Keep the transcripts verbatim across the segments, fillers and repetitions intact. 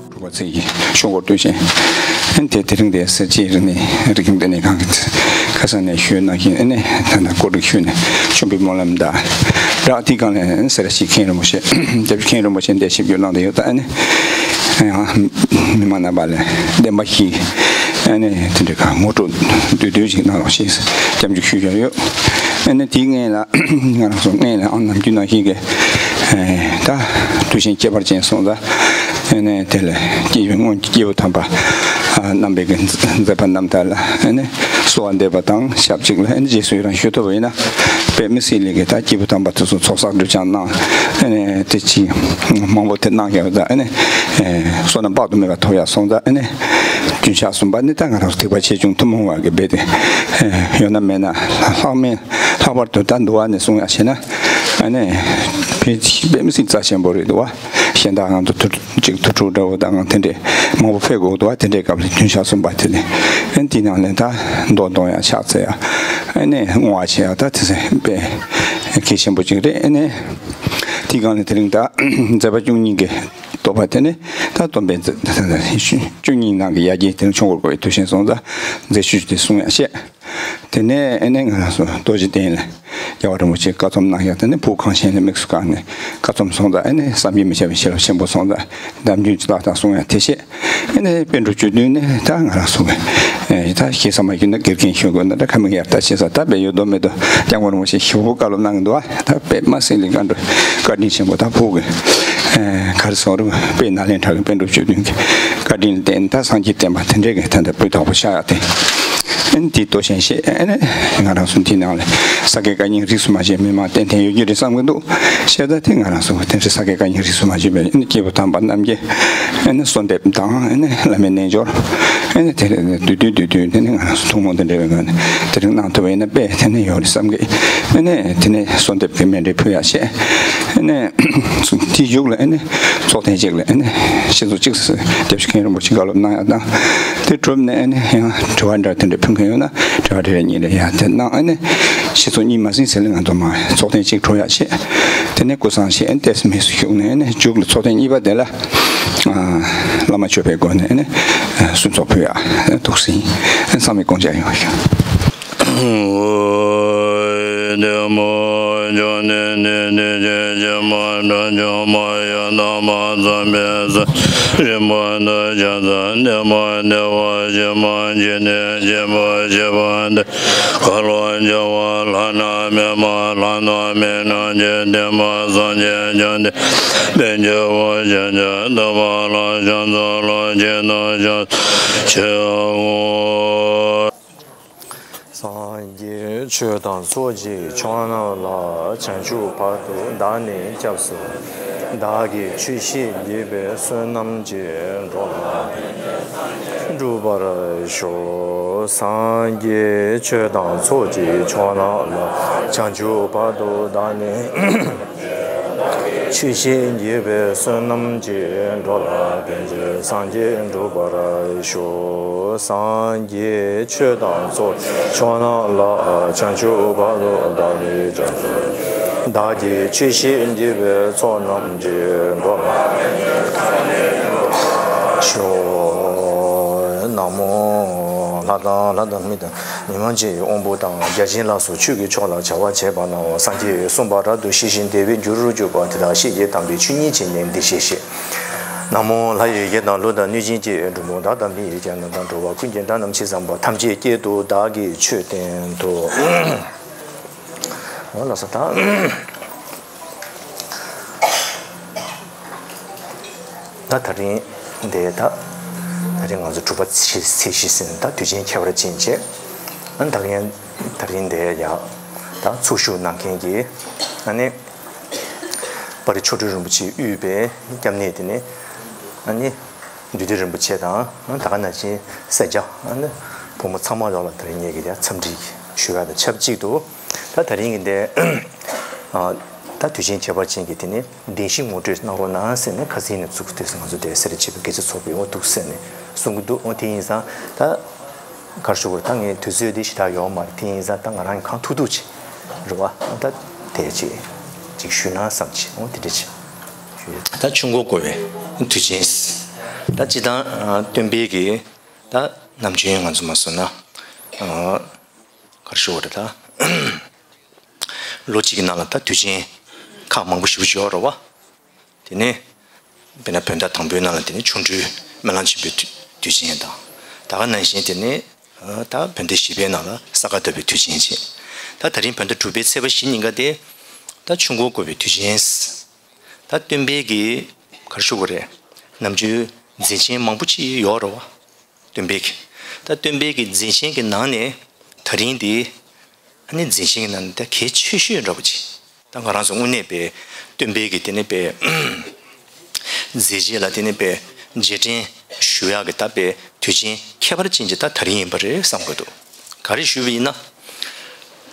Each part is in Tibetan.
གྲུབ་པ་ཚེ་ཡི་ཤོག་སྒོར་སྟོན་ཞིང་། དེ་དེ་རིང་དེ་སེར་བྱེས་རིག་གནས་རིག་གཞུང་ལྟེ་གནས་ཁང་གི་ཁ་སང་ནས་ཞུས་གནང་བཞིན་ཨ་ནི་ད་ལྟ་བཀོད་སྒྲིག་ཞུས་ནས་ཆོམ་པའི་སྨོན་ལམ་དང་སྦྲགས་དེའི་སྒང་ལ་སེ་ར་བྱེས་མཁན་རིན་པོ་ཆེ་སྐྱབས་རྗེ་མཁན་རིན་པོ་ཆེ་འདས་ཞིབ་འཇུག་གནང་དུ་ཡོད། ད་ཨ་ནི་ཡང་མི་མང་རྣམ་པ་ལ་བདེན་པ་བཞི་ཨ་ནི་དེ་འདྲའི་ག་ངོ་སྤྲོད་བསྡུས་བསྡུས་ཞིག་གནང་རོགས་ཞེས་སྐྱབས་འཇུག་ཞུས་བཞག་ཡོད། ཨ་ནི་དེའི་སྔོན་ལ་ང་རང་ཚོ་སྔོན་ལ་ཨང་ནམ་རྒྱུན་ནང་བཞིན་གྱི་ད་དུས་ཆེན་ཁྱད་པར་ཅན་སོང་ཙང་། ཨ་ནི་དེ་ལ་སྐྱེས་བུ་སྔོན་གྱི་སྐྱེས་བུ་དམ་པ་རྣམ་པའི་གི་མཛད་པ་རྣམ་ཐར་ལ་ཨ་ནི་གསོལ་བ་འདེབས་པ་དང་ཞབས་གཅིག་ལ་ཨ་ནི་རྗེས་སུ་ཡི་རང་ཞུ་ཐུབ་པ་ཡིན་ན་དཔེ་མི་སྲིད་ལེགས་ཀྱི་ད་སྐྱེས་བུ་དམ་པ་དེ་ཚོ་ཚོགས་བསགས་སྒྲིབ་སྦྱང་གནང་ཨ་ནི་དེ་ཅི་མང་པོ་དེ་གནང་ཡོད་ཙང་ཨ་ནི་བསོད་ནམས་དཔག་ཏུ་མེད་པ་ཐོབ་ཡག་སོང་ཙང་ཨ་ནི་རྒྱུན་ཆགས་གསུམ་པ་ནི་ད་ང་རང་ཚོ་ཐེག་པ་ཆེ་ཆུང་ཐུན་མོང་བ་གི་རྦད་དེ་ཡོད་ན་མེད་ན་ལྷག་མེད། ལྷག་པར་དུ་ད་འདུལ་བ་ནས་གསུང་ཡག་བྱས་ན་ཨ་ནི་དཔེ་དཔེ་མི་སྲིད་རྩ་ཆེན་པོ་རེད་འདུག་བ། གཞན་དག་ང་ཚོ་ཐུ་གཅིག་ཐུ་ཕྲུག་འདྲ་བོ་དང་དེ་འདྲས་མང་པོ་ཕེབས་དགོས་འདུག་བ། དེ་འདྲས་སྐབས་ལ་རྒྱུན་ཆགས་གསུམ་པ་དེ་ནས་ཨ་ནི་དེའི་ནང་ལས་ད་མདོ་འདོན་ཡག་ཕྱག་འཚལ་ཡག་ཨ་ནི་བསྔོ་བ་བྱེད་ཡག་ད་དེ་ཚོ་དཔེ་གལ་ཆེན་པོ་ཅིག་རེད། ཨ་ནི་དེའི་སྒང་ལ་དེ་རིང་ད་མཛད་པ་བཅུ་གཉིས་ཀྱི་བསྟོད་པ་དེ་ནི་ད་སྟོན་པའི་མཛད་བཅུ་གཉིས་ནང་གི་ཡ་གྱལ་དེ་ནི་ཆོས་འཁོར་བསྐོར་བའི་དུས་ཆེན་སོང་ཙང་མཛད་ཤུལ་དེ་གསུང་ཡག་བཤད། དེ་ནས་ཨ་ནི་ང་རང་ཚོ་རྡོ་རྗེ་གདན་ལ་རྒྱལ་བ་རིན་པོ་ཆེས་བཀའ་རྩོམ་གནང་ཡག་དེ་ནི་བོད་གངས་ཅན་ལ་དམིགས་སུ་བཀར་ནས་བཀའ་རྩོམ་སོང་ཙང་ཨ་ནི་བསམ་གྱིས་མི་ཁྱབ་པའི་བྱིན་རླབས་ཆེན་པོ་སོང་ཙང་གདམས་རྒྱུད་ཀྱི་ལྷག་དང་གསུང་ཡག་དེ་བཤད། ཨ་ནི་པཎ་གྲུབ་བཅུ་བདུན་ནི་ད་ང་རང་ཚོ་གི་ད་ཞེ་ས་མ་ཞུས་ན་དགེ་རྒན་ཞུ་དགོས་ན་ད་ཁ་མིག་ཡར་ལྟ་བྱེད་ས་ད་དཔེ་ཡོད་དོ་མེད་དོ་སྐྱབས་མགོན་རིན་པོ་ཆེ་ཞེ་པོ་བཀའ་སློབ་གནང་གི་འདུག་བ། ད་དཔེ་མ་སྲིད་ལས་བཀའ་འགྲོ་བཀའ་དྲིན་ཆེན་པོ་ད་ཕུག་གི་ག་རེ་ཟེར་དགོས་རེད། དཔེ་ནཱ་ལེནྡྲ་གི་པཎ་གྲུབ་བཅུ་བདུན་གྱི་བཀའ་དྲིན་ལ་བརྟེན་ད་སངས་རྒྱས་བསྟན་པ་དེ་འདྲའི་གི་ད་ལྟ་སྤུས་དག་པོ་ཆགས་ཡག་དེ། ཨ་ནི་དེའི་སྟོད་ཆེན་བཤད། ཨ་ནི་ང་རང་ཚོ་འདི་ནང་ལ་ས་དགེ་བཀའ་རྙིང་རིས་སུ་མ་ཆད་མི་མང་ཏན་ཏན་ཡོད་རྒྱུ་རེད་བསམ་གྱི་འདུག་བཤད་ད་དེ་ང་རང་ཚོ་དེ་འདྲའི་ས་དགེ་བཀའ་རྙིང་རིས་སུ་མ་ཆད་པའི་ཨ་ནི་སྐྱེས་བུ་དམ་པ་རྣམས་ཀྱི་ཨ་ནི་གསོལ་འདེབས་དང་ཨ་ནི་བླ་མའི་རྣལ་འབྱོར་ཨ་ནི་དེ་རེད་བསྡུས་བསྡུས་བསྡུས་བསྡུས་དེ་ནི་ང་རང་ཚོ་ཐུན་མོང་དེ་འདྲ་བའི་ངང་ནས་དེ་རིང་གནང་ཐུབ་པ་ཡིན་ན་དཔེ་དེ་ནི་ཡོད་རེད་བསམ་གི་ཨ་ནི་དེ་ནི་གསོལ་འདེབས་ཀྱི་མཎྜལ་ཕུལ་ཡག་བཤད། ཨ་ནི་དེའི་མཇུག་ལ་ཨ་ནི་ཚོགས་ཐེངས་གཅིག་ལ་ཨ་ནི་ཤེས་ཚོགས་གཅིག་སྐྱབས་རྗེ་མཁན་རིན་པོ་ཆེ་བཀའ་སློབ་གནང་ཡག་དང་། དེ་གྲུབ་ནས་ཨ་ནི་ཡང་དྲི་བ་འདྲ་དེ་འདྲ་ཕུལ་མཁན་ཡོད་ན་དྲི་བ་རེ་རེ་གཉིས་རེ་ཡང་དེ་གནང་། ཨ་ནི་ཤེས་ཚོགས་གཉིས་མ་ཟིན་ཟེར་ལ་ང་ཚོ་མ་ཚོགས་ཐེངས་གཅིག་གྲོལ་ཡག་བྱས། དེ་ནས་སྐུ་བསང་བྱས་ཨ་ནི་ཏོག་ཙམ་མི་སུ་བཞུགས་ནས་ཨ་ནི་མཇུག་ལ་ཚོགས་ཐེངས་གཉིས་པ་དེ་ལ་བླ་མ་མཆོད་པའི་སྒོ་ནས་ཨ་ནི་གསོལ་ཚོགས་ཕུལ་ཡག་འདུག་ཟིན། ཨ་ནི་ཚང་མས་དགོངས་འཇགས་ཡོང་བ་ཞུ། སངས་རྒྱས་ཆོས་དང་ཚོགས་ཀྱི་མཆོག་རྣམས་ལ། བྱང་ཆུབ་བར་དུ་བདག་ནི་སྐྱབས་སུ། བདག་གིས་ཆོས་བཤད་བགྱིས་པའི་བསོད་ནམས་ཀྱིས། འགྲོ་ལ་ཕན་ཕྱིར་སངས་རྒྱས་འགྲུབ་པར་ཤོག་སངས་རྒྱས་ཆོས་དང་ཚོགས་ཀྱི་མཆོག་རྣམས་ལ། བྱང་ཆུབ་བར་དུ་བདག་ནི་ཆོས་བཤད་བགྱིས་པའི་བསོད་ནམས་ཀྱིས། འགྲོ་ལ་ཕན་ཕྱིར་སངས་རྒྱས་འགྲུབ་པར་ཤོག་སངས་རྒྱས་ཆོས་དང་ཚོགས་མཆོག་རྣམས་ལ། བྱང་ཆུབ་བར་དུ་བདག་ནི་སྐྱབས་སུ། བདག་གིས་ཆོས་བཤད་བགྱིས་པའི་ཚོགས་རྣམས་ཀྱིས། འགྲོ་ལ་ཕན་ཕྱིར་སངས་རྒྱས་འགྲུབ་པར་ཤོག་ན་མོ། ལྷ་དང་ལྷ་དང་མི་དང་། མི་མང་སྤྱི་ཡི་དབང་པོ་དང་། བརྒྱ་བྱིན་ལ་སོགས་ཆོས་ཀྱི་མཆོག་ལ་བྱ་བ་བྱེད་པ་ནའོ། སངས་རྒྱས་གསུངས་པ་ལྟར་དུ་ཤེས་ཤིང་དད་པའི་རྒྱུར་གྱུར་པ། དེ་དག་ཤེས་བྱའི་དམ་པས་ཆོས་ཉིད་ཀྱི་གནས་འདི་ཞེས་བཤད། ན་མོ། ལྷ་ཡི་ཡི་གེ་དང་གླུ་དང་གནོད་སྦྱིན་གྱི་སྒྲོམ་བུ་དག་དང་མི་ཡི་སྐད་རྣམས་དང་། འགྲོ་བ་ཀུན་གྱི་སྒྲ་རྣམས་ཇི་ཙམ་པ། ཐམས་ཅད་སྐད་དུ་བདག་གིས་ཆོས་བསྟན་ཏོ། འོ་ལགས་སོ། ད་ད་དེ་རིང་འདི་ད་དེ་རིང་ང་ཚོ་དྲུག་པ་ཚེས་བཞི་ཟིན། ད་དུས་ཆེན་ཁྱད་པར་ཅན་བྱས། ཨ་ད་གིན་དེ་རིང་འདི་ཡང་ད་ཚོགས་ཞུགས་གནང་མཁན་གྱི་ཨ་ནི་དཔའ་རིས་མཆོག་སྤྲུལ་རིན་པོ་ཆེས་དབུས་པའི་སྐྱབས་གནས་དེ་ནི་ཨ་ནི་འདུས་སྡེ་རིན་པོ་ཆེ་དང་ད་ག་ནང་བཞིན་སེར་སྐྱ་ཨ་ནི་ཕོ་མོ་ཚང་མ་ལོག་ལ་དེ་རིང་ངེད་ཀྱི་འཚམས་འདྲི་ཞུ་ཡག་དང་ཆབས་ཅིག་ཏུ། ད་དེ་རིང་གི་འདི་ཨ་ ད་དུས་ཆེན་ཁྱད་པར་ཅན་གྱི་དེ་ནས་བདེན་བཞི་ངོ་སྤྲོད་གནང་རོགས་གནང་ཟེར་ནས་ཁ་སང་ནས་བཙུགས་དུས་ང་ཚོ་དེ་སེ་ར་བྱེས་པའི་དགེ་ཆེ་ཚོགས་པའི་འོ་འདུག་ཟེར་ནས་གསུང་གི་འདུག་འོ་དེ་ཡིན་ཙང་ད་གར་ཞུ་བར་ད་ངའི་དུས་ཚོད་དེ་ཞེ་དྲག་ཡོད་མ་རེད། དེ་ཡིན་ཙང་ད་ང་རང་གང་ཐུབ་ཐུབ་ཅིག་རེད་བ། ད་དེ་ཅིག་ཅིག་ཞུས་ན་བསམ་ཅིག་འོ་དེ་འདྲ་ཅིག་ཞུ། ད་ཆུ་འགོ་བརྐོ་བའི་དུས་ཆེན། ད་སྤྱི་བཏང་སྟོན་པའི་གི་ད་ནམ་རྒྱུན་ང་ཚོ་མ་སོང་ན་གར་ཞུ་བར་ད། ལོ་གཅིག་གི་ནང་ལ་ད་དུས་ཆེན་ཁག་མང་པོ་ཞེ་པོ་ཅིག་ཡོད་རེད་བ། དེ་ནས་དཔེར་ན་བོད་ཟླ་དང་པོའི་ནང་ལ་དེ་ནས་ཆོ་འཕྲུལ་སྨོན་ལམ་ཆེན་པོའི་དུས་དུས་ཆེན་དང་། ད་ག་ནང་བཞིན་དེ་ནས་ད་བོད་ཟླ་བཞི་པའི་ནང་ལ་ས་ག་ཟླ་བའི་དུས་ཆེན་བྱས། ད་ད་རིང་བོད་ཟླ་དྲུག་པའི་ཚེས་པ་བཞི་ཉིན་ཀ་དེ་ད་ཆུ་འགོ་བརྐོ་བའི་དུས་ཆེན། ད་སྟོན་པའི་གི་གར་ཞུ་བ་རེད། ནམ་རྒྱུན་མཛད་ཆེན་མང་པོ་ཅིག་ཡོད་རེད་བ། སྟོན་པའི་གི། ད་སྟོན་པའི་གི་མཛད་ཆེན་གི་ནང་ནས་ད་རིང་འདི་ཨ་ནི་མཛད་ཆེན་གི་ནང་ནས་ད་གལ་ཆེ་ཤོས་འདྲ་པོ་ཅིག་ད་ང་རང་ཚོ་དངོས་གནས་པའི་སྟོན་པའི་གི་དེ་ནས་པའི་མཛད་རྗེས་ལ་དེ་ནས་པའི་རྗེས་དྲན་ཞུ་ཡག་གི་ད་པའི་དུས་ཆེན་ཁྱད་པར་ཅན་ཅིག་ད་ད་རིང་ཡིན་པ་རེད་བསམ་གི་འདུག་ག་རེ་ཞུས་པ་ཡིན་ན།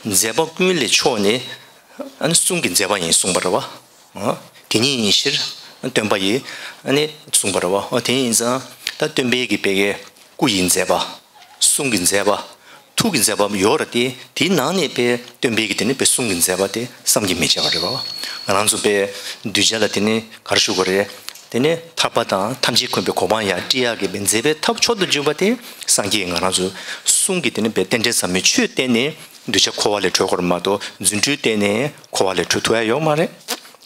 མཛད་པ་ཀུན་ལས་མཆོག་ནི་ཨ་ནི་གསུང་གི་མཛད་པ་ཡིན་གསུངས་པ་རེད་བ། ཨ། དེ་ཉིད་ཡིན་ཕྱིར་སྟོན་པ་ཡིས་ཨ་ནི་གསུངས་པ་རེད་བ། ཨོ་དེ་ཡིན་ཙང་ད་སྟོན་པའི་གི་པའི་གི་སྐུ་ཡི་མཛད་པ། གསུང་གི་མཛད་པ། ཐུགས་ཀྱི་མཛད་པ་ཡོད་རེད་དེ། དེའི་ནང་ནས་པའི་སྟོན་པའི་གི་དེ་ནི་པའི་གསུང་གི་མཛད་པ་དེ་བསམ་གྱིས་མི་ཁྱབ་པ་རེད་བ། ང་རང་ཚོ་པའི་གདུལ་བྱ་ལ་དེ་ནི་ག་རེ་ཞུ་དགོས་རེད། དེ་ནི་ཐར་པ་དང་ཐམས་ཅད་མཁྱེན་པའི་གོ་འཕང་ཡང་ཀྲི་ཡ་གི་པའི་མཛད་པའི་ཐབས་མཆོག་ཏུ་གྱུར་པ་དེ་སངས་རྒྱས་ང་རང་ཚོ་གསུང་གི་དེ་ནི་པའི་རྟེན་འབྲེལ་ཟབ་མོའི་ཆོས་བསྟན་ནས་གདུལ་བྱ་འཁོར་བ་ལས་གྲོལ་དགོས་རེད་མ་གཏོགས་རྫུ་འཕྲུལ་བསྟན་ནས་འཁོར་བ་ལས་གྲོལ་ཐུབ་ཡ་ཡོད་མ་རེད།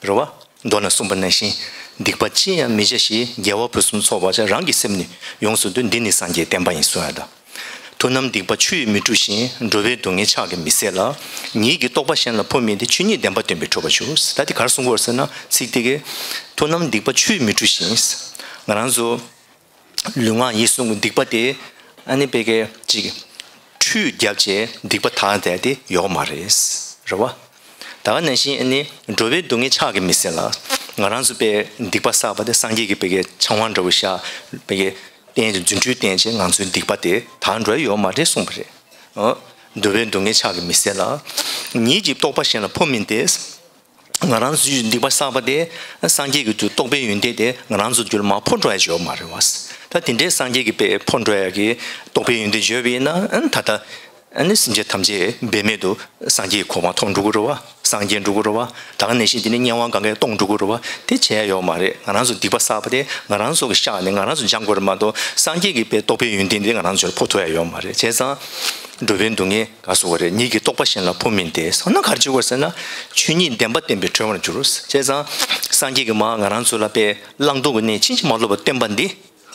རེད་བ། མདོ་ན་གསུངས་པ་ནང་བཞིན། སྡིག་པ་ཅི་ཡང་མི་བྱ་ཞིང་། དགེ་བ་ཕུན་སུམ་ཚོགས་པར་བྱ། རང་གི་སེམས་ནི་ཡོངས་སུ་འདུལ། འདི་ནི་སངས་རྒྱས་བསྟན་པ་ཡིན་གསུང་ཡ་དང་། དུས་རྣམས་སྡིག་པ་ཆུ་ཡིས་མི་འཁྲུ་ཞིང་། འགྲོ་བའི་སྡུག་བསྔལ་ཕྱག་གིས་མི་སེལ་ལ། ཉིད་ཀྱི་རྟོགས་པ་གཞན་ལ་ཕོག་མིན་ཏེ། ཆོས་ཉིད་བདེན་པ་སྟོན་པས་གྲོལ་བར་ཞུ། ད་དེ་ག་རེ་གསུང་གི་ཡོད་ཟེར་ན་ཚིག་དེ་གིས། དུས་རྣམས་སྡིག་པ་ཆུ་ཡིས་མི་འཁྲུ་ཞིང་། ང་རང་ཚོ་ལུས་ངག་ཡིད་གསུམ་གྱི་སྡིག་པ་དེ་ཨ་ནི་པའི་གི་ཅིག་ཁྲུས་བརྒྱབ་བྱས་སྡིག་པ་དག་བསྡད་དེ་ཡོད་མ་རེད། རེད་བ། ད་ག་ནང་བཞིན་ཨ་ནི་འགྲོ་བའི་སྡུག་བསྔལ་ཕྱག་གིས་མི་སེལ་ལ། ང་རང་ཚོ་པའི་སྡིག་པ་བསགས་པ་དེ་སངས་རྒྱས་ཀྱི་པའི་གི་ཆང་བ་འདྲ་བོ་ཤ་པའི་གི་བསྟེན་རྫུ་འཕྲུལ་བསྟེན་བྱས་ང་ཚོའི་སྡིག་པ་དེ་དག་འགྲོ་ཡ་ཡོད་མ་རེད་གསུངས་པ་རེད། ཨོ། འགྲོ་བའི་སྡུག་བསྔལ་ཕྱག་གིས་མི་སེལ་ལ། ཉིད་ཀྱི་རྟོགས་པ་གཞན་ལ་ཕོག་མིན་ཏེ། ང་རང་ཚོའི་སྡིག་པ་བསགས་པ་དེ་སངས་རྒྱས་ཀྱི་དུས་རྟོགས་པའི་ཡོན་ཏན་དེ་ང་རང་ཚོ་རྒྱུད་ལ་མར་ཕོ་འགྲོ་ཡ་ཡོད་མ་རེད་བ། ད་དེ་འདྲའི་སངས་རྒྱས་ཀྱི་པའི་ཕོ་འགྲོ་ཡ་གི་རྟོགས་པའི་ཡོན་ཏན་ཡོད་པ་ཡིན་ན་ཨ་ནི་ད་ལྟ་ཨ་ནི་སེམས་ཅན་ཐམས་ཅད་འབད་མེད་དུ་སངས་རྒྱས་ཀྱི་གོ་འཕང་ཐོབ་འགྲོ་གི་རེད་བ། སངས་རྒྱས་འགྲོ་གི་རེད་བ། ད་ག་ནང་བཞིན་དེ་ནི་དམྱལ་བ་གང་གའི་སྟོངས་འགྲོ་གི་རེད་བ། དེ་བྱེད་ཡ་ཡོད་མ་རེད། ང་རང་ཚོ་སྡིག་པ་བསགས་པ་དེ་ང་རང་ཚོ་གི་བཤགས་ནས་ང་རང་ཚོ་སྦྱང་དགོས་རེད་མ་གཏོགས་སངས་རྒྱས་ཀྱི་པའི་རྟོགས་པའི་ཡོན་ཏན་དེ་ང་རང་ཚོར་ཕོག་ཐུབ་ཡ་ཡོད་མ་རེད། བྱས་ཙང་འགྲོ་བའི་སྡུག་བསྔལ། ག་སོགས་རེད། ཉིད་ཀྱི་རྟོགས་པ་གཞན་ལ་ཕོག་མིན་ཏེ། སོང་ན་ག་རེ་བྱེད་དགོས་ཟེར་ན། ཆོས་ཉིད་བདེན་པ་བསྟན་པས་གྲོལ་བར་འགྱུར། བྱས་ཙང་སངས་རྒྱས་ཀྱིས་མར་ང་རང་ཚོ་ལ་པའི་བླང་དོར་གྱི་གནས་ཕྱིན་ཅི་མ་ལོག་པ་སྟོན་པ་འདི།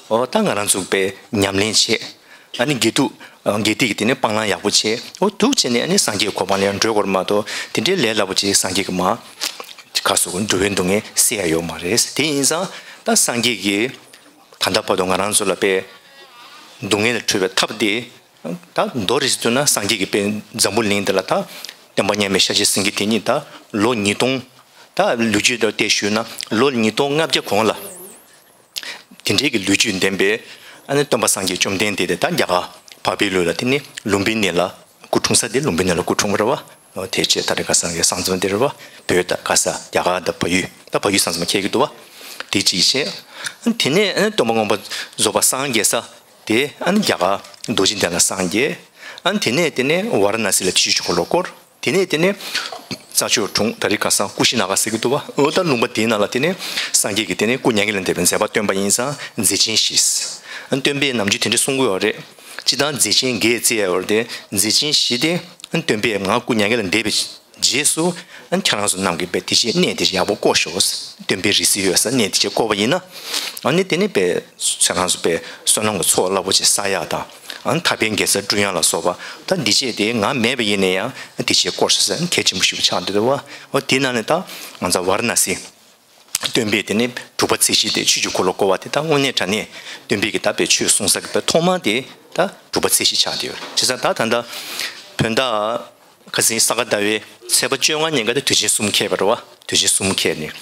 འོ་ད་ང་རང་ཚོ་པའི་ཉམས་ལེན་བྱེད། ཨ་ནི་དགེ་ཐུགས་དགེ་སྡིག་གི་དེ་ནས་སྤང་བླང་ཡག་པོ་བྱེད། འོ་འདུག་བྱས་ནས་ཨ་ནི་སངས་རྒྱས་གོ་འཕང་ལ་ཡང་འགྲོ་དགོས་རེད་མ་གཏོགས་དེ་འདྲའི་ལས་སླ་པོ་ཅིག་སངས་རྒྱས་ཀྱིས་མར་ག་སོགས་འགྲོ་བའི་སྡུག་བསྔལ་སེལ་ཡ་ཡོད་མ་རེད། དེ་ཡིན་ཙང་ད་སངས་རྒྱས་ཀྱིས་ད་ལྟ་བར་དུ་ང་རང་ཚོ་ལ་པའི་སྡུག་བསྔལ་ལས་གྲོལ་བའི་ཐབས་དེ། ད་མདོར་རིས་སུ་བཏོན་ན་སངས་རྒྱས་ཀྱིས་པའི་འཛམ་བུ་གླིང་འདི་ལ་ད་སྟོན་པ་མཉམ་མེད་ཤཱཀྱ་སེང་གེ་དེ་ཉིད་ད་ལོ་ཉིས་སྟོང་། ད་ལོ་རྒྱུས་ལ་བལྟས་ཞུས་ན་ལོ་ཉིས་སྟོང་ལྔ་བརྒྱ་གོང་ལ་དེ་འདྲའི་གི་ལོ་རྒྱུས་ལྡན་པའི་ཨ་ནི་སྟོན་པ་སངས་རྒྱས་བཅོམ་ལྡན་འདས་དེ་ད་རྒྱ་གར་འཕགས་པའི་ལུགས་ལ་དེ་ནི་ལུམ་བི་ནི་ལ་སྐུ་འཁྲུངས་ས་དེ་ལུམ་བི་ནི་ལ་སྐུ་འཁྲུངས་པ་རེད་བ། དེ་རྗེས་ད་རེས་ཁ་སང་གི་གསང་འཛོམས་དེ་རེད་བ། བོད་དང་ག་ས་རྒྱ་གར་དང་བལ་ཡུལ་ད་བལ་ཡུལ་གསང་འཛོམས་ཁེལ་གི་འདུག་བ། དེ་གཅིག་བྱས། དེ་ནས་ཨ་ནི་སྟོན་པ་མངོན་པར་རྫོགས་པར་སངས་རྒྱས་ས། དེ་ཨ་ནི་རྒྱ་གར་རྡོ་རྗེ་གདན་ལ་སངས་རྒྱས། ཨ་ནི་དེ་ནས་དེ་ནས་ཝཱ་ར་ཎ་སི་ལ་ཆོས་ཀྱི་འཁོར་ལོ་བསྐོར། དེ་ནས་དེ་ནས་རྩྭ་མཆོག་གྲོང་ད་རེས་ཁ་སང་ཀུ་ཤི་ན་ག་ཟེར་གྱི་འདུག་བ། འོ་ད་ལུང་པ་དེའི་ནང་ལ་དེ་ནས་སངས་རྒྱས་ཀྱིས་དེ་ནས་སྐུ་མྱ་ངན་ལས་འདས་པའི་མཛད་པ་སྟོན་པ་ཡིན་ཙང་མཛད་ཆེན་བཞི། ཨ་ནི་སྟོན་པས་ནམ་རྒྱུན་དེ་འདྲ་གསུང་གི་ཡོད་རེད། སྤྱིར་བཏང་མཛད་ཆེན་བརྒྱད་བརྩི་ཡ་ཡོད་རེད་དེ། མཛད་ཆེན་བཞི་དེ་ཨ་ནི་སྟོན་པས་ང་སྐུ་མྱ་ངན་ལས་འདས་པའི་རྗེས་སུ་ཨ་ནི་ཁྱེད་རང་ཚོ་རྣམས་ཀྱིས་པའི་དེ་ཆེད་གནས་དེ་ཡག་པོ་བསྐོར་ཤོག། སྟོན་པའི་རིགས་སུ་ཡོད་ས་གནས་དེ་ཆེད་བསྐོར་བ་ཡིན་ན། ཨ་ནི་དེ་ནི་པའི་ཁྱེད་རང་ཚོ་པའི་བསོད་ནམས་ཀྱི་ཚོགས་རླབས་པོ་ཆེ་བསགས་ཡག་དང་། ཨ་ནི་ཐར་པའི་དགེ་རྩ་བསྐྲུན་ཡག་ལ་སོགས་པ་ད་འདི་ཆེད་དེ་ང་མེད་པ་ཡིན་ན་ཡང་དེ་ཆེད་བསྐོར་ཤོག་ཟེར་ན་གལ་ཆེན་པོ་ཞིག་ཆགས་འདུག་བ། འོ་དེ་ནང་ནས་ད་ང་ཚོ་ཝཱ་ར་ཎ་སི། སྟོན་པས་དེ་ནས་དྲུག་པ་ཚེས་བཞི་དེ་ཆོས་ཀྱི་འཁོར་ལོ་བསྐོར་བ་དེ་ད་དངོས་གནས་དྲང་གནས་སྟོན་པས་ཀྱི་ད་པའི་ཆོས་གསུང་ས་གི་པའི་ཐོག་མ་དེ་ད་དྲུག་པ་ཚེས་བཞི་ཆགས་བསྡད་ཡོད་རེད། བྱས་ཙང་ད་ད་ལྟ་བོད་ཟླ་ཁ་སང་ས་ག་ཟླ་བའི་ཚེས་པ་བཅོ་ལྔ་ཉིན་ཀ་དེ་དུས་ཆེན་གསུམ་འཁེལ་བ་རེད་བ། དུས་ཆེན་གསུམ་འཁེལ་ནས་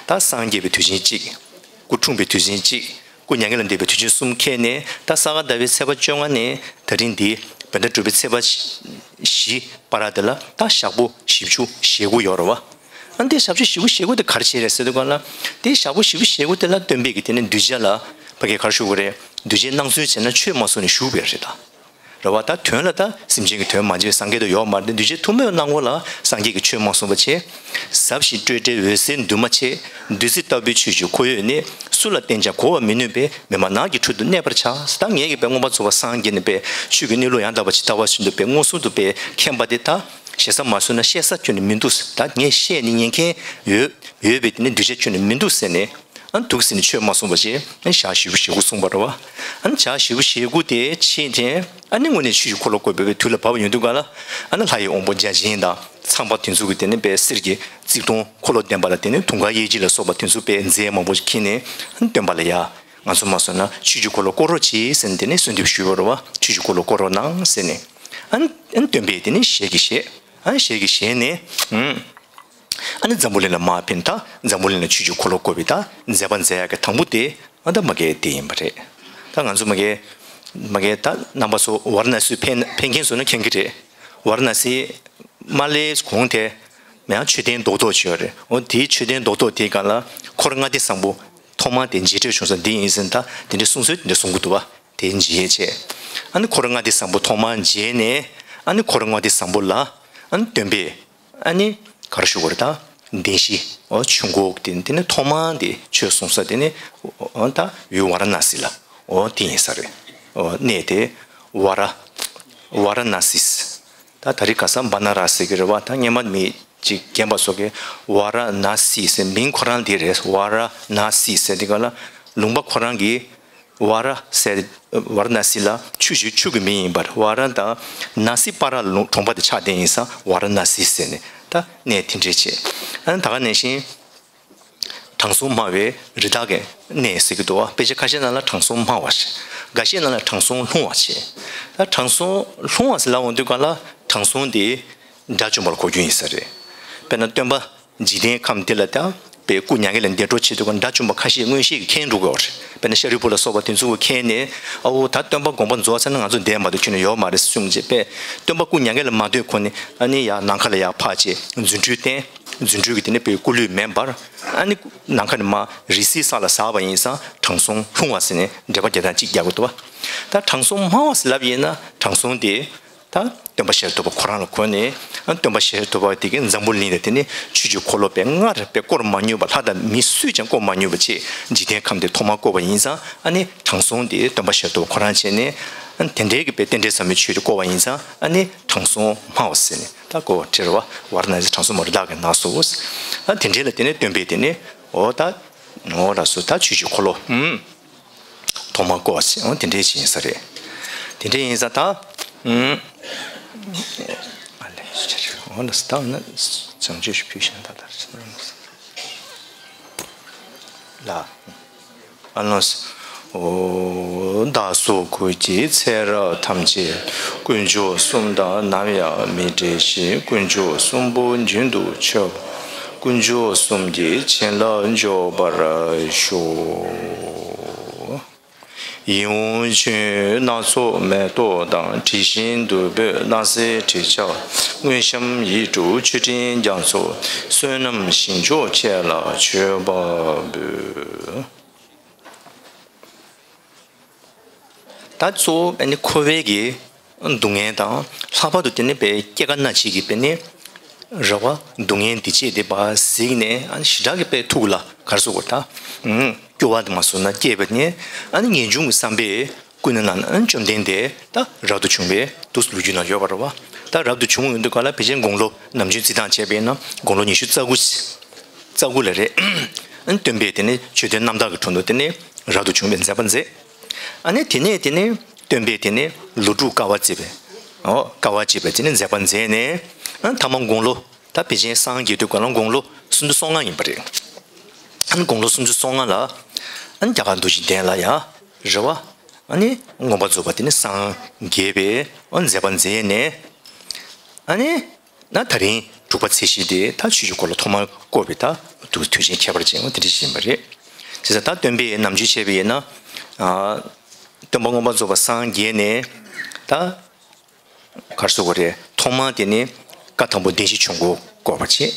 ད་སངས་རྒྱས་པའི་དུས་ཆེན་གཅིག་སྐུ་འཁྲུངས་པའི་དུས་ཆེན་གཅིག་སྐུ་མྱ་ངན་ལས་འདས་པའི་དུས་ཆེན་གསུམ་འཁེལ་ནས་ད་ས་ག་ཟླ་བའི་ཚེས་པ་བཅོ་ལྔ་ནས་ད་རིང་འདི་བོད་ཟླ་དྲུག་པའི་ཚེས་པ་བཞི་བར་དེ་ལ་ད་ཞག་པོ་བཞི་བཅུ་ཞེ་དགུ་ཡོད་རེད་བ། ཨ་འདི་ཞབས་ཕྱི་བཞི་པོ་ཞེ་དགུ་དེ་ག་རེ་བྱས་རེད་ཟེར་དུས་གང་ལ། དེ་ཞབས་པོ་བཞི་པོ་ཞེ་དགུ་དེ་ལ་སྟོན་པས་ཀྱི་དེ་ནི་གདུལ་བྱ་ལ་ཕ་གི་ག་རེ་ཞུ་དགོས་རེད། གདུལ་བྱའི་སྣང་ཚུལ་བྱས་ན་ཆོས་མ་གསུངས་ནས་བཞུགས་པའི་རེད་ད། རེད་བ། ད་དོན་ལ་ད་སེམས་ཅན་གྱི་དོན་མ་བྱས་སངས་རྒྱས་དུ་ཡོད་མ་རེད། གདུལ་བྱའི་ཐུན་མོང་སྣང་ངོ་ལ་སངས་རྒྱས་ཀྱི་ཆོས་མ་གསུངས་པ་བྱས། ཟབ་ཞི་སྤྲོས་བྲལ་འོད་གསལ་འདུས་མ་བྱས། བདུད་རྩི་ལྟ་བུའི་ཆོས་ཀྱི་ཁོར་ཡུག་ནི། སུ་ལ་བསྟན་ཀྱང་གོ་བར་མི་ནུས་པས། མི་སྨྲ་ནགས་ཀྱི་ཁྲོད་དུ་གནས་པར་བྱ། ད་ངེད་ཀྱིས་པའི་མངོན་པར་རྫོགས་པར་སངས་རྒྱས་ནས་པའི་ཆོས་ཀྱི་གནས་ལུགས་ཡང་དག་པ་ཇི་ལྟ་བ་བཞིན་དུ་པའི་མངོན་སུམ་དུ་པའི་མཁྱེན་པ་དེ་ད་ཞེ་ས་མ་གསུངས་ན་བཤད་ས་ཁྱོན་ནས་མི་འདུག་ད་ངས་བཤད་ནས་ཉན་མཁན་ཡོད་ཡོད་པས། དེ་ནི་གདུལ་བྱ་ཁྱོན་ནས་མི་འདུག་ཟེར་ནས། ཨ་ནི་འདུག་ཟེར་ནས་ཆོས་མ་གསུངས་པ་བྱས། ཨ་ནི་ཞག་བཞི་པོ་ཞེ་དགུ་གསུངས་པ་རེད་བ། ཨ་ནི་ཞག་བཞི་པོ་ཞེ་དགུ་དེ་ཕྱིན་ཏེ། ཨ་ནི་དངོས་གནས་ཆོས་ཀྱི་འཁོར་ལོ་བསྐོར་བའི་དུས་ལ་བབ་ཡོང་དུས་ག་ལ། ཨ་ནི་ལྷ་ཡི་དབང་པོ་བརྒྱ་བྱིན་དང་ཚངས་པ་དེ་ཚོ་གི་དེ་ནི་པའི་གསེར་གྱི་རྩིབས་སྟོང་འཁོར་ལོ་ལྡན་པ་ལ་དེ་ནི་དུང་དཀར་གཡས་འཁྱིལ་ལ་སོགས་པ་དེ་ཚོ་པའི་རྫས་མང་པོ་ཞིག་འཁྱེར་ནས། ཨ་ནི་སྟོན་པ་ལ་ཡ། ང་ཚོ་མ་གསུངས་ན་ཆོས་ཀྱི་འཁོར་ལོ་བསྐོར་རོགས་གྱིས་ཟེར་ནས་དེ་ནི་གསོལ་འདེབས་ཞུས་པ་རེད་བ། ཆོས་ཀྱི་འཁོར་ལོ་བསྐོར་རོགས་གནང་ཟེར་ནས། ཨ་ནི་ཨ་ནི་སྟོན་པས་དེ་ནི་ཞལ་གྱིས་བཞེས། ཨ་ནི་ཞལ་གྱིས་བཞེས་ནས། ཨུམ། ཨ་ནི་འཛམ་བུ་གླིང་ལ་མར་ཕེབས། ད་འཛམ་བུ་གླིང་ལ་ཆོས་ཀྱི་འཁོར་ལོ་བསྐོར་བའི་ད་མཛད་པ་མཛད་ཡག་གི་དང་པོ་དེ་ཨ་ད་མ་གི་དེ་ཡིན་པ་རེད། ད་ང་ཚོ་མ་གི་མ་གི་ད་རྣམ་པ་ཚོ་ཝཱ་ར་ཎ་སི་ཕེབས་ཕེབས་མཁན་ཚོ་ནི་མཁྱེན་གྱི་རེད། ཝཱ་ར་ཎ་སི་མར་ལས་གོང་དེ་ཡང་མཆོད་རྟེན་རྡོག་རྡོག་ཅིག་ཡོད་རེད། འོ་དེའི་མཆོད་རྟེན་རྡོག་རྡོག་དེའི་སྒང་ལ་འཁོར་ལྔ་སྡེ་བཟང་པོ་ཐོག་མར་དེ་མཇལ་འཕྲད་བྱུང་ས་འདི་ཡིན་ཟེར། ད་དེ་འདྲའི་གསུང་ཚུལ་དེ་འདྲ་གསུང་གི་འདུག་བ། དེ་མཇལ་བྱས། ཨ་ནི་འཁོར་ལྔ་སྡེ་བཟང་པོ་ཐོག་མར་མཇལ་ནས། ཨ་ནི་འཁོར་ལྔ་སྡེ་བཟང་པོ་ལ་ཨ་ནི་སྟོན་པས། ཨ་ནི་ག་རེ་ཞུ་དགོས་རེད། ད་བདེན་བཞི། འོ་ཆོས་འཁོར་དེ་དེ་ནི་ཐོག་མར་དེ་ཆོས་གསུངས་ས་དེ་ནི། འོ་ད་ཡུལ་ཝཱ་ར་ཎ་སི་ལ། འོ་དེ་ཡིན་ས་རེད། འོ་གནས་དེ་ཝཱ་ར། ཝཱ་ར་ཎ་སི། ད་ད་རེས་ཁ་སང་བ་ན་ར་སི་གི་རེད་བ། ད་སྔོན་མ་མི་གཅིག་རྒན་པ་ཚོ་གིས་ཝཱ་ར་ཎ་སི་ཟེར་མིང་ཁོ་རང་དེ་རེད། ཝཱ་ར་ཎ་སི་ཟེར་དེ་ག་ལ་ལུང་པ་ཁོ་རང་གིས། ཝཱ་ར་ཟེར། ཝཱ་ར་ཎ་སི་ལ་ཆུ་ཞིག་ཆུ་གི་མིང་ཡིན་པར། ཝཱ་ར་དང་ཎ་སི་པཱ་ར་ལུང་གྲོང་པ་དེ་ཆགས་བསྡད་ཡིན་ཙང་ཝཱ་ར་ཎ་སི་ཟེར་ནས་ད་གནས་དེ་འདྲས་བྱས། ཨ་ནི་ད་ག་ནང་བཞིན་དྲང་སྲོང་སྨྲ་བའི་རི་དྭགས་ཀྱི་གནས་ཟེར་གྱི་འདུག་བ། དཔེ་ཆ་ཁ་ཤས་ནང་ལ་དྲང་སྲོང་སྨྲ་བ་ཞེས། འགའ་ཤས་ནང་ལ་དྲང་སྲོང་ལྷུང་བ་ཞེས། ད་དྲང་སྲོང་ལྷུང་བ་ཟེར་ལབ་འོང་དུས་ག་ལ་དྲང་སྲོང་དེ་དགྲ་བཅོམ་པ་ལ་གོ་རྒྱུ་ཡིན་ས་རེད། དཔེར་ན་སྟོན་པ། འཇིག་རྟེན་ཁམས་འདི་ལ་ད་པའི་སྐུ་མྱ་ངན་ལས་འདས་འགྲོ་བྱེད་དུས་ཀྱང་དགྲ་བཅོམ་པ་ཁ་ཤས་མངོན་ཤེས་ཀྱིས་མཁྱེན་འགྲོ་གི་ཡོད་རེད། དཔེར་ན་ཤཱ་རིའི་བུ་ལ་སོགས་པ་དེ་ཚོ་གིས་མཁྱེན་ནས། ཨ་འོ་ད་སྟོན་པ་དགོངས་པ་རྫོགས་ཚར་ན་ང་ཚོ་འདས་མ་གཏོགས་ཁྱོན་ནས་ཡོད་མ་རེད་གསུངས་རྗེས་པས། སྟོན་པ་སྐུ་མྱ་ངན་ལས་མ་ཐོན་གོང་ནས་ཨ་ནི་ཡར་ནམ་མཁའ་ལ་ཡར་འཕགས་བྱས་རྫུ་འཕྲུལ་བསྟན། རྫུ་འཕྲུལ་གྱིས་དེ་ནས་པའི་སྐུ་ལུས་མེ་འབར། ཨ་ནི་ནམ་མཁའ་ནས་མར་རི་སིལ་ས་ལ་ཟགས་པ་ཡིན་ཙང་དྲང་སྲོང་ལྷུང་བ་ཟེར་ནས་འགྲེལ་པ་རྒྱག་སྟངས་གཅིག་རྒྱག་གི་འདུག་བ། ད་དྲང་སྲོང་སྨྲ་བ་ཟེར་ལབ་ཡིན་ན་དྲང་སྲོང་དེ། ད་སྟོན་པ་ཤཱ་ར་དྭ་ཏི་པ་ཁོ་རང་ལ་གོ་ནས། ཨ་སྟོན་པ་ཤཱ་ར་དྭ་ཏི་པ་དེ་གིས་འཛམ་བུ་གླིང་ལ་དེ་ནི་ཆོས་ཀྱི་འཁོར་ལོ་པའི་སྔར་པའི་བསྐོར་མ་མྱོང་བ། ལྷ་དང་མི་སུས་ཀྱང་བསྐོར་མ་མྱོང་བ་བྱས། འཇིག་རྟེན་ཁམས་དེ་ཐོག་མར་བསྐོར་བ་ཡིན་ཙང་ཨ་ནི་དྲང་སྲོང་དེ་སྟོན་པ་ཤཱ་ར་དྭ་ཏི་པ་ཁོ་རང་བྱས་ནས། ཨ་དེ་འདྲའི་གི་པའི་རྟེན་འབྲེལ་ཟབ་མོའི་ཆོས་དེ་བསྐོར་བ་ཡིན་ཙང་ཨ་ནི་དྲང་སྲོང་སྨྲ་བ་ཟེར་ནས་ད་གོ་བ་ཁྲིད་རེད་བ། ཝཱ་ར་ཎ་སི་དྲང་སྲོང་སྨྲ་བའི་རི་དྭགས་ཀྱི་ནགས་སུ། ཨ་དེ་འདྲའི་ལ་དེ་ནི་སྟོན་པས་དེ་ནི། འོ་ད། འོ་ལགས་སོ། ད་ཆོས་ཀྱི་འཁོར་ལོ། ཨུམ། ཐོག་མར་བསྐོར་བ་ཞིག་འོ་དེ་འདྲའི་ཞིག་ཡིན་ས་རེད། དེ་འདྲའི་ཡིན་ཙང་ད། ཨུམ། ཨ་ལས་ཆེ་ཆེ་འོ་ན་ད་ན་བྱང་ཆུབ་ཕུལ་ཞིང་ད་ལྟར་ལ། ཨ་ལོས། འོ། བདག་སོགས་སྐུ་གཅིག་ཚེ་རབས་ཐམས་ཅད། དཀོན་མཆོག་གསུམ་དང་ནམ་ཡང་མི་འབྲལ་ཞིང་། དཀོན་མཆོག་གསུམ་པོ་རྒྱུན་དུ་མཆོད་པ། དཀོན་མཆོག་གསུམ་གྱི་བྱིན་རླབས་འཇོག་པར་ཤོག། ཡིད་འོང་ཆོས་སྣ་ཚོགས་མེ་ཏོག་དང་། དྲི་ཞིམ་བདུག་སྤོས་སྣང་གསལ་དྲི་ཆབ། དངོས་བཤམས་ཡིད་སྤྲུགས་མཆོད་སྤྲིན་རྒྱ་མཚོ། བསོད་ནམས་ཞིང་མཆོག་ཁྱེད་ལ་མཆོད་པ་འབུལ། ད་གཙོ་བོ་ཨ་ནི་འཁོར་བའི་གི་སྡུག་བསྔལ་དང་། ལྷག་པར་དུ་དེ་ནི་པའི་སྐྱེ་རྒ་ན་འཆི་གི་པའི་ནི་རེ་བ། སྡུག་བསྔལ་འདི་བྱས་ཏེ་པ་གཟིགས་ནས་ཨ་ནི་ཞེ་དྲག་གི་པའི་ཐུགས་ལ་ག་རེ་ཟེར་དགོས་ད། སྐྱོ་བ་དེ་མ་བཟོད་ན་སྐྱེས་པ་ནི་ཨ་ནི་ངེས་འབྱུང་གི་བསམ་པས་ཀུན་ནས་བསླངས་ན་ཨ་ནི་བཅོམ་ལྡན་འདས་ད་རབ་ཏུ་བྱུང་བའི་དུས་སུ་ལོ་རྒྱུས་ནང་ཡོད་པ་རེད་བ། ད་རབ་ཏུ་བྱུང་ཡོང་དུས་ག་ལ་ཕལ་ཆེར་དགུང་ལོ་ནམ་རྒྱུན་རྩིས་སྟངས་བྱས་པས་ན་དགུང་ལོ་ཉི་ཤུ་རྩ་དགུ། རྩ་དགུ་ལ་རེད། ཨ་ནི་སྟོན་པས་དེ་ནི་མཆོད་རྟེན་རྣམ་དག་གི་དྲུང་དུ་དེ་ནི་རབ་ཏུ་བྱུང་བའི་མཛད་པ་མཛད། ཨ་ནི་དེ་ནས་དེ་ནི་སྟོན་པས་དེ་ནི་ལོ་དྲུག་དཀའ་བ་སྤྱད་པའི། འོ་དཀའ་བ་སྤྱད་པའི་དེ་ནི་མཛད་པ་མཛད་ནས། ཨ་ནི་ཐ་མ་དགུང་ལོ་ད་ཕལ་ཆེར་སངས་རྒྱས་དུས་ག་ལ་དགུང་ལོ་སུམ་ཅུ་སོ་ལྔ་ཡིན་པ་རེད། ཨ་ནི་དགུང་ལོ་སུམ་ཅུ་སོ་ལྔ་ལ་ཨ་ནི་རྒྱ་གར་འདུལ་བྱེད་ལྡན་ལ་ཡ་རེད་བ། ཨ་ནི་མངོན་པར་རྫོགས་པ་དེ་ནི་སངས་རྒྱས་པའི་ཨ་ནི་མཛད་པ་མཛད་ནས། ཨ་ནི་ན་ད་རིང་དྲུག་པ་ཚེས་བཞི་དེ་ད་ཆོས་ཀྱི་འཁོར་ལོ་ཐོག་མར་བསྐོར་བའི་ད་དུས་དུས་ཆེན་ཁྱད་པར་ཅན་དེ་འདྲ་ཞིག་ཡིན་པ་རེད། བྱས་ཙང་ད་སྟོན་པས་ནམ་རྒྱུན་བྱས་པ་ཡིན་ན། ཨ་སྟོན་པ་མངོན་པར་རྫོགས་པ་སངས་རྒྱས་ནས་ད། ག་རེ་ཟེར་དགོས་རེད། ཐོག་མར་དེ་ནི་བཀའ་དང་པོ་བདེན་བཞིའི་ཆོས་འཁོར་བསྐོར་བ་བྱས།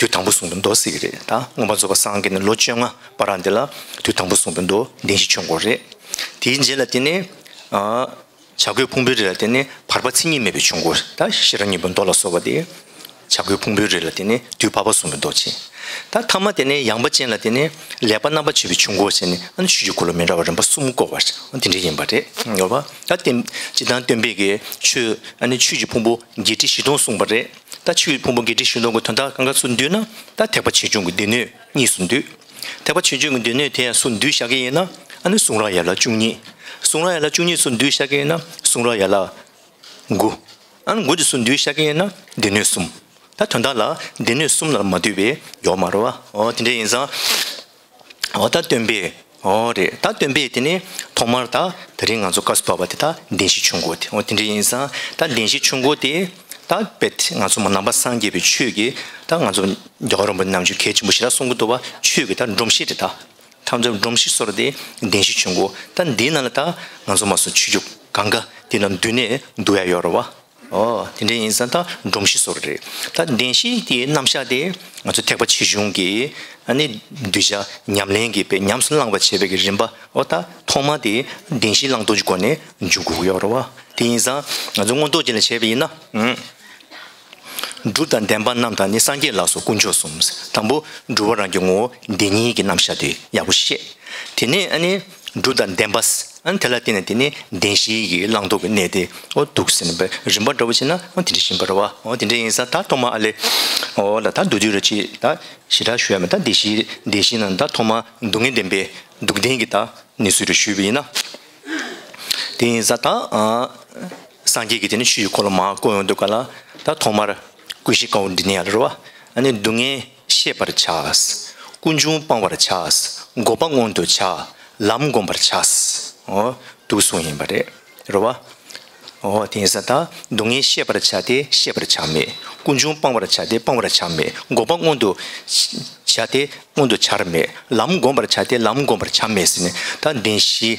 དུས་དང་པོ་གསུངས་པའི་མདོ་ཟེར་གྱི་རེད། ད་མངོན་པར་རྫོགས་པར་སངས་རྒྱས་ནས་ལོ་བཅོ་ལྔ་བར་དེ་ལ་དུས་དང་པོ་གསུངས་པའི་མདོ་བདེན་བཞིའི་ཆོས་འཁོར་རེད། དེའི་རྗེས་ལ་དེ་ནས་ཨ། བྱ་རྒོད་ཕུང་པོའི་རི་ལ་དེ་ནས་བར་པ་མཚན་ཉིད་མེད་པའི་ཆོས་འཁོར། ད་ཤེས་རབ་སྙིང་པོའི་མདོ་ལ་སོགས་པ་དེ། བྱ་རྒོད་ཕུང་པོའི་རི་ལ་དེ་ནས་དུས་འཕགས་པ་གསུངས་པའི་མདོ་ཆེ། ད་ཐ་མ་དེ་ནས་ཡངས་པ་ཅན་ལ་དེ་ནས་ལེགས་པ་རྣམ་པར་ཕྱེ་བའི་ཆོས་འཁོར་ཟེར་ནས་ཨ་ནི་ཆོས་ཀྱི་འཁོར་ལོ་མི་འདྲ་བ་རིམ་པ་གསུམ་བསྐོར་བ་དེ་འདྲ་ཡིན་པ་རེད། ཡོད་པ། ད་དེ་སྤྱིར་བཏང་སྟོན་པས་ཀྱི་ཆོས་ཨ་ནི་ཆོས་ཀྱི་ཕུང་པོ་བརྒྱད་ཁྲི་བཞི་སྟོང་གསུངས་པ་རེད། ད་ཆོས་ཀྱི་ཕུང་པོ་བརྒྱད་ཁྲི་བཞི་སྟོང་གི་དོན་དག་གང་ག་ཚུར་བསྡུས་ན། ད་ཐེག་པ་ཆེ་ཆུང་གི་སྡེ་སྣོད་གཉིས་སུ་འདུས། ཐེག་པ་ཆེ་ཆུང་གི་སྡེ་སྣོད་དེ་ཡང་ཚུར་བསྡུས་བཞག་གི་ཡིན་ན། ཨ་ནི་གསུང་རབ་ཡན་ལག་བཅུ་གཉིས། གསུང་རབ་ཡན་ལག་བཅུ་གཉིས་ཚུར་བསྡུས་བཞག་གི་ཡིན་ན་གསུང་རབ་ཡན་ལག་དགུ། ཨ་ནི་དགུ་དེ་ཚུར་བསྡུས་བཞག་གི་ཡིན་ན་སྡེ་སྣོད་གསུམ། ད་དོན་དག་ལ་སྡེ་སྣོད་གསུམ་ལ་མ་ལྟོས་པའི་ཡོད་མ་རེད་བ། འོ་དེ་འདྲ་ཡིན་ཙང་། འོ་ད་སྟོན་པས། འོ་རེད། ད་སྟོན་པས་དེ་ནས་ཐོག་མར་ད་དེ་རིང་ང་ཚོ་སྐབས་སུ་བབས་པ་དེ་ད་བདེན་བཞིའི་ཆོས་འཁོར་དེ། འོ་དེ་འདྲ་ཡིན་ཙང་ད་བདེན་བཞིའི་ཆོས་འཁོར་དེ་ད་དཔེ་ང་ཚོ་མ་ནང་པ་སངས་རྒྱས་པའི་ཆོས་ཀྱི་ད་ང་ཚོ་རྒྱལ་བ་རིན་པོ་ཆེ་ནམ་རྒྱུན་གལ་ཆེན་པོ་ཞེ་དྲག་གསུང་གི་འདུག་བ། ཆོས་ཀྱི་ད་སྒྲོམ་གཞི་དེ་ད། ཐམས་ཅད་སྒྲོམ་གཞི་སོགས་དེ་བདེན་བཞིའི་ཆོས་འཁོར། ད་འདིའི་ནང་ལ་ད་ང་ཚོ་མ་སོང་ཆོས་བརྒྱུད་གང་ག་དེ་ནང་འདུས་ནས་འདུ་ཡ་ཡོད་རེད་བ། ཨོ་དེ་འདྲ་ཡིན་ཙང་ད་སྒྲོམ་གཞི་སོགས་རེད། ད་བདེན་བཞི་དེའི་རྣམ་གཞག་དེ་ང་ཚོ་ཐེག་པ་ཆེ་ཆུང་གི་ཨ་ནི་གདུལ་བྱ་ཉམས་ལེན་གྱི་དཔེ་ཉམས་སུ་བླང་བ་བྱེད་པའི་གི་རིམ་པ། ཨོ་ད་ཐོག་མ་དེ་བདེན་བཞིའི་བླང་དོར་གྱི་སྒོ་ནས་འཇུག་དགོས་ཀྱི་ཡོད་རེད་བ། དེ་ཡིན་ཙང་ང་ཚོ་མངོན་རྟོགས་ཅན་ལ་བྱས་པ་ཡིན་ན། ཨང་། སྒྲུབ་དང་བདེན་པ་རྣམས་དང་ནི། སངས་རྒྱས་ལ་སོགས་དཀོན་མཆོག་གསུམ། དང་པོ་སྒྲུབ་པ་རང་གི་ངོ་བོ་བདེན་གཉིས་ཀྱི་རྣམ་གཞག་དེ་ཡག་པོ་ཤེས། དེ་ནས་ཨ་ནི་སྒྲུབ་དང་བདེན་པ། ཨ་ནི་དེ་ལ་བརྟེན་ནས་དེ་ནི་བདེན་བཞིའི་གི་བླང་དོར་གྱི་གནད་དེ་འོ་འདུག་ཟེར་ནས་རིམ་པ་འདྲ་བོ་བྱས་ན་འོ་དེ་འདྲ་ཡིན་པ་རེད་བ། འོ་དེ་འདྲ་ཡིན་ཙང་ད་ཐོག་མ་ཨ་ལས་འོ་ལ་ད་མདོར་བསྡུས་རེ་ཅིག་ད་ཞེ་དྲག་ཞུ་ཡ་མེད། ད་བདེན་བཞི་བདེན་བཞི་ནང་ད་ཐོག་མ་སྡུག་བསྔལ་བདེན་པའི་སྡུག་བདེན་གྱི་ད་གནས་ཚུལ་རེ་ཞུས་པ་ཡིན་ན། དེ་ཡིན་ཙང་ད། སངས་རྒྱས་ཀྱིས་དེ་ནི་ཆོས་ཀྱི་འཁོར་ལོ་མར་བསྐོར་ཡོང་དུས་ག་ལ། ད་ཐོག་མར་ཀུན་ཤེས་དཀའ་བ་འདྲེན་ཡ་ལ་རེད་བ། ཨ་ནི་སྡུག་བསྔལ་ཤེས་པར་བྱ། ཀུན་འབྱུང་སྤང་བར་བྱ། འགོག་པ་མངོན་དུ་བྱ། ལམ་བསྒོམ་པར་བྱ། འོ་འདུག་གསུངས་ཡིན་པ་རེད། རེད་བ། འོ་དེ་ཡིན་ཙང་ད་སྡུག་བསྔལ་ཤེས་པར་བྱ་སྟེ་ཤེས་པར་བྱ་མེད། ཀུན་འབྱུང་སྤང་བར་བྱ་སྟེ་སྤང་བར་བྱ་མེད། འགོག་པ་མངོན་དུ་བྱ་སྟེ་མངོན་དུ་བྱར་མེད། ལམ་བསྒོམ་པར་བྱ་སྟེ་ལམ་བསྒོམ་པར་བྱ་མེད་ཟེར་ནས་ད་བདེན་བཞི།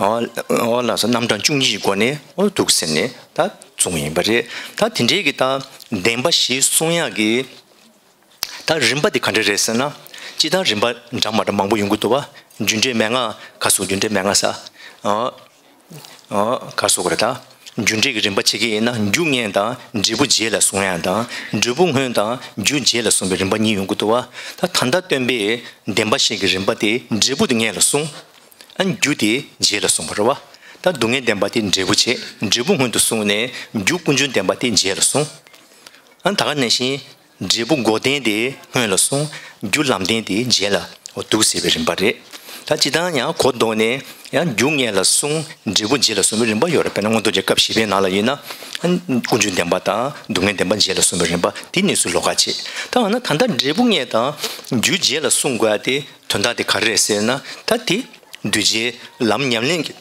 འོ་འོ་ལགས་སོ། རྣམ་གྲངས་བཅུ་གཉིས་ཀྱི་སྒོ་ནས་འོ་འདུག་ཟེར་ནས་ད་གསུངས་ཡིན་པ་རེད། ད་དེ་འདྲའི་གི་ད་བདེན་པ་བཞི་གསུང་ཡག་གི་ད་རིམ་པ་དེ་ག་འདྲ་རེད་ཟེར་ན། སྤྱིར་བཏང་རིམ་པ་འདྲ་མ་འདྲ་མང་པོ་ཡོང་གི་འདུག་བ། རྒྱུ་འབྲས་མན་ངག་ག་སོགས་རྒྱུ་འབྲས་མན་ངག་ས། འོ། ཨོ། ག་སོགས་རེད་ད། རྒྱུ་འབྲས་ཀྱི་རིམ་པ་བྱེད་ཀྱི་ཡིན་ན་རྒྱུ་སྔོན་དང་འབྲས་བུ་རྗེས་ལ་གསུང་ཡ་དང་འབྲས་བུ་སྔོན་དང་རྒྱུ་རྗེས་ལ་གསུང་བའི་རིམ་པ་གཉིས་ཡོང་གི་འདུག་བ། ད་ད་ལྟ་སྟོན་པས་བདེན་པ་བཞི་གི་རིམ་པ་དེ་འབྲས་བུ་དེ་སྔོན་ལ་གསུངས། ཨ་ནི་རྒྱུ་དེ་རྗེས་ལ་གསུངས་པ་རེད་བ། ད་སྡུག་བསྔལ་བདེན་པ་དེ་འབྲས་བུ་བྱས་འབྲས་བུ་སྔོན་དུ་གསུངས་ནས་རྒྱུ་ཀུན་འབྱུང་བདེན་པ་དེ་རྗེས་ལ་གསུངས། ཨ་ནི་ད་ག་ནང་བཞིན། འབྲས་བུ་འགོག་བདེན་དེ་སྔོན་ལ་གསུངས། རྒྱུ་ལམ་བདེན་དེ་རྗེས་ལ་འོ་འདུག་ཟེར་བའི་རིམ་པ་རེད། ད་སྤྱིར་བཏང་ཡང་གོ་ལྡོག་ནས་ཡང་རྒྱུ་སྔོན་ལ་གསུངས་འབྲས་བུ་རྗེས་ལ་གསུངས་པའི་རིམ་པ་ཡོད་རེད། དཔེར་ན་མངོན་རྟོགས་རྒྱན་སྐབས་བཞི་པའི་ནང་ལ་ཡིན་ན། ཀུན་འབྱུང་བདེན་པ་དང་སྡུག་བསྔལ་བདེན་པ་རྗེས་ལ་གསུངས་པའི་རིམ་པ་དེ་གནས་ཚུལ་ལོགས་ཀ་བྱེད། ད་འོ་ན་ད་ལྟ་འབྲས་བུ་སྔོན་དང་རྒྱུ་རྗེས་ལ་གསུངས་དགོས་ཡ་དེ་དོན་དག་དེ་ག་རེ་རེད་ཟེར་ན། ད་དེ་གདུལ་བྱའི་ལམ་ཉམས་ལེན་གྱི་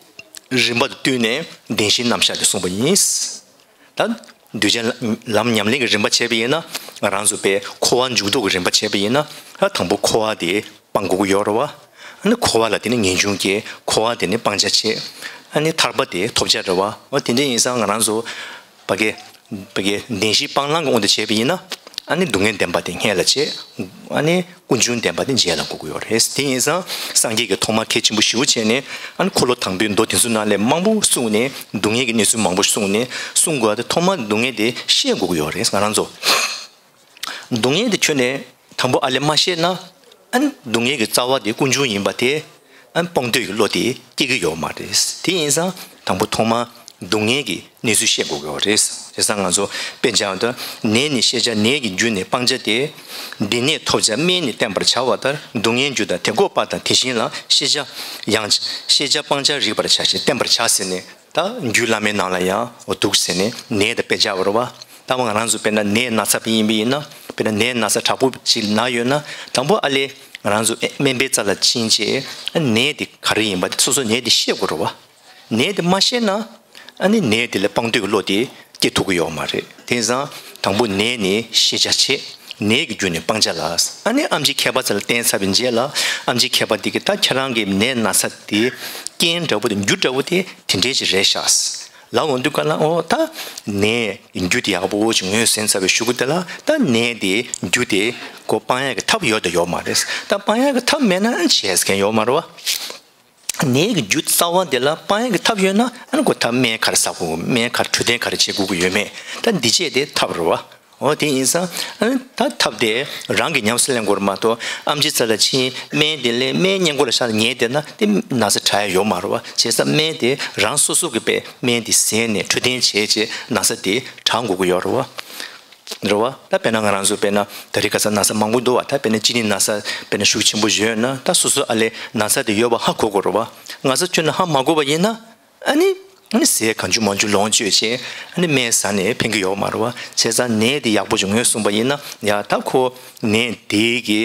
རིམ་པ་དང་བསྟུན་ནས་བདེན་བཞིའི་རྣམ་གཞག་དེ་གསུངས་པ་ཡིན། ད་གདུལ་བྱའི་ལམ་ཉམས་ལེན་གྱི་རིམ་པ་བྱས་པ་ཡིན་ན་ང་རང་ཚོ་དཔེ་འཁོར་བ་འཇུག་ལྡོག་གི་རིམ་པ་བྱས་པ་ཡིན་ན། ཨ་དང་པོ་འཁོར་བ་དེ་སྤང་དགོས་ཀྱི་ཡོད་རེད་བ། ཨ་ནི་འཁོར་བ་ལ་དེ་ནས་ངེས་འབྱུང་སྐྱེ། འཁོར་བ་དེ་ནས་སྤང་བྱ་བྱེད། ཨ་ནི་ཐར་པ་དེ་ཐོབ་བྱ་རེད་བ། འོ་དེ་འདྲ་ཡིན་ཙང་ང་རང་ཚོ་ཕ་གི་ཕ་གི་བདེན་བཞི་སྤང་བླང་གི་དབང་དུ་བྱས་པ་ཡིན་ན། ཨ་ནི་སྡུག་བསྔལ་བདེན་པ་དེ་སྔོན་ལ་བྱེད། ཨ་ནི་ཀུན་འབྱུང་བདེན་པ་དེ་རྗེས་ལ་འགོག་གི་ཡོད་རེད། དེ་ཡིན་ཙང་སངས་རྒྱས་ཀྱིས་ཐོག་མར་གལ་ཆེན་པོ་ཞེ་པོ་བྱས་ནས། ཨ་ནི་འཁོར་ལོ་དང་པོའི་མདོ་དེ་ཚོའི་ནང་ལས་མང་པོ་གསུངས་ནས་སྡུག་བསྔལ་གྱི་གནས་ཚུལ་མང་པོ་གསུངས་ནས་གསུང་དགོས་པ་དེ་ཐོག་མར་སྡུག་བསྔལ་དེ་ཤེས་དགོས་ཀྱི་ཡོད་རེད། ང་རང་ཚོ་སྡུག་བསྔལ་དེ་ཁྱོན་ནས་དང་པོ་ཨ་ལས་མ་ཤེས་ན། ཨ་ནི་སྡུག་བསྔལ་གྱི་རྩ་བ་དེ་ཀུན་འབྱུང་ཡིན་པ་དེ་ཨ་ནི་སྤང་འདོད་ཀྱི་བློ་དེ་སྐྱེ་གི་ཡོད་མ་རེད། དེ་ཡིན་ཙང་དང་པོ་ཐོག་མར་སྡུག་བསྔལ་གྱི་གནས་ཚུལ་ཤེས་དགོས་ཀྱི་ཡོད་རེད། བྱས་ཙང་ང་ཚོ་དཔེ་འཇོག་ན། ནད་ནི་ཤེས་བྱ་ནད་ཀྱི་རྒྱུ་ནི་སྤང་བྱ་སྟེ། སྡུག་བསྔལ་ཐོབ་བྱ་སྨན་ནི་བསྟེན་པར་བྱ་བ་ལྟར། སྡུག་བསྔལ་རྒྱུ་དང་དེ་འགོག་པ་དང་དེ་བཞིན་ལ། ཤེས་བྱ་ཡང་ཤེས་བྱ་སྤང་བྱ་རིག་པར་བྱ་ཞིང་བསྟེན་པར་བྱ་ཟེར་ནས། ད་རྒྱུད་བླ་མའི་ནང་ལ་ཡང་འོ་འདུག་ཟེར་ནས་ནད་དང་དཔེ་བྱ་བ་རེད་བ། ད་ང་རང་ཚོ་དཔེར་ན་ནད་ན་ཚ་ཡིན་པ་ཡིན་ན། དཔེར་ན་ནད་ན་ཚ་དྲག་པོ་ཅིག་ན་ཡོད་ན། དང་པོ་ཨ་ལས་ང་རང་ཚོ་སྨན་པའི་རྩ་ལ་ཕྱིན་བྱས་ནད་དེ་ག་རེ་ཡིན་པ་དེ་སོ་སོ་ནད་དེ་ཤེས་དགོས་རེད་བ། ནད་དེ་མ་ཤེས་ན། ཨ་ནི་ནད་དེ་ལ་སྤང་འདོད་ཀྱི་བློ་དེ་སྐྱེ་ཐུབ་ཀྱི་ཡོད་མ་རེད། དེང་སང་དང་པོ་ནད་ནི་ཤེས་བྱ་བྱེད། ནད་ཀྱི་རྒྱུ་ནི་སྤང་བྱ་ལ། ཨ་ནི་ཨེམ་ཆི་མཁས་པ་ཚོ་ལ་བསྟེན་ཚར་བའི་རྗེས་ལ། ཨེམ་ཆི་མཁས་པ་དེ་གིས་ད་ཁྱེད་རང་གི་ནད་ན་ཚ་དེ་རྐྱེན་འདྲ་བོ་དེ་རྒྱུ་འདྲ་བོ་དེ་དེ་འདྲའི་ཅིག་རེད་ཤག་ལབ་འོང་དུས་ག་ལ་ཨོ་ད་ནད་རྒྱུ་དེ་ཡག་པོ་ཅིག་ངོས་ཟིན་ཚར་བའི་གཞུག་གུ་དེ་ལ་ད་ནད་དེ་རྒྱུ་དེ་ཁོ་སྤང་ཡག་གི་ཐབས་ཡོད་དང་ཡོད་མ་རེད། ད་སྤང་ཡག་གི་ཐབས་མེད་ན་བྱས་མཁན་ཡོད་མ་རེད་བ། ནད་ཀྱི་རྒྱུ་རྩ་བ་དེ་ལ་སྤང་ཡག་གི་ཐབས་ཡོད་ན་ཨ་ནི་ཁོ་ད་སྨན་ག་རེ་ཟ་དགོས། སྨན་ག་རེ་འཕྲོད་བསྟེན་ག་རེ་བྱེད་དགོས་ཀྱི་ཡོད་མེད་ད་འདི་བྱས་དེ་ཐབས་རེད་བ། འོ་དེ་ཡིན་ཙང་ཨ་ནི་ད་ཐབས་དེ་རང་གིས་ཉམས་སུ་ལེན་དགོས་རེད་མ་གཏོགས་ཨེམ་ཆི་རྩ་ལ་ཕྱིན་སྨན་དེ་ལས་སྨན་སྔས་མགོ་ལ་བཞག་ཉལ་བསྡད་ན་དེ་ན་ཚ་དྲག་ཡ་ཡོད་མ་རེད་བ། བྱས་ཙང་སྨན་དེ་རང་སོ་སོ་གི་པའི་སྨན་དེ་ཟས་ནས་འཕྲོད་བསྟེན་བྱས་བྱས་ན་ཚ་དེ་དྲག་འགྲོ་གི་ཡོད་རེད་བ། རེད་བ། ད་དཔེར་ན་ང་རང་ཚོ་དཔེར་ན་ད་རེས་ཁ་སང་ན་ཚ་མང་པོ་འདུག་བ། ད་དཔེར་ན་གཅིན་སྙི་ན་ཚ་དཔེར་ན་ཤུགས་ཆེན་པོ་ཡོད་ན་ད་སོ་སོ་ཨ་ལས་ན་ཚ་དེ་ཡོད་པ་ཧ་གོ་དགོས་རེད་བ། ན་ཚ་ཁྱོན་ནས་ཧ་མ་གོ་བ་ཡིན་ན་ཨ་ནི་ཨ་ནི་ཟས་གང་བྱུང་མང་བྱུང་ལོངས་སྤྱོད་བྱས་ཨ་ནི་སྨན་ཟ་ནས་ཕན་གྱི་ཡོད་མ་རེད་བ། བྱས་ཙང་ནད་དེ་ཡག་པོ་ཅིག་ངོས་བཟུང་བ་ཡིན་ན་ཡ་ད་ཁོ་ནད་དེ་གི་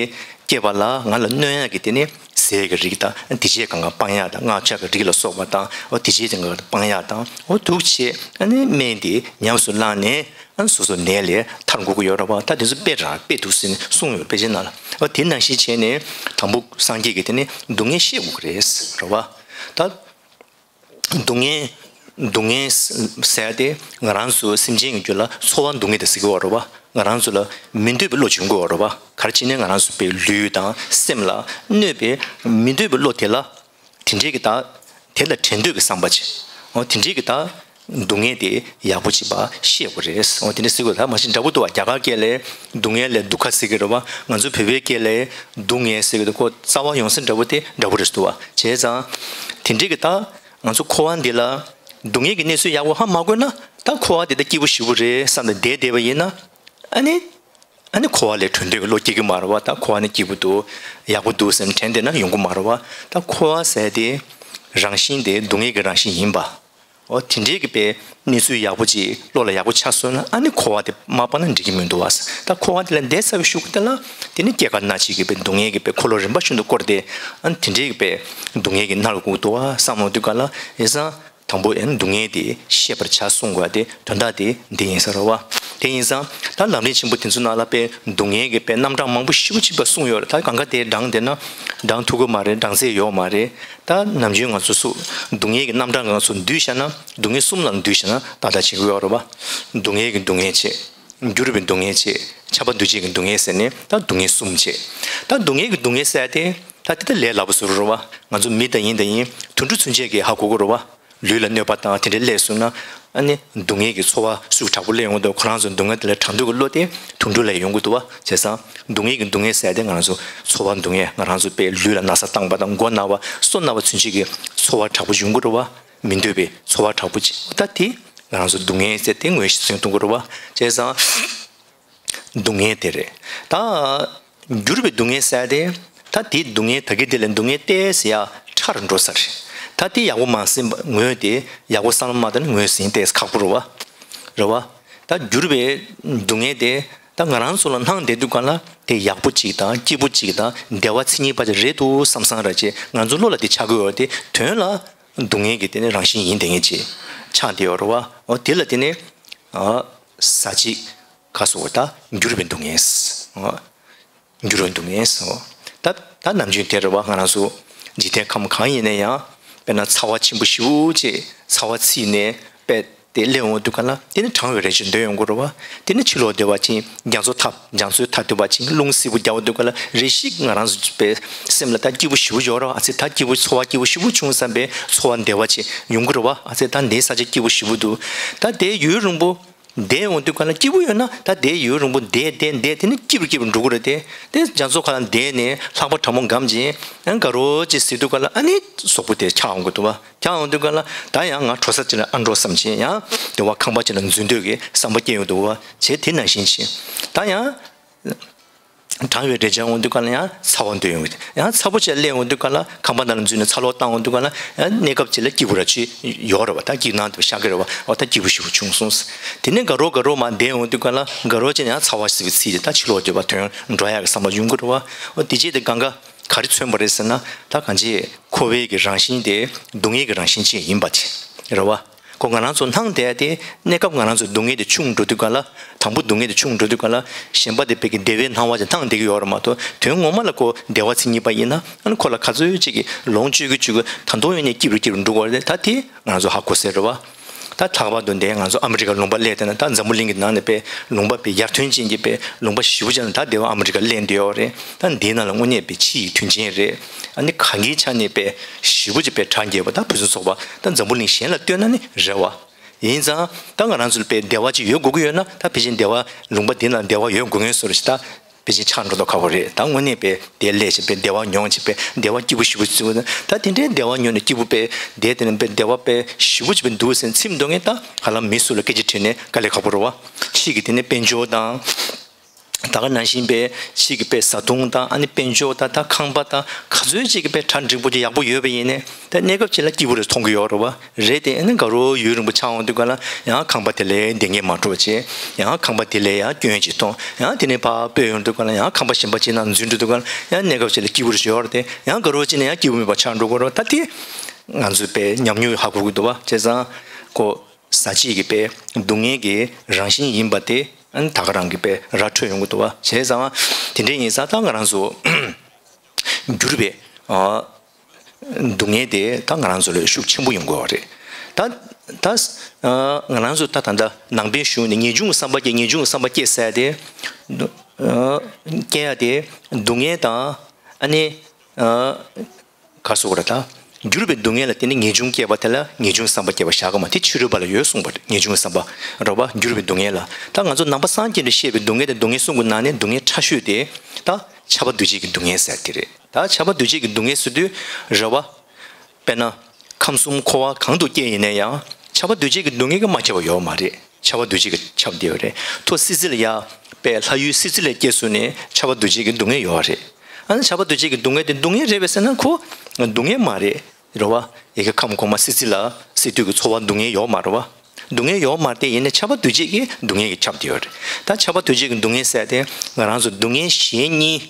སྐྱེས་པ་ལ་ང་ལ་གནོད་ཡག་གི་དེ་ནི་ཟས་ཀྱི་རིགས་དང་དེ་བྱས་གང་ག་སྤང་ཡག་དང་མངར་ཆ་གི་རིགས་ལ་སོགས་པ་དང་འོ་དེ་བྱས་གང་ག་སྤང་ཡག་དང་འོ་འདུག་བྱས་ཨ་ནི་སྨན་དེ་ཉམས་སུ་བླངས་ནས། ཨ་ནི་སོ་སོ་ནད་ལས་ཐར་དགོས་ཀྱི་ཡོད་རེད་བ། ད་དེ་ཚོ་དཔེ་རང་དཔེ་འདུག་ཟེར་ནས་གསུངས་ཡོད་དཔེ་ཆའི་ནང་ལ། ཨ་དེ་ནང་བཞིན་བྱས་ནས་དང་པོ་སངས་རྒྱས་ཀྱིས་དེ་ནི་སྡུག་བསྔལ་ཤེས་དགོས་ཀྱི་རེད་རེད་བ། ད་སྡུག་བསྔལ་སྡུག་བསྔལ་ཟེར་ཏེ་ང་རང་ཚོ་སེམས་ཅན་གྱི་རྒྱུད་ལ་ཚོར་བ་སྡུག་བསྔལ་དེ་ཟེར་གྱི་ཡོད་རེད་བ། ང་རང་ཚོ་ལ་མི་འདོད་པའི་བློ་བྱུང་གི་ཡོད་རེད་བ། ག་རེ་བྱས་ནས་ང་རང་ཚོ་པའི་ལུས་དང་སེམས་ལ་གནོད་པའི་མི་འདོད་པའི་བློ་དེ་ལ། དེ་འདྲའི་གི་ད། དེ་ལ་བྲལ་འདོད་ཀྱི་བསམ་པ་བྱེད། འོ་དེ་འདྲའི་གི་ད། སྡུག་བསྔལ་དེ་ཡག་པོ་བྱེད་པ་ཤེས་དགོས་རེད། འོ་དེ་འདྲ་ཟེར་དགོས་ད་མ་གཞི་འདྲ་པོ་འདུག་བ། རྒྱ་གར་སྐད་ལས་སྡུག་བསྔལ་ལས་དུ་ཁ་ཟེར་གི་རེད་བ། ང་ཚོ་བོད་པའི་སྐད་ལས་སྡུག་བསྔལ་ཟེར་གི་འདུག་ཁོ་རྩ་བ་ཡོང་ས་འདྲ་པོ་དེ་འདྲ་པོ་རེད་འདུག་བ། བྱས་ཙང་། དེ་འདྲའི་གི་ད། ང་ཚོ་འཁོར་བ་འདི་ལ། སྡུག་བསྔལ་གྱི་གནས་ཚུལ་ཡག་པོ་ཧ་མ་གོ་ན་ད་འཁོར་བ་འདི་ད་སྐྱིད་པོ་ཞེ་པོ་རེད་བསམ་ནས་བསྡད་བསྡད་པ་ཡིན་ན། ཨ་ནི། ཨ་ནི་འཁོར་བ་ལས་གྲོལ་འདོད་ཀྱི་བློ་སྐྱེ་གི་མ་རེད་བ། ད་འཁོར་བ་ནི་སྐྱིད་པོ་འདུག་ཡག་པོ་འདུག་ཟེར་ནས་དྲན་བསྡད་ན་ཡོང་གི་མ་རེད་བ། ད་འཁོར་བ་ཟེར་དེ་རང་བཞིན་དེ་སྡུག་བསྔལ་གྱི་རང་བཞིན་ཡིན་པ། འོ་དེ་འདྲའི་གི་པའི་གནས་ཚུལ་ཡག་པོ་ཅིག་བློ་ལ་ཡག་པོ་ཆགས་སོང་ན་ཨ་ནི་འཁོར་བ་དེ་མ་སྤངས་ན་འགྲིག་གི་མི་འདུག་བ། ད་འཁོར་བ་དེ་ལ་འདས་ཚར་བའི་གཞུག་གུ་དེ་ལ་དེ་ནི་སྐྱེ་རྒ་ན་འཆི་གི་པའི་སྡུག་བསྔལ་གྱི་པའི་འཁོར་ལོ་རིམ་པ་བཞིན་དུ་བསྐོར་ཏེ་ཨ་ནི་དེ་འདྲའི་གི་པའི་སྡུག་བསྔལ་གྱི་མནར་དགོས་འདུག་བ་བསམ་འོང་དུས་ག་ལ་ཡེ་སང་། དང་པོ་ཨེ་ནི་སྡུག་བསྔལ་དེ་ཤེས་པར་བྱ་གསུང་དགོས་ཏེ་དོན་དག་དེ་འདི་ཡིན་ས་རེད་བ། དེ་ཡིན་ཙང་ད་ལམ་རིམ་ཆེན་པོ་དེ་ཚོ་ནང་ལ་དཔེ་སྡུག་བསྔལ་གྱི་དཔེ་རྣམ་གྲངས་མང་པོ་ཞེ་པོ་ཅིག་པ་གསུངས་ཡོད་རེད། ད་གང་ག་དེ་བགྲངས་བསྡད་ན་བགྲང་ཐུབ་ཀྱི་མ་རེད། བགྲང་ཚད་ཡོད་མ་རེད། ད་ནམ་རྒྱུན་ང་ཚོ་སུ་སྡུག་བསྔལ་གྱི་རྣམ་གྲངས་ང་ཚོ་བསྡུས་བཞག་ན་སྡུག་བསྔལ་གསུམ་ལ་བསྡུས་བཞག་ན་ཏག་ཏག་བྱེད་ཀྱི་ཡོད་རེད་བ། སྡུག་བསྔལ་གྱི་སྡུག་བསྔལ་བྱེད། འགྱུར་བའི་སྡུག་བསྔལ་བྱེད། ཁྱབ་པ་འདུ་བྱེད་ཀྱི་སྡུག་བསྔལ་ཟེར་ནས་ད་སྡུག་བསྔལ་གསུམ་བྱེད། ད་སྡུག་བསྔལ་གྱི་སྡུག་བསྔལ་ཟེར་ཏེ་ད་དེ་ད་ལས་སླ་པོ་བཟོ་རུ་རེད་བ། ང་ཚོ་མི་དང་ཡིན་དང་ཡིན་དུད་འགྲོ་ཚུན་ཆད་ཀྱིས་ཧ་གོ་གི་རེད་བ། ལུས་ལ་གནོད་པ་དང་དེ་འདྲའི་སླེབས་སོང་ན་ཨ་ནི་སྡུག་བསྔལ་གྱི་ཚོར་བ་ཤུགས་དྲག་པོ་སླེབས་ཡོང་གི་འདུག་ཁོ་རང་ཚོ་སྡུག་བསྔལ་དེ་ལ་དྲག་འདོད་ཀྱི་བློ་དེ་དུད་འགྲོ་ལ་ཡོང་གི་འདུག་བ། བྱས་ཙང་སྡུག་བསྔལ་གྱི་སྡུག་བསྔལ་ཟེར་ཏེ་ང་རང་ཚོ་ཚོར་བ་སྡུག་བསྔལ་ང་རང་ཚོ་དཔེ་ལུས་ལ་ན་ཚ་བཏང་པ་དང་མགོ་ན་བ་སོ་ན་བ་ཚུན་ཆད་ཀྱི་ཚོར་བ་དྲག་པོ་ཡོང་གི་རེད་བ། མི་འདོད་པའི་ཚོར་བ་དྲག་པོ་ཅིག་ད་དེ་ང་རང་ཚོ་སྡུག་བསྔལ་ཟེར་ཏེ་ངོས་ཤེས་གཏོང་གི་རེད་བ། བྱས་ཙང་། སྡུག་བསྔལ་དེ་རེད། ད། འགྱུར་བའི་སྡུག་བསྔལ་ཟེར་ཏེ། ད་དེའི་སྡུག་བསྔལ་ད་གི་དེ་ལས་སྡུག་བསྔལ་ཏོག་ཙམ་ཡར་ཕྲ་རུ་འགྲོ་ས་རེད། ད་དེ་ཡག་པོ་མ་ཟིན་པ་ངོས་དེ་ཡག་པོ་བསམ་བློ་མ་བཏང་ན་ངོས་ཟིན་ཏོག་ཙམ་ཁག་པོ་རེད་བ། རེད་བ། ད་འགྱུར་བའི་སྡུག་བསྔལ་དེ་ད་ང་རང་ཚོ་ལ་སྣང་བསྡད་དུས་གང་ལ་དེ་ཡག་པོ་གཅིག་དང་སྐྱིད་པོ་གཅིག་དང་བདེ་བ་མཚན་ཉིད་པ་ཅིག་རེད་འདུག་བསམ་བསམ་ར་ཅེ་ང་ཚོ་བློ་ལ་དེ་ཆགས་ཀྱི་ཡོད་དེ་དོན་ལ་སྡུག་བསྔལ་གྱི་དེ་ནི་རང་བཞིན་ཡིན་དེ་ངེས་ཅིག་ཆགས་བསྡད་ཡོད་རེད་བ། འོ་དེ་ལ་དེ་ནི་ཟ་བྱེད། ག་སོགས་ད་འགྱུར་བའི་སྡུག་བསྔལ། འགྱུར་བའི་སྡུག་བསྔལ། ད་ད་ནམ་རྒྱུན་དེ་རེད་བ། ང་རང་ཚོ་འཇིག་རྟེན་ཁམས་གང་ཡིན་ན་ཡང་དཔེར་ན་ཚ་བ་ཆེན་པོ་ཞེ་པོ་ཅིག་ཚ་བ་ཚིག་ནས་དཔེ་དེ་སླེབས་འོང་དུས་ག་ལ་དེ་ནི་གྲང་བའི་རེག་བྱ་འདོད་ཡོང་གི་རེད་བ། དེ་ནི་ཕྱི་ལོགས་བསྡད་པ་ཅིན་རྒྱ་མཚོ་ཐབ་རྒྱ་མཚོའི་མཐའ་བསྡུས་པ་ཅིན་རླུང་བསིལ་པོ་རྒྱག་འོང་དུས་ག་ལ་རེ་ཞིག་ང་རང་ཚོ་པའི་སེམས་ལ་ད་སྐྱིད་པོ་ཞེ་པོ་ཡོད་རེད་བ། ཨ་ཙི་ད་སྐྱིད་པོ་ཚོར་བ་སྐྱིད་པོ་ཞེ་པོ་བྱུང་བསམ་པའི་ཚོར་བ་བདེ་བ་ཅིག་ཡོང་གི་རེད་བ། ཨ་ཙི་ད་འདིའི་ས་ཆ་སྐྱིད་པོ་ཞེ་པོ་འདུག་ད་དེ་ཡུན་རིང་པོ། བསྡད་འོང་དུས་ག་ལ་སྐྱིད་པོ་ཡོད་ན་ད་བསྡད་ཡུན་རིང་པོ་བསྡད་བསྡད་བསྡད་དེ་ནི་སྐྱིད་པོ་སྐྱིད་པོ་འགྲོ་གི་རེད་དེ། དེ་རྒྱ་མཚོ་ཁ་ལ་བསྡད་ནས་ལྷགས་པ་གྲང་མོ་སྒམ་ཅིང་ཡང་དགའ་རོགས་ཅིག་ཟེར་དུས་ག་ལ་ཨ་ནི་གཟུགས་པོ་དེ་འཁྱག་འོང་གི་འདུག་བ། འཁྱག་འོང་དུས་ག་ལ་ད་ཡང་ང་གྲོ་ས་ཅིག་ལ་ཨ་འགྲོ་བསམ་ཅིང་ཡང་དེ་བ་ཁང་པ་ཅིག་ལ་འཛུལ་འདོད་ཀྱི་བསམ་པ་སྐྱེ་ཡོང་འདུག་བ། བྱས་དེ་ནང་བཞིན་ཅིག་ད་ཡང་། གྲང་བའི་རེག་བྱ་འོང་དུས་ག་ལ་ཡང་ཚ་བ་འདོད་ཡོང་གི། ཡང་ཚ་པོ་ཅིག་སླེབས་འོང་དུས་ག་ལ་ཁང་པ་ནང་ལ་འཛུལ་ནས་ཚ་གློག་བཏང་འོང་དུས་ག་ལ་ཡང་གནས་སྐབས་ཅིག་ལ་སྐྱིད་པོ་ར་ཅིག་ཡོད་རེད་བ། ད་སྐྱིད་སྣང་དུ་ཤར་གི་རེད་བ། འོ་ད་སྐྱིད་པོ་ཞེ་པོ་བྱུང་སོང་། དེ་ནས་དགའ་རོགས་དགའ་རོགས་མར་བསྡད་འོང་དུས་ག་ལ་དགའ་རོགས་ཅིག་ཡང་ཚ་བ་ཟེར་བའི་ཚིག་དེ་ད་ཕྱི་ལོགས་འདོད་པ་དོན་འགྲོ་ཡག་གི་བསམ་པ་ཡོང་གི་རེད་བ། འོ་དེ་རྗེས་དེ་གང་ག་ག་རེ་མཚོན་པ་རེད་ཟེར་ན་ད་གང་ཅི་འཁོར་བའི་གི་རང་བཞིན་དེ་སྡུག་བསྔལ་གྱི་རང་བཞིན་ཅིག་ཡིན་པ་ཅིག་རེད་བ། ཁོ་ང་རང་ཚོ་སྣང་བསྡད་དེ་གནས་སྐབས་ང་རང་ཚོ་སྡུག་བསྔལ་དེ་ཆུང་འགྲོ་དུས་ག་ལ། དང་པོ་སྡུག་བསྔལ་དེ་ཆུང་འགྲོ་དུས་ག་ལ། གཞན་པ་དེ་བས་ཀྱི་བདེ་བའི་སྣང་བ་ཅིག་སྣང་བསྡད་ཀྱི་ཡོད་རེད་མ་གཏོགས་དོན་ངོ་མ་ལ་ཁོ་བདེ་བ་མཚན་ཉིད་པ་ཡིན་ན་ཨ་ནི་ཁོ་ལ་ག་ཚོད་ཅིག་གི་ལོངས་སྤྱོད་ཀྱི་སྤྱོད་ཀྱི་ད་དུང་ཡོད་ནས་སྐྱིད་རུ་སྐྱིད་རུ་འགྲོ་གི་རེད། ད་དེ་ང་རང་ཚོ་ཧ་གོ་ཟེར་རེད་བ། ད་ལྷག་པར་དུ་འདི་ང་ཚོ་ཨ་མི་རི་ཀ་ལུང་པ་སླེབས་བསྡད་ན། ད་འཛམ་བུ་གླིང་གི་ནང་ནས་པའི་ལུང་པ་པའི་ཡར་ཐོན་ཅན་གྱི་པའི་ལུང་པ་ཞེ་པོ་ཅིག་ལ་ད་འདི་བ་ཨ་མི་རི་ཀ་སླེབས་བསྡད་ཡོད་རེད། ད་འདིའི་ནང་ལ་དངོས་གནས་པའི་ཕྱི་ཡི་མཐུན་རྐྱེན་རེད། ཨ་ནི་གང་གི་ཆ་ནས་པའི་ཞེ་པོ་ཅིག་པའི་གྲ་རྒྱས་པ། ད་ཕུན་སུམ་ཚོགས་པ་ད་འཛམ་བུ་གླིང་གཞན་ལ་ལྟོས་ན་ནི་རེད་བ། ཡིན་ཙང་ད་ང་རང་ཚོ་ལ་པའི་བདེ་བ་ཅིག་ཡོད་དགོས་ཀྱི་ཡོད་ན། ད་ཕལ་ཆེར་བདེ་བ་ལུང་པ་འདི་ན་བདེ་བ་ཡོད་དགོས་ངེས་བཟོ་འདྲ་ཞིག་ད་ཕལ་ཆེར་ཆགས་འགྲོ་མདོག་ཁ་པོ་རེད། ད་དངོས་གནས་པའི་བདེ་ལེགས་ཤིག་པའི་བདེ་བ་མྱོང་ཅིག་པའི་བདེ་བ་སྐྱིད་པོ་ཞེ་པོ་ཅིག་ད་དེ་འདྲའི་བདེ་བ་མྱོང་ནས་སྐྱིད་པོ་པའི་བདེ་དེ་ནས་པའི་བདེ་བ་པའི་ཞེ་པོ་ཅིག་པའི་འདུག་ཟེར་འཚེམ་མདོག་ངེས། ད་ཧ་ལམ་མི་སུ་ལ་སྐད་ཆ་དྲིས་ནས་དཀའ་ལས་ཁག་པོ་རེད་བ། ཕྱིས་ཀྱི་དེ་ནས་དཔལ་འབྱོར་དང་། ད་ག་ནང་བཞིན་པའི་ཕྱིས་ཀྱི་པའི་བཟའ་བཏུང་དང་། ཨ་ནི་དཔལ་འབྱོར་དང་། ད་ཁང་པ་དང་། ག་ཚོད་ཅིག་གི་པའི་གྲ་འགྲིག་པོ་ཅིག་ཡག་པོ་ཡོད་པ་ཡིན་ནའི་ད་གནས་སྐབས་ཅིག་ལ་སྐྱིད་པོ་རེ་མཐོང་གི་ཡོད་རེད་བ། རེད་དེ། ཨ་ནི་དགའ་རབ་ཡུན་རིང་པོ་ཆགས་འོང་དུས་ག་ལ་ཡང་ཁང་པ་དེ་ལས་བདེ་ངེས་མ་འགྲོ་བ་བྱས། ཡང་ཁང་པ་དེ་ལས་ཡང་སྐྱོན་ཅིག་མཐོང་། ཡང་དེ་ནས་ཕར་སྤོས་ཡོང་དུས་ག་ལ་ཡང་ཁང་པ་གཞན་པ་ཅིག་ནང་འཛུལ་འགྲོ་དུས་ག་ལ་ཡང་གནས་སྐབས་ཅིག་ལ་སྐྱིད་པོ་རེ་ཡོད་རེད་དེ། ཡང་དགའ་རབ་ཅིག་ནས་ཡང་སྐྱིད་པོ་མེད་པ་ཆགས་འགྲོ་གི་རེད། ད་དེ་ང་ཚོས་པའི་ཉམས་མྱོང་ཧ་གོ་གི་འདུག་བ། བྱས་ཙང་ཁོ་ཟ་བྱེད་ཀྱི་པའི་སྡུག་བསྔལ་གྱི་རང་བཞིན་ཡིན་པ་དེ། ཨ་ནི་ད་ག་རང་གི་པའི་ར་འཕྲོད་ཡོང་གི་འདུག་བ། བྱས་ཙང་དེ་འདྲ་ཡིན་ཙང་ད་ང་རང་ཚོ་འགྱུར་བའི་ཨ་སྡུག་བསྔལ་དེ་ད་ང་རང་ཚོ་ལ་ཤུགས་ཆེན་པོ་ཡོང་གི་ཡོད་རེད། ད་ད་ཨ་ང་རང་ཚོ་ད་ད་ལྟ་ནང་པའི་གཞུང་ནས་ངེས་འབྱུང་གི་བསམ་པ་སྐྱེ། ངེས་འབྱུང་གི་བསམ་པ་སྐྱེ་ཟེར་དེ། ཨ་སྐྱེ་ཡ་དེ་སྡུག་བསྔལ་དང་། ཨ་ནི་ཨ་ག་སོགས་ར་ད། འགྱུར་བའི་སྡུག་བསྔལ་ལ་བརྟེན་ནས་ངེས་འབྱུང་སྐྱེས་པ་དེ་ལ་ངེས་འབྱུང་བསམ་པ་སྐྱེ་བ་བཞག་གི་མ། དེ་ཕྱི་རོལ་པ་ལ་ཡོད་གསུངས་པ་རེད། ངེས་འབྱུང་བསམ་པ་རེད་བ། འགྱུར་བའི་སྡུག་བསྔལ་ལ། ད་ང་ཚོ་ནང་པ་སངས་རྒྱས་པས་བཤད་པའི་སྡུག་བསྔལ་དེ་སྡུག་བསྔལ་གསུམ་གྱི་ནང་ནས་སྡུག་བསྔལ་ཕྲ་ཤོས་དེ་ད་ཁྱབ་པ་འདུ་བྱེད་ཀྱི་སྡུག་བསྔལ་ཟེར་དེ་རེད། ད་ཁྱབ་པ་འདུ་བྱེད་ཀྱི་སྡུག་བསྔལ་ཟེར་དུས་རེད་བ། དཔེར་ན། ཁམས་གསུམ་འཁོར་བ་གང་དུ་སྐྱེས་ཡིན་ན་ཡང་ཁྱབ་པ་འདུ་བྱེད་ཀྱི་སྡུག་བསྔལ་གྱིས་མ་ཁྱབ་པ་ཡོད་མ་རེད། ཁྱབ་པ་འདུ་བྱེད་ཀྱིས་ཁྱབ་བསྡད་ཡོད་རེད། མཐོ་སྲིད་རྩེ་ལ་ཡ་པས་ལྷ་ཡུལ་སྲིད་རྩེ་ལ་སྐྱེས་སོང་ནས་ཁྱབ་པ་འདུ་བྱེད་ཀྱི་སྡུག་བསྔལ་ཡོད་རེད། ཨ་ནི་ཁྱབ་པ་འདུ་བྱེད་ཀྱི་སྡུག་བསྔལ་དེ་སྡུག་བསྔལ་རེད་པས་ཟེར་ན་ཁོ་སྡུག་བསྔལ་མ་རེད། རེད་བ། ཡ་གི་ཁམས་གོང་མ་སྲིད་རྩེ་ལ་སྲིད་དུས་ཀྱི་འཚོ་བ་སྡུག་བསྔལ་ཡོད་མ་རེད་བ། སྡུག་བསྔལ་ཡོད་མ་རེད་དེ། ཡིན་ནའི་ཁྱབ་པ་འདུ་བྱེད་ཀྱི་སྡུག་བསྔལ་གྱིས་ཁྱབ་བསྡད་ཡོད་རེད། ད་ཁྱབ་པ་འདུ་བྱེད་ཀྱི་སྡུག་བསྔལ་ཟེར་དེ་ང་རང་ཚོ་སྡུག་བསྔལ་གཞན་གཉིས་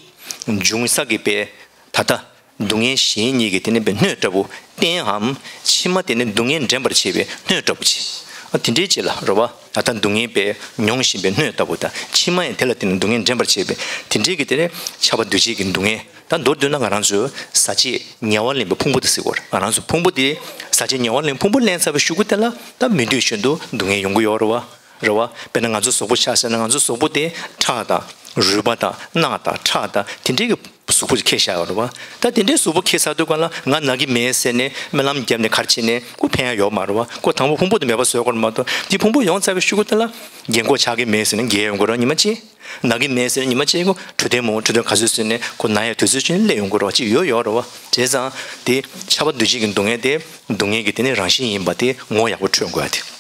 འབྱུང་ས་གི་པས་ད་ལྟ། སྡུག་བསྔལ་གཞན་གཉིས་ཀྱི་དེ་ནི་པའི་སྣོད་འདྲ་པོ་བརྟེན་འམ། ཕྱི་མ་དེ་ནི་སྡུག་བསྔལ་འདྲེན་པར་བྱེད་པའི་སྣོད་འདྲ་པོ་ཅིག་ཨ་དེ་འདྲའི་ཅིག་ལ་རེད་བ། ད་ལྟ་སྡུག་བསྔལ་པས་མྱོང་བཞིན་པའི་སྣོད་ལྟ་བུ་དང་། ཕྱི་མ་ཡང་དེ་ལ་དེ་ནི་སྡུག་བསྔལ་འདྲེན་པར་བྱེད་པའི་དེ་འདྲའི་གི་དེ་ནི་ཁྱབ་པ་འདུ་བྱེད་ཀྱི་སྡུག་བསྔལ། ད་མདོར་བསྡུས་ན་ང་རང་ཚོས་ཟ་བྱེད་ཉེ་བར་ལེན་པའི་ཕུང་པོ་དེ་ཟེར་གོ་རེད། ང་རང་ཚོ་ཕུང་པོ་དེ་ཟ་བྱེད་ཉེ་བར་ལེན། ཕུང་པོ་ལེན་ཚར་བའི་གཞུག་གུ་དེ་ལ་ད་མི་འདོད་བཞིན་དུ་སྡུག་བསྔལ་ཡོང་གི་ཡོད་རེད་བ། རེད་བ། དཔེར་ན་ང་ཚོ་གཟུགས་པོ་ཆ་བཞག་ན་ང་ཚོ་གཟུགས་པོ་དེ་ཁྲག་དང་རུས་པ་དང་རྣག་དང་ཁྲག་དང་དེ་འདྲའི་གི་གཟུགས་པོ་ཅིག་ཁེལ་བཞག་ཡོད་རེད་བ། ད་དེ་འདྲའི་གཟུགས་པོ་ཁེལ་ཚར་དུས་ག་ལ་ང་ན་གི་མེད་ཟེར་ནས་སྨོན་ལམ་བརྒྱབ་ནས་ག་རེ་བྱས་ནས་ཁོ་ཕན་ཡ་ཡོད་མ་རེད་བ། ཁོ་དང་པོ་ཕུང་པོ་དེ་མེད་པ་བཟོ་དགོས་རེད་མ་གཏོགས། དེ་ཕུང་པོ་ཡོང་ཚར་བའི་གཞུག་གུ་དེ་ལ་རྒན་གོག་ཆགས་ཀྱི་མེད་ཟེར་ནས་རྒས་ཡོང་གི་རེད་ཉི་མ་གཅིག་ན་གི་མེད་ཟེར་ནས་ཉི་མ་གཅིག་ཁོ་འཕྲོད་བསྟེན་མང་པོ་འཕྲོད་བསྟེན་ག་ཚོད་བཟོས་ནས་ཁོ་ན་ཡ་དུས་ཚོད་ཅིག་སླེབས་ཡོང་གི་རེད་བ། ཅིག་ཡོད་ཡོད་རེད་བ། བྱས་ཙང་དེ་ཁྱབ་པ་འདུ་བྱེད་ཀྱི་སྡུག་བསྔལ་དེ། སྡུག་བསྔལ་གྱི་དེ་ནི་རང་བཞིན་ཡིན་པ་དེ་ངོ་ཡག་པོ་འཕྲོད་དགོས་ཡ་དེ།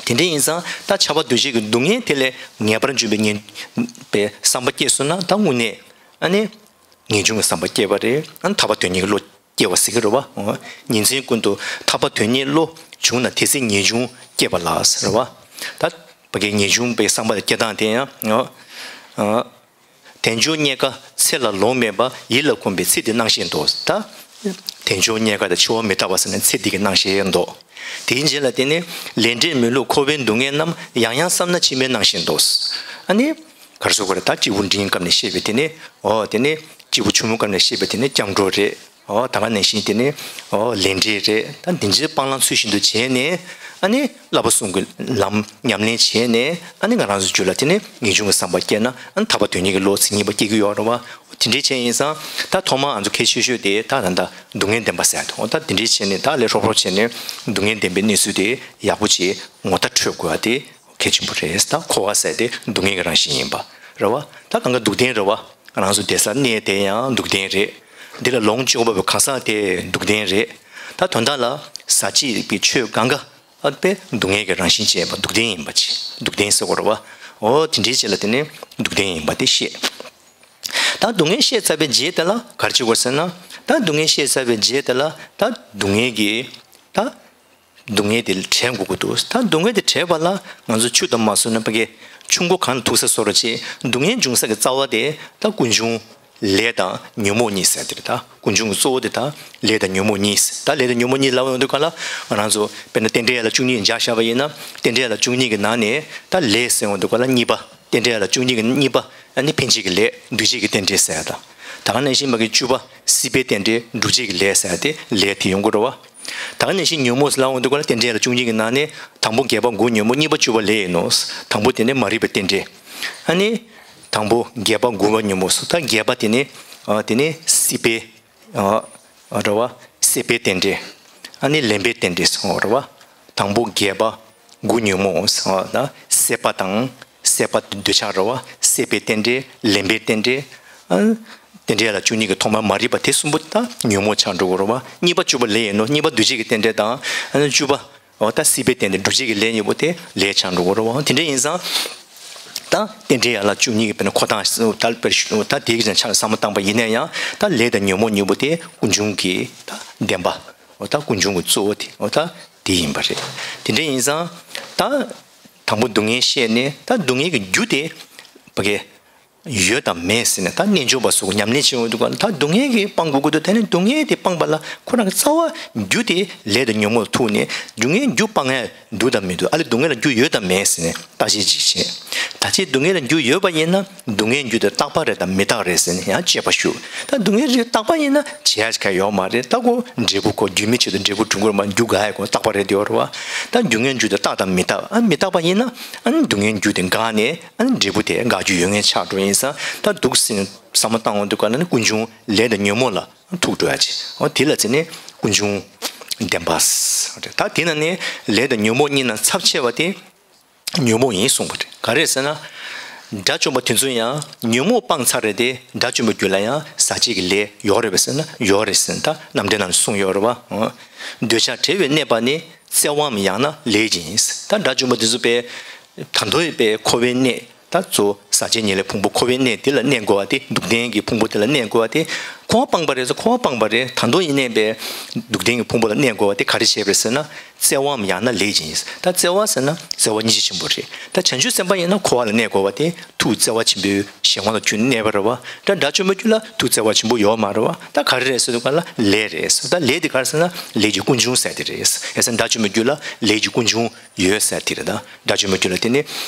དེ་འདྲ་ཡིན་ཙང་ད་ཁྱབ་པ་འདུ་བྱེད་ཀྱི་སྡུག་བསྔལ་དེ་ལས་ངེས་པར་འབྱུང་བའི་ངེས་པའི་བསམ་པ་སྐྱེས་སོང་ན་ད་དངོས་གནས་ཨ་ནི་ངེས་འབྱུང་གི་བསམ་པ་སྐྱེས་པ་རེད། ཨ་ནི་ཐར་པ་དོན་གཉེར་གྱི་བློ་སྐྱེ་བ་ཟེར་གྱི་རེད་བ། ཉིན་མཚན་ཀུན་ཏུ་ཐར་པ་དོན་གཉེར་བློ་བྱུང་ན། དེ་ཚེ་ངེས་འབྱུང་སྐྱེས་པ་ལགས་ཟེར་བ། ད་ཕ་གི་ངེས་འབྱུང་པའི་བསམ་པ་སྐྱེ་སྟངས་དེ་ཡང་ཨ། དལ་འབྱོར་རྙེད་དཀའ་ཚེ་ལ་ལོང་མེད་པ། ཡིད་ལ་གོམས་པའི་ཚེ་འདི་སྣང་ཤས་མདོག་ད་དལ་འབྱོར་རྙེད་དཀའ་དང་འཆི་བ་མི་རྟག་པ་ཟེར་ན་ཚེ་འདི་གི་སྣང་ཤས་མདོག་དེའི་རྗེས་ལ་དེ་ནི་ལས་འབྲས་མི་བསླུ་འཁོར་བའི་སྡུག་བསྔལ་རྣམས། ཡང་ཡང་བསམ་ན་ཕྱི་མའི་སྣང་ཤས་མདོག་ཨ་ནི་ག་རེ་ཟེར་དགོས་རེད། ད་སྐྱེས་བུ་འབྲིང་སྐབས་ནས་བཤད་པའི་དེ་ནི་འོ་དེ་ནི་སྐྱེས་བུ་ཆུང་ངུ་སྐབས་ནས་བཤད་པའི་དེ་ནི་སྐྱབས་འགྲོ་རེད། འོ་ད་ག་ནང་བཞིན་དེ་ནི་འོ་ལས་འབྲས་རེད། ད་འདི་འདྲའི་སྤང་བླང་ཚུལ་བཞིན་དུ་བྱས་ནས་ཨ་ནི་བསླབ་པ་གསུམ་གྱི་ལམ་ཉམས་ལེན་བྱས་ནས་ཨ་ནི་ང་རང་ཚོའི་རྒྱུད་ལ་དེ་ནི་ངེས་འབྱུང་གི་བསམ་པ་སྐྱེས་ན་ཨ་ནི་ཐར་པ་དོན་གཉེར་གྱི་བློ་མཚན་ཉིད་པ་སྐྱེ་གི་ཡོད་རེད་བ། དེ་འདྲའི་བྱས་ཡིན་ཙང་ད་ཐོག་མར་ང་ཚོ་གལ་ཆེ་ཤོས་དེ་ད་ད་ད་སྡུག་བསྔལ་བདེན་པ་ཟེར་དང་། ད་དེ་འདྲའི་བྱས་ནས་ད་ལས་ཧྲོབ་ཧྲོབ་བྱས་ནས་སྡུག་བསྔལ་བདེན་པའི་གནས་ཚུལ་དེ་ཡག་པོ་ཅིག་ངོ་བལྟ་འཕྲོད་དགོས་པ་དེ་གལ་ཆེན་པོ་རེད། ད་འཁོར་བ་ཟེར་དེ་སྡུག་བསྔལ་གྱི་རང་བཞིན་ཡིན་པ་རེད་བ། ད་གང་ག་སྡུག་བདེན་རེད་བ། ང་རང་ཚོ་བསྡད་སར་གནས་དེ་ཡང་སྡུག་བདེན་རེད། འདི་ལ་ལོངས་སྤྱོད་པའི་གང་ཟག་དེ་སྡུག་བདེན་རེད། ད་དོན་དག་ལ་ཟ་བྱེད་པའི་ཆོས་གང་ག་ཨ་དཔེ་སྡུག་བསྔལ་གྱི་རང་བཞིན་ཅན་པ་སྡུག་བདེན་ཡིན་པ་ཅིག་སྡུག་བདེན་ཟེར་དགོས་རེད་བ། འོ་དེ་འདྲའི་ཅིག་ལ་དེ་ནི་སྡུག་བདེན་ཡིན་པ་དེ་ཤེས། ད་སྡུག་བསྔལ་ཤེས་ཚར་བའི་རྗེས་དེ་ལ་ག་རེ་བྱེད་དགོས་ཟེར་ན། ད་སྡུག་བསྔལ་ཤེས་ཚར་བའི་རྗེས་དེ་ལ་ད་སྡུག་བསྔལ་གྱི་ད། སྡུག་བསྔལ་དེ་བྲལ་དགོས་ཀྱི་འདུག་ད་སྡུག་བསྔལ་དེ་བྲལ་བ་ལ་ང་ཚོ་ཆུ་དང་མ་བཟོས་ན་ཕ་གི་ཆུ་མགོ་གང་ལ་ཐུག་ས་བཟོ་འདྲ་བྱས། སྡུག་བསྔལ་འབྱུང་ས་ཀྱི་རྩ་བ་དེ་ད་ཀུན་འབྱུང་ལས་དང་ཉོན་མོངས་གཉིས་ཟེར་དེ་རེད། ད་ཀུན་འབྱུང་གི་གཙོ་བོ་དེ་ད་ལས་དང་ཉོན་མོངས་གཉིས། ད་ལས་དང་ཉོན་མོངས་གཉིས་ལབ་ཡོང་དུས་ག་ལ་ང་རང་ཚོ་དཔེར་ན་རྟེན་འབྲེལ་ཡན་ལག་བཅུ་གཉིས་སྦྱར་བཞག་པ་ཡིན་ན། རྟེན་འབྲེལ་ཡན་ལག་བཅུ་གཉིས་ཀྱི་ནང་ནས་ད་ལས་ཟེར་ཡོང་དུས་ག་ལ་གཉིས་པ། རྟེན་འབྲེལ་ཡན་ལག་བཅུ་གཉིས་ཀྱི་གཉིས་པ་ཨ་ནི་འཕེན་བྱེད་ཀྱི་ལས། འདུས་བྱས་ཀྱི་རྟེན་འབྲེལ་ཟེར་ཡ་དང་། ད་ག་ནང་བཞིན་མ་གི་བཅུ་པ་སྲིད་པའི་རྟེན་འབྲེལ་སྒྲུབ་བྱེད་ཀྱི་ལས་ཟེར་ཡ་དེ་ལས་དེ་ཡོང་གི་རེད་བ། ད་ག་ནང་བཞིན་ཉོན་མོངས་ལབ་ཡོང་དུས་སྐབས་ལ་རྟེན་འབྲེལ་ཡན་ལག་བཅུ་གཉིས་ཀྱི་ནང་ནས་དང་པོ་བརྒྱད་པ་དགུ་ཉོན་མོངས། གཉིས་པ་བཅུ་པ་ལས་ཡིན་ནོ། དང་པོ་དེ་ནི་མ་རིག་པའི་རྟེན་འབྲེལ། ཨ་ནི་དང་པོ་བརྒྱད་པ་དགུ་པ་ཉོན་མོངས་སོ། ད་བརྒྱད་པ་དེ་ནི་ཨ་དེ་ནི་སྲིད་པའི་ཨ་རེད་བ། སྲེད་པའི་རྟེན་འབྲེལ། ཨ་ནི་ལེན་པའི་རྟེན་འབྲེལ་སོང་རེད་བ། དང་པོ་བརྒྱད་པ་དགུ་ཉོན་མོངས་སོ། ད་སྲེད་པ་དང་། སྲེད་པ་འདོད་ཆགས་རེད་བ། སྲེད་པའི་རྟེན་འབྲེལ། ལེན་པའི་རྟེན་འབྲེལ། ཨ། རྟེན་འབྲེལ་ཡན་ལག་བཅུ་གཉིས་ཀྱི་ཐོག་མར་མ་རིག་པ་དེ་གསུམ་པོ་ད་ཉོན་མོངས་ཆགས་འགྲོ་གི་རེད་བ། གཉིས་པ་བཅུ་པ་ལས་ཡིན་ནོ། གཉིས་པ་འདུ་བྱེད་ཀྱི་རྟེན་འབྲེལ་དང་། ཨ་ནི་བཅུ་པ། འོ་ད་སྲིད་པའི་རྟེན་འབྲེལ། འདུ་བྱེད་ཀྱི་ལས་གཉིས་པོ་དེ་ལས་ཆགས་འགྲོ་གི་རེད་བ། དེ་འདྲ་ཡིན་ཙང་། ད་རྟེན་འབྲེལ་ཡན་ལག་བཅུ་གཉིས་ཀྱི་དཔེར་ན་འཁོར་དང་། ད་དཔེར་ད་དེའི་གི་ཆ་ལ་བསམ་བློ་བཏང་པ་ཡིན་ན་ཡང་། ད་ལས་དང་ཉོན་མོངས་གཉིས་པོ་དེ་ཀུན་འབྱུང་གི་ད་བདེན་པ། འོ་ད་ཀུན་འབྱུང་གི་གཙོ་བོ་དེ་འོ་ད་དེ་ཡིན་པ་རེད། དེ་འདྲ་ཡིན་ཙང་། ད་དང་པོ་སྡུག་བསྔལ་བཤད་ནས། ད་སྡུག་བསྔལ་གྱི་རྒྱུ་དེ་ཕ་གི་ཡོད་དམ་མེད་ཟེར་ནས། ད་རྣལ་འབྱོར་པ་སོགས་ཉམས་ལེན་བྱེད་འོང་དུས་སྒང་ལ། ད་སྡུག་བསྔལ་གྱིས་སྤང་དགོས་ཀྱི་འདུག་དེ་ནི་སྡུག་བསྔལ་དེ་སྤངས་པ་ལ་ཁོ་རང་གི་རྩ་བ་རྒྱུ་དེ་ལས་དང་ཉོན་མོངས་ལ་ཐུག་ནས། སྡུག་བསྔལ་རྒྱུ་སྤང་ཡ་འདུག་དང་མི་འདུག་ཨ་ལས་སྡུག་བསྔལ་ལ་རྒྱུ་ཡོད་དམ་མེད་ཟེར་ནས་བརྟག་དཔྱད་ཅིག་བྱེད། ད་ཅི་སྡུག་བསྔལ་ལ་རྒྱུ་ཡོད་པ་ཡིན་ན། སྡུག་བསྔལ་རྒྱུ་དེ་རྟག་པ་རེད་དམ་མི་རྟག་རེད་ཟེར་ནས་ཡང་དཔྱད་པ་ཞུ། ད་སྡུག་བསྔལ་རྒྱུ་རྟག་པ་ཡིན་ན་བྱེད་ཡ་གང་ཡོད་མ་རེད། ད་ཁོ་འབྲས་བུ་ཁོ་རྒྱུ་མེད་ཆེད་དུ་འབྲས་བུ་འབྱུང་གི་རེད་མ། རྒྱུ་འགག་ཡ་ཁོ་རྟག་པ་རེད་དེ་ཡོད་རེད་བ། ད་སྡུག་བསྔལ་རྒྱུ་དེ་རྟག་དང་མི་རྟག་ཨ་མི་རྟག་པ་ཡིན་ན། ཨ་ནི་སྡུག་བསྔལ་རྒྱུ་དེ་འགག་ནས། ཨ་ནི་འབྲས་བུ་དེ་འགག་རྒྱུ་ཡོད་མཁན་ཆགས་འགྲོ་ཡིན་ཙང་། ད་འདུག་སེ་བསམ་བློ་བཏང་འོང་དུས་སྒང་ལ་ནི་ཀུན་འབྱུང་ལས་དང་ཉོན་མོངས་ལ་ཐུག་འགྲོ་ཡ་ཅིག་འོ་དེ་ལ་བྱས་ནས་ཀུན་འབྱུང་བདེན་པ། ད་དེ་ན་ནི་ལས་དང་ཉོན་མོངས་གཉིས་ན་ཚབས་ཆེ་བ་དེ་ཉོན་མོངས་ཡིན་གསུངས་པ་རེད། ག་རེ་ཟེར་ན། དགྲ་བཅོམ་པ་དེ་ཚོ་ཡང་ཉོན་མོངས་སྤངས་ཚར་རེད་དེ། དགྲ་བཅོམ་པའི་རྒྱུད་ལ་ཡང་ཟག་བཅས་ཀྱི་ལས་ཡོད་རེད་པས་ཟེར་ན། ཡོད་རེད་ཟེར་ན། ད་རྣམ་འགྲེལ་ནང་ལ་གསུངས་ཡོད་རེད་བ། འདོད་ཆགས་བྲལ་བའི་གནས་པ་ནི། བཙལ་བའམ་ཡང་ན་ལས་ཀྱིས་ཡིན། ད་དགྲ་བཅོམ་པ་དེ་ཚོ་པས་ད་དུང་པས་འཁོར་བའི་གནས། ད་གཙོ་བོ་ཟག་བཅས་ཉེར་ལེན་ཕུང་པོ་འཁོར་བའི་གནས་དེ་ལ་གནས་དགོས་པ་དེ། སྡུག་བདེན་གྱི་ཕུང་པོ་དེ་ལ་གནས་དགོས་པ་དེ། འཁོར་བ་སྤངས་པ་རེད་ཟེར། འཁོར་བ་སྤངས་པ་རེད། ད་དུང་ཡིན་ནའི་པས་སྡུག་བདེན་གྱི་ཕུང་པོ་ལ་གནས་དགོས་པ་དེ་ག་རེ་བྱས་པ་རེད་ཟེར་ན། བཙལ་བའམ་ཡང་ན་ལས་ཀྱིས་ཡིན། ད་བཙལ་བ་ཟེར་ན་བཙལ་བ་སྙིང་རྗེ་ཆེན་པོ་རེད། ད་བྱང་ཆུབ་སེམས་དཔའ་ཡིན་ན་འཁོར་བ་ལ་གནས་དགོས་པ་དེ། ཐུགས་བརྩེ་བ་ཆེན་པོའི་གཞན་དབང་ལ་གྱུར་ནས་གནས་པ་རེད་བ། ད་དགྲ་བཅོམ་པའི་རྒྱུད་ལ་ཐུགས་བརྩེ་བ་ཆེན་པོ་ཡོད་མ་རེད་བ། ད་ག་རེ་རེད་ཟེར་དུས་སྒང་ལ་ལས་རེད་ཟེར། ད་ལས་དེ་ག་རེ་ཟེར་ན་ལས་ཀྱི་ཀུན་འབྱུང་ཟེར་དེ་རེད། ཡ་ཟེར་དགྲ་བཅོམ་པའི་རྒྱུད་ལ་ལས་ཀྱི་ཀུན་འབྱུང་ཡོད་ཟེར་དེ་རེད། ད་དགྲ་བཅོམ་པའི་རྒྱུད་ལ་དེ་ནི་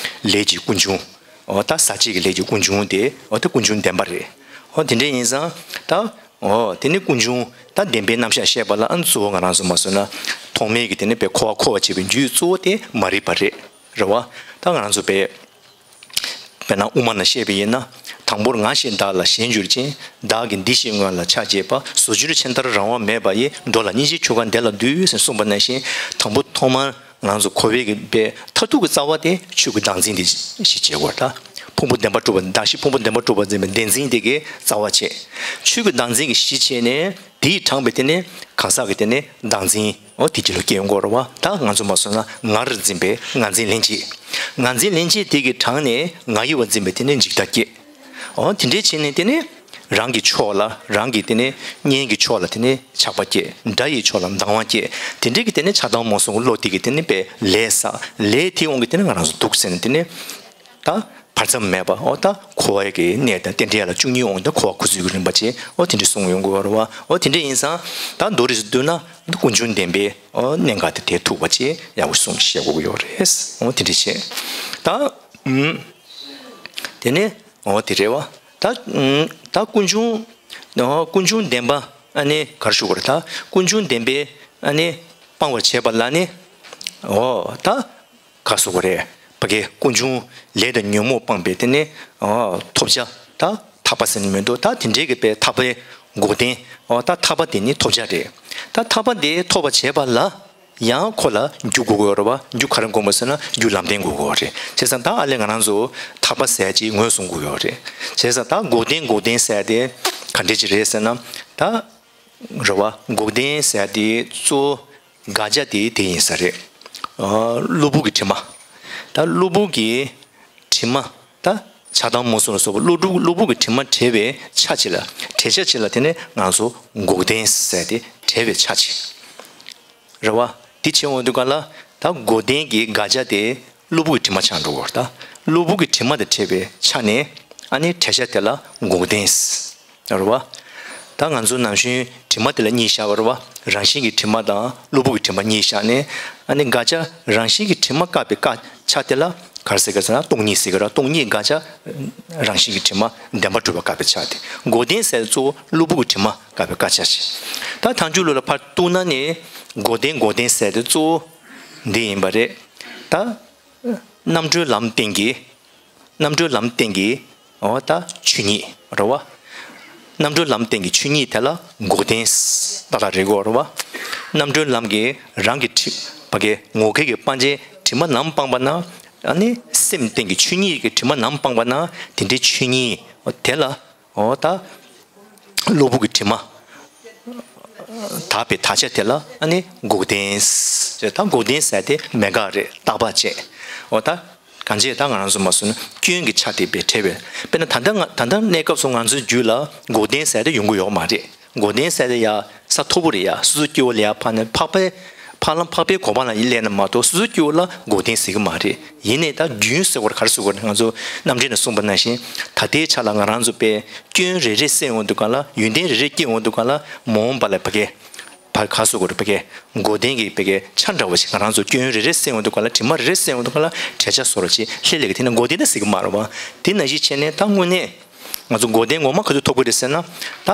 ལས་ཀྱི་ཀུན་འབྱུང་། འོ་ད་ཟག་བཅས་ཀྱི་ལས་ཀྱི་ཀུན་འབྱུང་དེ། འོ་དེ་ཀུན་འབྱུང་བདེན་པ་རེད། འོ་དེ་འདྲ་ཡིན་ཙང་ད། འོ་དེ་ནི་ཀུན་འབྱུང་ད་བདེན་པའི་རྣམ་གཞག་བཤད་པ་ལ། ཨ་ནི་གཙོ་བོ་ང་རང་ཚོ་མ་སོང་ན་ཐོག་མའི་གི་དེ་ནི་པའི་འཁོར་བ་འཁོར་བར་བྱེད་པའི་རྒྱུའི་གཙོ་བོ་དེ་མ་རིག་པ་རེད། རེད་བ། ད་ང་རང་ཚོ་པའི་དཔེར་ན་དབུ་མ་ནང་བཤད་པ་ཡིན་ན། དང་པོར་ང་ཞེས་བདག་ལ་ཞེན་གྱུར་ཅིང་། བདག་གི་འདི་ཞེས་སྔོན་ལ་ཆགས་བསྐྱེད་པ། ཟོ་ཆུན་ཆེན་ལྟར་རང་དབང་མེད་པ་ཡི། འགྲོ་ལ་སྙིང་རྗེའི་ཆོ་ག་འདི་ལ་འདུད། ཟེར་གསུངས་པ་ནང་བཞིན། དང་པོ་ཐོག་མར་ང་ཚོ་འཁོར་བའི་གི་པའི་མཐར་ཐུག་གི་རྩ་བ་དེ་ཆོས་ཀྱི་བདག་འཛིན་དེ་གཞི་བྱེད་དགོས། ད་ཕུང་པོ་བདེན་པར་གྲུབ་པ། གདགས་གཞི་ཕུང་པོ་བདེན་པར་གྲུབ་པར་འཛིན་པའི་བདེན་འཛིན་དེ་གི་རྩ་བ་བྱས། ཆོས་ཀྱི་བདག་འཛིན་གྱི་གཞི་བྱས་ནས། དེས་དྲངས་པའི་དེ་ནི་གང་ཟག་གི་དེ་ནི་བདག་འཛིན། འོ་དེ་གཅིག་ལ་སྐྱེ་ཡོང་གི་རེད་བ། ད་ང་ཚོ་མ་སོང་ན་ངར་འཛིན་པའི་ངར་འཛིན་ལྷན་སྐྱེས། ངར་འཛིན་ལྷན་སྐྱེས་དེ་གི་དྲངས་ནས་ང་ཡི་བ་འཛིན་པའི་དེ་ནི་འཇིག་ལྟ་སྐྱེ། འོ་དེ་འདྲའི་བྱས་ནས་དེ་ནི་རང་གི་ཕྱོགས་ལ། རང་གི་དེ་ནི་གཉེན་གྱི་ཕྱོགས་ལ་དེ་ནི་ཆགས་པ་སྐྱེ། དགྲ་ཡི་ཕྱོགས་ལ་སྡང་བ་སྐྱེ། དེ་འདྲའི་གི་དེ་ནི་ཆགས་སྡང་རྨོངས་གསུམ་གྱི་བློ་དེ་གི་དེ་ནི་པའི་ལས་བསགས། ལས་དེའི་དབང་གིས་དེ་ནི་ང་རང་ཚོ་འདུག་ཟེར་ནས་དེ་ནི། ད་བར་མཚམས་མེད་པ། འོ་ད་འཁོར་བའི་གི་གནས་དང་རྟེན་འབྲེལ་ཡན་ལག་བཅུ་གཉིས་འོང་དུས། འཁོར་བ་འཁོར་ཚུལ་གྱི་རིམ་པ་བྱས། འོ་དེ་འདྲ་གསུངས་ཡོང་གི་ཡོད་རེད་བ། འོ་དེ་འདྲ་ཡིན་ཙང་ད་མདོར་བསྡུས་སུ་བསྡུས་ན། ཀུན་འབྱུང་བདེན་པའི་འོ་གནད་འགག་དེ་དེ་ཐུག་པ་བྱས་ཡག་པོ་གསུངས་བཤད་དགོས་ཀྱི་ཡོད་རེད། འོ་དེ་འདྲ་བྱས། ད་ཨུམ། དེ་ནས་འོ་དེ་རེད་བ། ད་ཨུམ། ད་ཀུན་འབྱུང་། འོ་ཀུན་འབྱུང་བདེན་པ་ཨ་ནི་ག་རེ་ཞུ་དགོས་རེད། ད་ཀུན་འབྱུང་བདེན་པའི་ཨ་ནི་སྤང་བར་བྱེད་པ་ལ་ནི། འོ་ད། ག་སོགས་རེད། ཕ་གི་ཀུན་འབྱུང་ལས་དང་ཉོན་མོངས་སྤངས་པའི་དེ་ནི། ཨ། ཐོབ་བྱ། ད་ཐར་པ་ཟེར་ནི་མི་འདུག་ད་དེ་འདྲའི་གི་པའི་ཐར་པའི་འགོག་བདེན། ཨ། ད་ཐར་པ་དེ་ནི་ཐོབ་བྱ་རེད། ད་ཐར་པ་དེ་ཐོབ་པ་བྱེད་པ་ལ་ཡང་ཁོ་ལ་རྒྱུ་དགོས་ཀྱི་ཡོད་རེད་བ། རྒྱུ་ག་རེ་དགོས་པ་ཟེར་ན་རྒྱུ་ལམ་བདེན་དགོས་ཀྱི་ཡོད་རེད། བྱས་ཙང་ད་ཨ་ལས་ང་རང་ཚོ་ཐར་པ་ཟེར་ཅིག་ངོས་བཟུང་དགོས་ཀྱི་ཡོད་རེད། བྱས་ཙང་ད་འགོག་བདེན་འགོག་བདེན་ཟེར་དེ་ག་འདྲ་ཅིག་རེད་ཟེར་ན། ད། རེད་བ། འགོག་བདེན་ཟེར་དེ་གཙོ་བོ་དགག་བྱ་དེ་དེ་ཡིན་ས་རེད། ཨ། གློ་བུར་གྱི་དྲི་མ། ད་གློ་བུར་གྱི་དྲི་མ། ད་ཆགས་སྡང་རྨོངས་གསུམ་ལ་སོགས་པ་གློ་བུར་གློ་བུར་གྱི་དྲི་མ་བྲལ་བའི་ཆ་ཅིག་ལ། བྲལ་བྱ་ཅིག་ལ་དེ་ནི་ང་ཚོ་འགོག་བདེན་ཟེར་དེ་བྲལ་བའི་ཆ་ཅིག་རེད་བ། དེ་བྱེད་འོང་དུས་ག་ལ་ད་འགོག་བདེན་གྱི་དགག་བྱ་དེ་གློ་བུར་གྱི་དྲི་མ་ཆགས་འགྲོ་གི་རེད། ད་གློ་བུར་གྱི་དྲི་མ་དེ་བྲལ་བའི་ཆ་ནས་ཨ་ནི་བྲལ་བྱ་དེ་ལ་འགོག་བདེན། རེད་བ། ད་ང་ཚོ་ནམ་རྒྱུན་དྲི་མ་དེ་ལ་གཉིས་བཞག་པ་རེད་བ། རང་བཞིན་གྱི་དྲི་མ་དང་གློ་བུར་གྱི་དྲི་མ་གཉིས་བཞག་ནས། ཨ་ནི་དགག་བྱ་རང་བཞིན་གྱི་དྲི་མ་བཀག་པའི་བཀག་ཆ་དེ་ལ་ག་རེ་ཟེར་གི་ཟེར་ན་སྟོང་ཉིད་ཟེར་གི་རེད། སྟོང་ཉིད་དགག་བྱ་རང་བཞིན་གྱི་དྲི་མ་བདེན་པར་གྲུབ་པ་བཀག་པའི་ཆ་དེ། འགོག་བདེན་ཟེར་གཙོ་བོ་གློ་བུར་གྱི་དྲི་མ་བཀག་པའི་བཀག་ཆ་ཞིག་ད་ཐལ་འགྱུར་ལུགས་ལ་ཕར་གཏུགས་ན་ནི་འགོག་བདེན་འགོག་བདེན་ཟེར་དེ་གཙོ་བོ་འདི་ཡིན་པ་རེད། ད་རྣམ་གྲོལ་ལམ་སྟེང་གི་རྣམ་གྲོལ་ལམ་སྟེང་གི་འོ་ད་ཆོས་ཉིད་རེད་བ། རྣམ་གྲོལ་ལམ་སྟེང་གི་ཆོས་ཉིད་དེ་ལ་འགོག་བདེན་ཏག་ཏག་རེད་གོ་རེད་བ། རྣམ་གྲོལ་ལམ་གྱི་རང་གི་དྲི་བ་གི་ངོ་སྐལ་གྱི་སྤང་བྱའི་དྲི་མ་ནམ་སྤངས་པ་ན། ཨ་ནི་སེམས་སྟེང་གི་ཆོས་ཉིད་ཀྱི་དྲི་མ་ནམ་སྤངས་པ་ན་དེ་འདྲའི་ཆོས་ཉིད་དེ་ལ། འོ་ད། གློ་བུར་གྱི་དྲི་མ་དག་པའི་དག་ཆ་དེ་ལ་ཨ་ནི་འགོག་བདེན་ཟེར། ད་འགོག་བདེན་ཟེར་དེ་མེད་དགག་རེད། རྟག་པ་བྱས། འོ་ད་གང་བྱས་ད་ང་རང་ཚོ་མ་སོང་ན་སྐྱོན་གྱི་ཆ་དེ་བས་བྲལ་བས། དཔེར་ན་ད་ལྟ་ང་ད་ལྟ་གནས་སྐབས་སུ་ང་ཚོའི་རྒྱུད་ལ་འགོག་བདེན་ཟེར་དེ་ཡོང་གི་ཡོད་མ་རེད། འགོག་བདེན་ཟེར་དེ་ཡ་ས་མཐོ་པོ་རེད་ཡ། སོ་སོ་སྐྱེ་བོ་ལ་ཡ་ཕར་ནས་འཕགས་པའི་འཕགས་ལམ་འཕགས་པའི་གོ་འཕང་ལ་ཡིད་སླེབས་ན་མ་གཏོགས་སོ་སོ་སྐྱེ་བོ་ལ་འགོག་བདེན་ཟེར་གྱི་མ་རེད། ཡིན་ནའི་ད་རྒྱུན་ཟེར་བར་ག་རེ་ཟེར་དགོས་རེད། ང་ཚོ་རྣམ་འགྲེལ་ནས་གསུངས་པ་ནང་བཞིན་ད་ལྟའི་ཆ་ལ་ང་རང་ཚོ་པའི་སྐྱོན་རེ་རེ་སེལ་ཡོང་དུས་ག་ལ་ཡོན་ཏན་རེ་རེ་སྐྱེ་ཡོང་དུས་ག་ལ་མ་འོངས་པ་ལ་ཕ་གི་བར་ག་ཟེར་དགོས་རེད། ཕ་གི་འགོག་བདེན་གྱི་ཕ་གི་ཆ་འདྲ་བ་ཞིག་ང་རང་ཚོ་སྐྱོན་རེ་རེ་སེལ་ཡོང་དུས་ག་ལ་དྲི་མ་རེ་རེ་སེལ་ཡོང་དུས་ག་ལ་བྲལ་ཆ་བཟོ་འདྲ་ཅིག་ལྷད་ལྷད་ཀྱི་དེ་ནི་འགོག་བདེན་ད་ཟེར་གྱི་མ་རེད་བ། དེ་ནང་བཞིན་བྱས་ནས་ད་དངོས་གནས་ང་ཚོ་འགོག་བདེན་ངོ་མ་ག་དུས་ཐོབ་ཀྱི་རེད་ཟེར་ན། ད་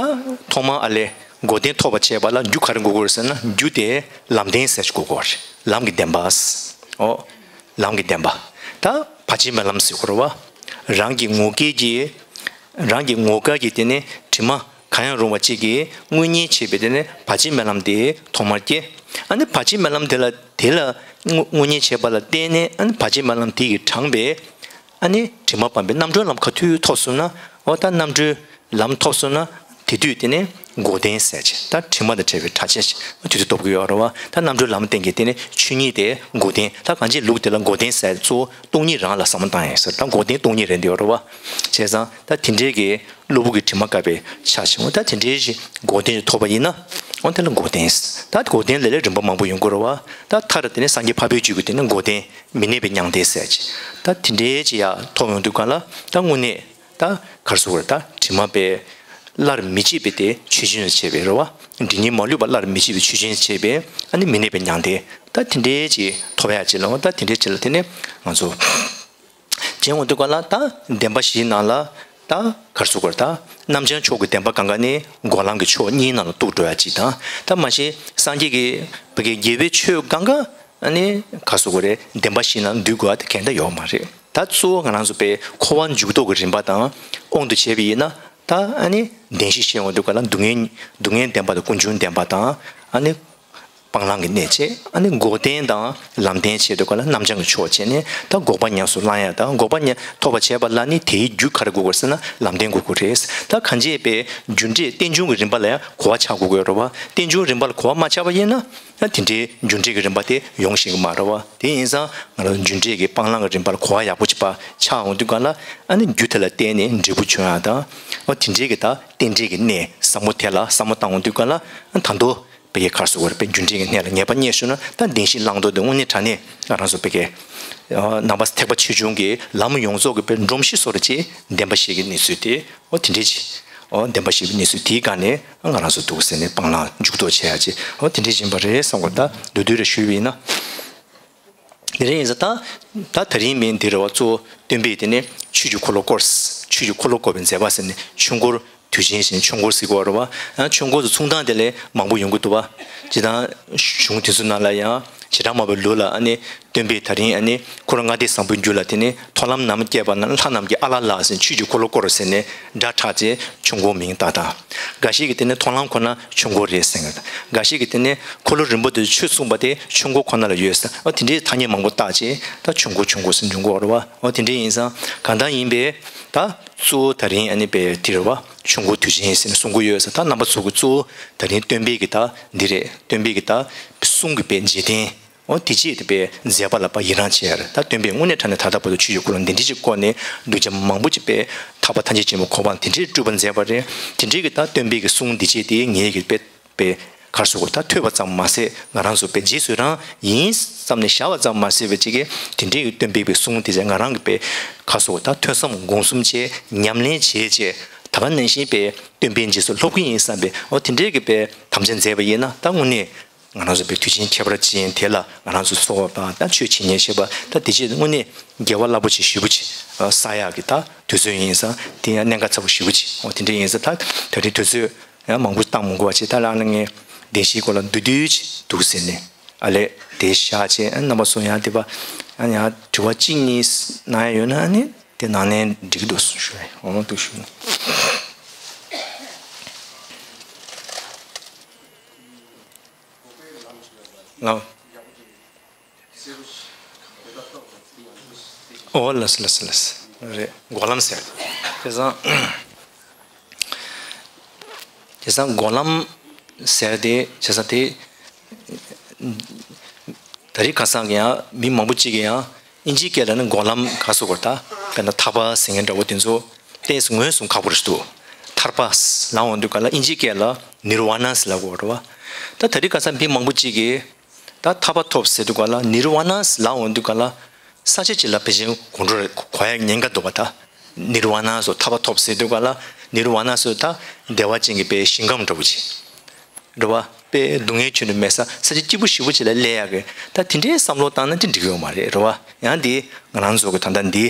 ཐོག་མར་ཨ་ལས་འགོག་བདེན་ཐོབ་པར་བྱེད་པ་ལ་རྒྱུ་ག་རེ་དགོས་ཀྱི་རེད་ཟེར་ན། རྒྱུ་དེ་ལམ་བདེན་ཟེར་ཞིག་དགོས་ཀྱི་རེད། ལམ་གྱི་བདེན་པ། ཨོ། ལམ་གྱི་བདེན་པ། ད་བར་ཆད་མེད་ལམ་ཟེར་དགོས་རེད་བ། རང་གི་ངོ་སྐལ་གྱི། རང་གི་ངོ་སྐལ་གྱི་དེ་ནི་དྲི་མ་གང་ཡང་རུང་བ་གཅིག་གིས་དངོས་གཉེན་བྱེད་པའི་དེ་ནི་བར་ཆད་མེད་ལམ་དེ་ཐོག་མར་སྐྱེ། ཨ་ནི་བར་ཆད་མེད་ལམ་དེ་ལ་དེ་ལ་དངོས་དངོས་གཉེན་བྱེད་པ་ལ་བརྟེན་ནས་ཨ་ནི་བར་ཆད་མེད་ལམ་དེ་ཡིས་དྲངས་པའི་ཨ་ནི་དྲི་མ་སྤངས་པའི་རྣམ་གྲོལ་ལམ་ག་དུས་ཐོབ་སོང་ན། འོ་ད་རྣམ་གྲོལ་ལམ་ཐོབ་སོང་ན་དེ་དུས་དེ་ནི་འགོག་བདེན་ཟེར་ཅིག་ད་དྲི་མ་དང་བྲལ་བའི་གྲགས་ཅན་ཞིག་དེ་དུས་ཐོབ་ཀྱི་ཡོད་རེད་བ། ད་རྣམ་གྲོལ་ལམ་སྟེང་གི་དེ་ནི་ཆོས་ཉིད་དེ་འགོག་བདེན། ད་གང་ཅིའི་ལུགས་དེ་ལ་འགོག་བདེན་ཟེར་གཙོ་བོ་སྟོང་ཉིད་རང་ལ་བསམ་བློ་བཏང་ཡིན་ཟེར། ད་འགོག་བདེན་སྟོང་ཉིད་རེད་འདི་ཡོད་རེད་བ། བྱས་ཙང་ད་དེ་འདྲའི་གི་གློ་བུར་གྱི་དྲི་མ་བཀག་པའི་ཆ་ཆེན་པོ་ད་དེ་འདྲའི་ཞིག་འགོག་བདེན་ཐོབ་པ་ཡིན་ན། འོ་དེ་ལ་འགོག་བདེན། ད་འགོག་བདེན་ལས་ལས་རིམ་པ་མང་པོ་ཡོང་གི་རེད་བ། ད་མཐར་དེ་ནི་སངས་རྒྱས་འཕགས་པའི་རྒྱུད་ཀྱི་དེ་ནི་འགོག་བདེན་མི་གནས་པའི་མྱང་འདས་ཟེར་ཅིག་ད་དེ་འདྲའི་ཅིག་ཡ་ཐོབ་ཡོང་དུས་ག་ལ་ད་དངོས་གནས་ད་ག་རེ་ཟེར་དགོས་རེད། ད་དྲི་མ་པའི་སླར་མི་འཇིག་པའི་དེ་ཆོས་ཅན་དུ་བྱས་པའི་རེད་བ། སྒྲིབ་གཉིས་མ་ལུས་པ་སླར་མི་འཇིག་པའི་ཆོས་ཅན་དུ་བྱས་པའི་ཨ་ནི་མི་གནས་པའི་མྱང་འདས། ད་དེ་འདྲའི་ཅིག་ཐོབ་ཡ་ཅིག་ལ་འོ་ད་དེ་འདྲའི་ཅིག་ལ་དེ་ནི་ང་ཚོ། བྱས་འོང་དུས་ག་ལ་ད་བདེན་པ་བཞིའི་ནང་ལ་ད་ག་རེ་ཟེར་དགོས་རེད། ད་རྣམ་བྱང་ཕྱོགས་ཀྱི་བདེན་པ་གང་ག་ནི་འགོག་ལམ་གྱི་ཕྱོགས་གཉིས་ནང་ལ་གཏུགས་འགྲོ་ཡ་ཅིག་དང་། ད་མ་གཞི་སངས་རྒྱས་ཀྱི་བོད་ཀྱི་དགེ་བའི་ཆོས་གང་ག་ཨ་ནི་ག་རེ་ཟེར་དགོས་རེད། བདེན་པ་བཞིའི་ནང་འདུས་དགོས་ཡ་དེ་གང་ལྟར་ཡོད་མ་རེད། ད་གཙོ་བོ་ང་རང་ཚོ་པའི་འཁོར་བ་འཇུག་ལྡོག་གི་རིམ་པ་དང་དབང་དུ་བྱས་པ་ཡིན་ན། ད་ཨ་ནི་བདེན་བཞི་བཤད་འོང་དུས་ག་ལ་སྡུག་བསྔལ་སྡུག་བསྔལ་བདེན་པ་དང་ཀུན་འབྱུང་བདེན་པ་དང་ཨ་ནི། སྤང་བླང་གི་གནད་བྱས། ཨ་ནི་འགོག་བདེན་དང་ལམ་བདེན་བྱས་དུས་ག་ལ་རྣམ་བྱང་གི་ཕྱོགས་བྱས་ནས་ད་འགོག་པ་ཉམས་སུ་བླང་ཡ་དང་འགོག་པ་ཉམས་ཐོབ་པར་བྱེད་པ་ལ་ནི་དེའི་རྒྱུ་ག་རེ་དགོས་དགོས་ཟེར་ན་ལམ་བདེན་དགོས་དགོས་རེད། ད་གང་བྱས་པའི་རྒྱུ་འབྲས་རྟེན་འབྱུང་གི་རིམ་པ་ལ་ཡང་གོ་བ་ཆགས་དགོས་དགོས་རེད་བ། རྟེན་འབྱུང་རིམ་པ་ལ་གོ་བ་མ་ཆགས་པ་ཡིན་ན་ད་དེ་འདྲའི་རྒྱུ་འབྲས་ཀྱི་རིམ་པ་དེ་ཡོང་ཤེས་ཀྱི་མ་རེད་བ། དེ་ཡིན་ཙང་ང་རང་རྒྱུ་འབྲས་ཀྱི་སྤང་བླང་གི་རིམ་པ་ལ་གོ་བ་ཡག་པོ་ཅིག་པ་ཆགས་འོང་དུས་ག་ལ་ཨ་ནི་རྒྱུ་དེ་ལ་བརྟེན་ནས་འབྲས་བུ་བྱུང་ཡ་དང་འོ་དེ་འདྲའི་གི་ད་རྟེན་འབྲེལ་གྱི་གནད་ཟབ་མོ་དེ་ལ་བསམ་བློ་བཏང་འོང་དུས་ག་ལ་ཨ་ད་དུང་། བོད་ཀྱི་ག་རེ་ཟེར་དགོས་རེད། པའི་རྒྱུ་འབྲས་ཀྱི་གནད་ལ་ངེས་པ་རྙེད་ཤེས་ན་ད་བདེན་བཞིའི་བླང་དོར་དེ་དངོས་གནས་དྲང་གནས་ང་རང་ཚོ་བོད་ཀྱི་ནང་པ་ཐེག་པ་ཆེ་ཆུང་གི་ལམ་ཡོངས་རྫོགས་ཀྱི་པའི་སྒྲོམ་གཞི་བཟོ་འདྲ་ཅིག་བདེན་པ་བཞི་གི་གནས་ཚུལ་དེ་འོ་དེ་འདྲས་ཅིག་འོ་བདེན་པ་བཞི་གི་གནས་ཚུལ་དེའི་སྒང་ནས་ང་རང་ཚོ་འདུག་ཟེར་ནས་སྤང་བླང་འཇུག་ལྡོག་བྱེད་ཡ་ཅིག་འོ་དེ་འདྲས་ཡིན་པ་རེད་བསམ་གི་འདུག་ད་བསྡུས་བསྡུས་རེ་ཞུས་པ་ཡིན་ན། དེ་རིང་ཡིན་ཙང་ད་ད་དེ་རིང་མིན་འདི་རེད་བ། གཙོ་བོ་སྟོན་པས་དེ་ནས་ཆོས་ཀྱི་འཁོར་ལོ་བསྐོར། ཆོས་ཀྱི་འཁོར་ལོ་བསྐོར་བའི་མཛད་པ་ཟེར་ནས་ཆོས་འཁོར་དུས་ཆེན་ཟེར་ནས་ཆོས་འཁོར་ཟེར་གོ་རེད་བ། ཡང་ཆོས་འཁོར་དུ་མཚུངས་ཐང་དེ་ལས་མང་པོ་ཡོང་གི་འདུག་བ། སྤྱིར་བཏང་གཞུང་དེ་ཚོ་ནང་ལ་ཡང་བྱེ་བྲག་སྨྲ་བའི་ལུགས་ལ་ཨ་ནི་སྟོན་པས་ད་རིང་ཨ་ནི་འཁོར་ལྔ་སྡེ་བཟང་པོའི་རྒྱུད་ལ་དེ་ནས་མཐོང་ལམ་ནམ་སྐྱེས་པ་ན་ལྷ་རྣམས་ཀྱིས་ཨ་ལ་ལ་ཟེར་ནས་ཆོས་ཀྱི་འཁོར་ལོ་བསྐོར་ཟེར་ནས་སྒྲ་གྲགས་ཚེ་ཆོས་འཁོར་མིང་བཏགས་དང་། འགའ་ཞིག་གིས་དེ་ནི་མཐོང་ལམ་ཁོ་ན་ཆོས་འཁོར་རེད་ཟེར་མཁན། འགའ་ཞིག་གིས་དེ་ནི་འཁོར་ལོ་རིམ་པ་དེ་ཆོས་གསུངས་པ་དེ་ཆོས་འཁོར་ཁོ་ན་ལ་ཡོད་ཟེར། ཨ་དེ་འདྲའི་ཐ་སྙད་མང་པོ་བཏགས་རྗེས་ད་ཆོས་འཁོར་ཆོས་འཁོར་ཟེར་འགྲོ་གི་ཡོད་རེད་བ། ཨ་དེ་འདྲ་ཡིན་ཙང་གང་ལྟར་ཡིན་པས་ད་གཙོ་བོ་ད་རིང་ཨ་ནི་པའི་དེ་རེད་བ། ཆོས་འཁོར་དུས་ཆེན་ཟེར་ནས་གསུང་གི་ཡོད་ཟེར། ད་རྣམ་པ་ཚོ་གི་གཙོ་བོ་ད་རིང་སྟོན་པའི་གི་ད་འདི་རེད། སྟོན་པའི་གི་ད་གསུང་གི་པའི་འཇིག་རྟེན། འོ་དེ་རྗེས་དེ་པའི་མཛད་པ་ལ་པ་ཡི་རང་བྱས་ཡ་རེད། ད་སྟོན་པས་དངོས་གནས་དྲང་གནས་ད་ལྟ་བར་དུ་ཆོས་ཀྱི་འཁོར་ལོ་འདི་འདྲ་ཅིག་བསྐོར་ནས་གདུལ་བྱ་མང་པོ་ཅིག་པའི་ཐར་པ་ཐམས་ཅད་མཁྱེན་པའི་གོ་འཕང་དེ་འདྲའི་སྤྲུལ་པ་མཛད་པ་རེད། དེ་འདྲའི་གི་ད་སྟོན་པའི་གི་གསུང་འདི་རྗེས་དེ་ངེད་ཀྱི་པའི་པའི་གར་སོགས་ད་ཐོས་པ་ཙམ་མ་ཟད་ང་རང་ཚོ་པའི་རྗེས་སུ་རང་ཡིན་བསམ་ནས་བཞག་པ་ཙམ་མ་ཟད་པའི་ཅིག་གི་དེ་འདྲའི་གི་སྟོན་པའི་གི་གསུང་དེ་ཚོ་ང་རང་གི་པའི་གར་སོགས་ད་ཐོས་བསམ་སྒོམ་གསུམ་བྱས་ཉམས་ལེན་བྱས་བྱས་ད་ག་ནང་བཞིན་པའི་སྟོན་པའི་རྗེས་སུ་སློབ་ཀྱི་ཡིན་བསམ་པའི་འོ་དེ་འདྲའི་གི་པའི་དམ་བཅའ་མཛད་པ་ཡིན་ན་ད་དངོས་གནས། ང་རང་ཚོ་པའི་དུས་ཆེན་ཁྱད་པར་ཅན་དེ་ལ་ང་རང་ཚོ་འཚོ་བ་དང་ད་ཆོས་བྱེད་ཉན་ཤེས་པ་ད་དེ་ཆེད་དུ་དངོས་གནས་དགེ་བ་རླབས་པོ་ཆེ་ཞེ་པོ་ཅིག་བསགས་ཡག་གི་ད་དུས་ཚོད་ཡིན་ཙང་དེ་ཡང་གནད་འགག་ཚ་པོ་ཞེ་པོ་ཅིག་འོ་དེ་འདྲ་ཡིན་ཙང་ད་ད་རེས་དུས་ཚོད་ ཡང་མང་པོ་བཏང་མི་དགོས་པ་བྱས། ད་ལ་ཨ་ནི་ངས་བདེན་བཞིའི་སྐོར་ལ་མདོར་བསྡུས་ཅིག་འདུག་ཟེར་ནས་ཨ་ལས་དེ་བཞག་བྱས། ཨ་རྣམ་པ་ཚོ་ཡང་དེ་པ་ཨ་ཡང་དྲི་བ་གཅིག་གཉིས་གནང་ཡ་ཡོད་ན་ཨ་ནི་དེ་ནང་ནས་འགྲིག་གི་འདུག་ཞུ་ཡ་འོང་འདུག་ཞུ། ལགས། ཨོ་ལགས་སོ་ལགས་སོ་ལགས་སོ། རེད། འགོག་ལམ་ཟེར། བྱས་ཙང་བྱས་ཙང་འགོག་ལམ་ཟེར་དེ་བྱས་ཙང་དེ་ད་རེས་ཁ་སང་གི་ཡང་མི་མང་པོ་གཅིག་གི་ཡང་ཨིན་ཇིའི་སྐད་ལ་ནི་འགོག་ལམ་ག་སོ་གོ་ད་དཔེར་ན་ཐར་པ་ཟེར་མཁན་འདྲ་བོ་དེ་ཚོ་ཏོག་ཙམ་ངོས་བཟུང་ཁག་པོ་རེད་འདུག་ཐར་པ་ལབ་འོང་དུས་ག་ལ་ཨིན་ཇིའི་སྐད་ལ་ནིར་ཝ་ན་ཟེར་ལབ་གོ་རེད་བ། ད་ད་རེས་ཁ་སང་མི་མང་པོ་གཅིག་གི་ད་ཐར་པ་ཐོབ་ཟེར་དུས་ག་ལ་ནིར་ཝ་ན་ལབ་འོང་དུས་ག་ལ་ས་ཆ་གཅིག་ལ་ཕལ་ཆེར་གོ་འགྲོ་རེད། གོ་ཡ་ཉེན་ཁ་འདུག་པ། ད་ནིར་ཝ་ན་སོགས་ཐར་པ་ཐོབ་ཟེར་དུས་ག་ལ་ནིར་ཝ་ན་སོགས་ད་བདེ་བ་ཅན་གྱི་དཔེ་ཞིང་ཁམས་འདྲ་བོ་ཅིག་རེད་བ། དཔེ་སྡུག་བསྔལ་ཁྱོན་ནས་མེད་ས་ས་ཆ་སྐྱིད་པོ་ཞེ་པོ་ཅིག་ལ་སླེབས་ཡག་གི་ད་དེ་འདྲའི་བསམ་བློ་བཏང་ན་དེ་འགྲིག་གི་ཡོད་མ་རེད། རེད་བ། ཡང་དེ་ང་རང་ཚོ་གི་ད་ལྟ་འདི་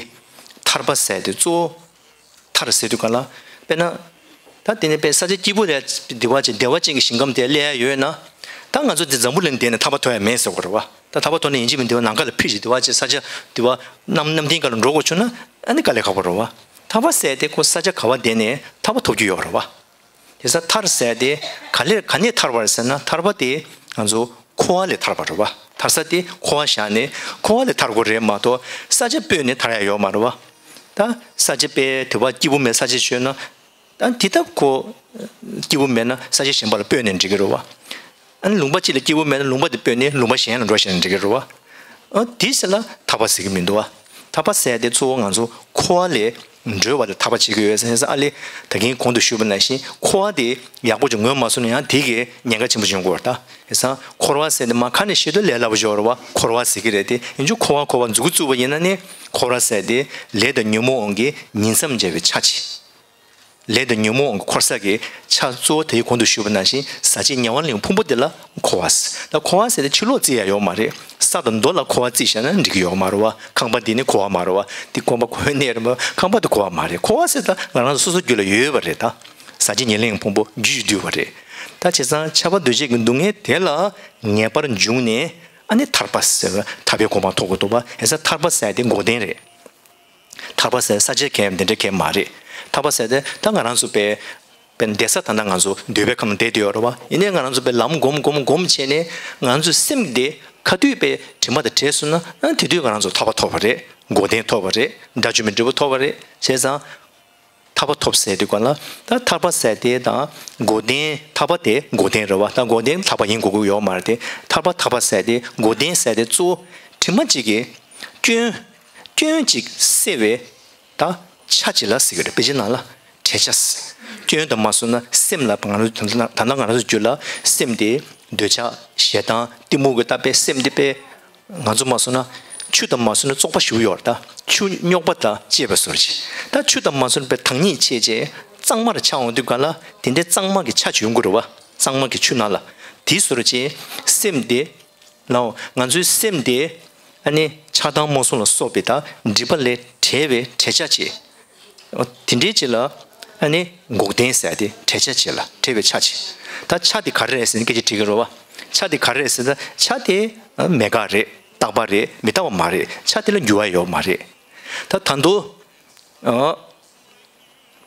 ཐར་པ་ཟེར་དེ་གཙོ་བོ། ཐར་ཟེར་དུས་ག་ལ། དཔེར་ན། ད་དེ་ནས་དཔེ་ས་ཆ་སྐྱིད་པོ་རེད། བདེ་བ་ཅན་བདེ་བ་ཅན་གྱི་ཞིང་ཁམས་དེ་སླེབས་ཡ་ཡོད་ན། ད་ང་ཚོ་འདི་འཛམ་བུ་གླིང་འདི་ནས་ཐར་པ་ཐོབ་ཡ་མེད་ཟེར་བ་རེད་བ། ད་ཐར་པ་ཐོབ་ནས་ཡིན་གཅིག་མིན་འདི་བ་ནམ་མཁའ་ལ་འཕུར་ཞིག་འདི་བ་ཅིག་ས་ཆ་འདི་བ་གནམ་གནམ་བསྟན་སྒང་ལ་འགྲོ་དགོས་བྱུང་ན་ཨ་ནི་དཀའ་ལས་ཁག་པོ་རེད་བ། ཐར་པ་ཟེར་དེ་ཁོ་ས་ཆ་ག་བ་བསྡད་ནས་ཐར་པ་ཐོབ་རྒྱུ་ཡོད་རེད་བ། དེ་ས་ཐར་ཟེར་དེ་ག་ལེར་ག་ནས་ཐར་བ་རེད་ཟེར་ན་ཐར་པ་དེ་ང་ཚོ་འཁོར་བ་ལས་ཐར་བ་རེད་བ། ཐར་ས་དེ་འཁོར་བ་བཞག་ནས་འཁོར་བ་ལས་ཐར་དགོས་རེད་མ་གཏོགས་ས་ཆ་སྤོས་ནས་ཐར་ཡ་ཡོད་མ་རེད་བ། ད་ས་ཆ་དཔེ་དེ་བ་སྐྱིད་པོ་མེད་ས་ཆ་བྱོས་ན། ད་དེ་ལྟ་ཁོ་སྐྱིད་པོ་མེད་ན་ས་ཆ་གཞན་པ་ལ་སྤོས་ནས་འགྲིག་གི་རེད་བ། ཨ་ནི་ལུང་པ་གཅིག་ལ་སྐྱིད་པོ་མེད་ན་ལུང་པ་དེ་སྤོས་ནས་ལུང་པ་གཞན་ལ་འགྲོ་ཤེས་ན་འགྲིག་གི་རེད་བ། ཨ་དེ་ཟེར་ལ་ཐར་པ་ཟེར་གི་མི་འདུག་བ། ཐར་པ་ཟེར་དེ་གཙོ་བོ་ང་ཚོ་འཁོར་བ་ལས་གྲོལ་བ་ལ་ཐར་པ་བྱེད་ཀྱི་ཡོད་ཟེར་ཨ་ལེ། ད་གིན་གོང་དུ་ཞུས་པ་ནང་བཞིན་འཁོར་བ་དེ་ཡག་པོ་ཅིག་ངོས་མ་སོང་ན་ཡང་དེ་གི་ཉེན་ཁ་ཆེན་པོ་འབྱུང་གི་ཡོད་རེད་ད། ཡིན་ཙང་འཁོར་བ་ཟེར་དེ་མ་ཁ་ནས་བཤད་དུས་ལས་སླ་པོ་ཅིག་ཡོད་རེད་བ། འཁོར་བ་ཟེར་གི་རེད་དེ་ཡིན་རྒྱུ་འཁོར་བ་འཁོར་བ་མཛུག་གུ་བཙུགས་པ་ཡིན་ན་ནི་འཁོར་བ་ཟེར་དེ་ལས་དང་ཉོན་མོངས་དབང་གིས་ཉིང་མཚམས་སྦྱར་བའི་ཆ་ཅིག་ལས་དང་ཉོན་མོངས་དབང་གིས་འཁོར་ས་གི་ཆ་གཙོ་བོ་དེའི་གོང་དུ་ཞུས་པ་ནང་བཞིན་ཟག་བཅས་ཉེ་བར་ལེན་ཕུང་པོ་དེ་ལ་འཁོར་བ་ཟེར། ད་འཁོར་བ་ཟེར་དེ་ཕྱི་ལོགས་བརྩི་ཡ་ཡོད་མ་རེད། ས་དང་རྡོ་ལ་འཁོར་བ་བརྩིས་བཞག་ན་འགྲིག་གི་ཡོད་མ་རེད་བ། ཁང་པ་འདི་ནི་འཁོར་བ་མ་རེད་བ། འདི་ཁང་པ་འཁོར་བའི་གནས་རེད་མ། ཁང་པ་དེ་འཁོར་བ་མ་རེད། འཁོར་བ་ཟེར་ད་ང་རང་ཚོ་སོ་སོ་རྒྱུད་ལ་ཡོད་པ་རེད་ད། ཟག་བཅས་ཉེར་ལེན་ཕུང་པོ་རྒྱུད་ཀྱིས་བསྡུས་པ་རེད། ད་བྱས་ཙང་ཁྱབ་པ་འདུ་བྱེད་ཀྱི་སྡུག་བསྔལ་དེ་ལ་ངེས་པར་འབྱུང་ནས་ཨ་ནི་ཐར་པ་ཟེར་བ་ཐར་པའི་གོ་འཕང་ཐོབ་དགོས་འདུག་བ། ཡིན་ཙང་ཐར་པ་ཟེར་དེ་འགོག་བདེན་རེད། ཐར་པ་ཟེར་ས་ཆའི་གེ་འདི་འདྲའི་གེ་མ་རེད། ཐར་པ་ཟེར་དེ་ད་ང་རང་ཚོ་པའི་པའི་བསྡད་ས་ད་ལྟ་ང་ཚོ་འདོད་པའི་ཁམས་བསྡད་དེ་ཡོད་རེད་བ། ཡིན་ནའི་ང་རང་ཚོ་པའི་ལམ་སྒོམ་སྒོམ་སྒོམ་བྱས་ནས་ང་ཚོའི་སེམས་དེ་ག་དུས་པའི་དྲི་མ་དང་བྲལ་སོང་ན་ཨ་དེ་དུས་ང་རང་ཚོ་ཐར་པ་ཐོབ་པ་རེད། འགོག་བདེན་ཐོབ་པ་རེད། དགྲ་བཅོམ་པའི་འབྲས་བུ་ཐོབ་པ་རེད། བྱས་ཙང་། ཐར་པ་ཐོབ་ཟེར་དུས་ག་ལ་ད་ཐར་པ་ཟེར་དེ་དང་འགོག་བདེན་ཐར་པ་དེ་འགོག་བདེན་རེད་བ། ད་འགོག་བདེན་ཐར་པ་ཡིན་དགོས་ཀྱི་ཡོད་མ་རེད་དེ། ཐར་པ་ཐར་པ་ཟེར་དེ་འགོག་བདེན་ཟེར་དེ་གཙོ་བོ་དྲི་མ་གཅིག་གི་སྐྱོན་སྐྱོན་གཅིག་སེལ་བའི་ད་ཆ་གཅིག་ལ་ཟེར་གི་རེད། དཔེ་ཆའི་ནང་ལ་བྲེད་ཆ་ཟེར། སྐྱོན་དུ་མ་སོང་ན་སེམས་ལ་ང་རང་ཚོ་ད་ལྟ་ང་རང་ཚོ་རྒྱུད་ལ་སེམས་དེ་འདོད་ཆགས་ཞེ་སྡང་གཏི་མུག་གི་ད་དཔེ་སེམས་དེ་དཔེ། ང་ཚོ་མ་སོང་ན་ཆུ་དང་མ་སོང་ན་བཙོག་པ་ཞིག་ཡོད་རེད་ད། ཆུ་རྙོག་པ་དང་བཅས་པ་བཟོ་རེད། ད་ཆུ་དང་མ་སོང་པའི་དྭངས་སྙིགས་ཕྱེ་རྗེས་གཙང་མར་ཆགས་འོང་དུས་ག་ལ་དེ་འདྲའི་གཙང་མ་གི་ཆ་ཅིག་ཡོང་གི་རེད་བ། གཙང་མ་གི་ཆུ་ནང་ལ་དེ་བཟོ་རྗེས་སེམས་དེ་ལའོ་ང་ཚོའི་སེམས་དེ་ཨ་ནི་ཆགས་སྡང་རྨོངས་གསུམ་ལ་སོགས་པའི་ད་སྒྲིབ་པ་ལས་བྲལ་བའི་བྲེད་ཆ་ཅིག་དེ་འདྲའི་ཅིག་ལ་ཨ་ནི་འགོག་བདེན་ཟེར་ཏེ་བྲེད་ཆ་ཅིག་ལ་བྲེད་པའི་ཆ་ཅིག་ད་ཆ་དེ་ག་རེ་རེད་ཟེར་ནས་སྐད་ཆ་དྲིས་ཀྱི་རེད་བ། ཆ་དེ་ག་རེ་རེད་ཟེར་ན་ཆ་དེ་མེད་དགག་རེད། རྟག་པ་རེད། མི་རྟག་པ་མ་རེད། ཆ་དེ་ལ་འགྱུར་བ་ཡོད་མ་རེད། ད་ད་དུང་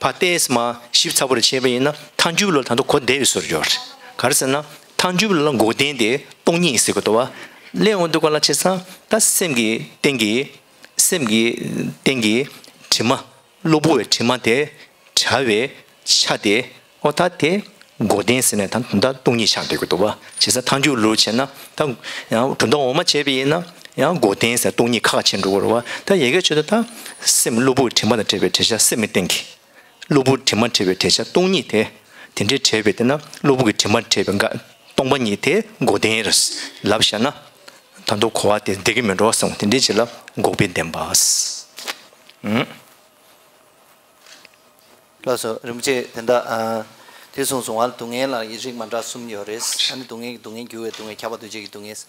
ཕར་ཏོག་ཙམ་ཞིབ་ཚགས་པོ་རེ་བྱས་པ་ཡིན་ན་ཐལ་འགྱུར་བློ་ལ་ད་དུང་གོ་བདེ་བའི་བཟོ་འདྲ་ཡོད་རེད། ག་རེ་ཟེར་ན་ཐལ་འགྱུར་བློ་ལ་འགོག་བདེན་དེ་སྟོང་ཉིད་ཟེར་གི་འདུག་བ། སླེབས་འོང་དུས་ག་ལ་བྱས་ཙང་ད་སེམས་ཀྱི་སྟེང་གི་སེམས་ཀྱི་སྟེང་གི་དྲི་མ། གློ་བུར་བའི་དྲི་མ་དེ་བྲལ་བའི་ཆ་དེ་ཨོ་ད་དེ་འགོག་བདེན་ཟེར་ནས་ད་དུང་ད་སྟོང་ཉིད་ཆགས་བསྡད་ཀྱི་འདུག་བ། བྱས་ཙང་ཐལ་འགྱུར་ལུགས་བྱས་ན་ད་ཡང་གྲུབ་མཐའ་འོག་མ་བྱས་པ་ཡིན་ན་ཡང་འགོག་བདེན་ཟེར་སྟོང་ཉིད་ཁ་ཁ་ཕྱེ་འགྲོ་གི་རེད་བ། ད་ཡ་གི་ཆེད་དུ་ད་སེམས་གློ་བུར་དྲི་མ་དང་བྲལ་བའི་བྲེད་ཆ་སེམས་ཀྱི་སྟེང་གི་གློ་བུར་དྲི་མ་བྲལ་བའི་བྲེད་ཆ་སྟོང་ཉིད་དེ་དེ་འདྲའི་བྲལ་བའི་དེ་ན་གློ་བུར་གྱི་དྲི་མ་བྲལ་བའི་འགའ་སྟོང་པ་ཉིད་དེ་འགོག་བདེན་རེད་ལབ་བཞག་ན་ད་དུང་གོ་བ་དེ་བདེ་གི་མི་འགྲོ་བསམ་དེ་འདྲའི་ཆེད་ལ་འགོག་པའི་བདེན་པ། ལགས་སོ། རིན་པོ་ཆེ་དེ་འདྲ་ཨ། དེ་གསུངས་སོང་བ། སྡུག་བསྔལ་ལ་རིགས་མ་འདྲ་གསུམ་ཡོད་རེད། ཨ་ནི་སྡུག་བསྔལ་གྱི་སྡུག་བསྔལ་འགྱུར་བའི་སྡུག་བསྔལ་ཁྱབ་པ་འདུ་བྱེད་ཀྱི་སྡུག་བསྔལ།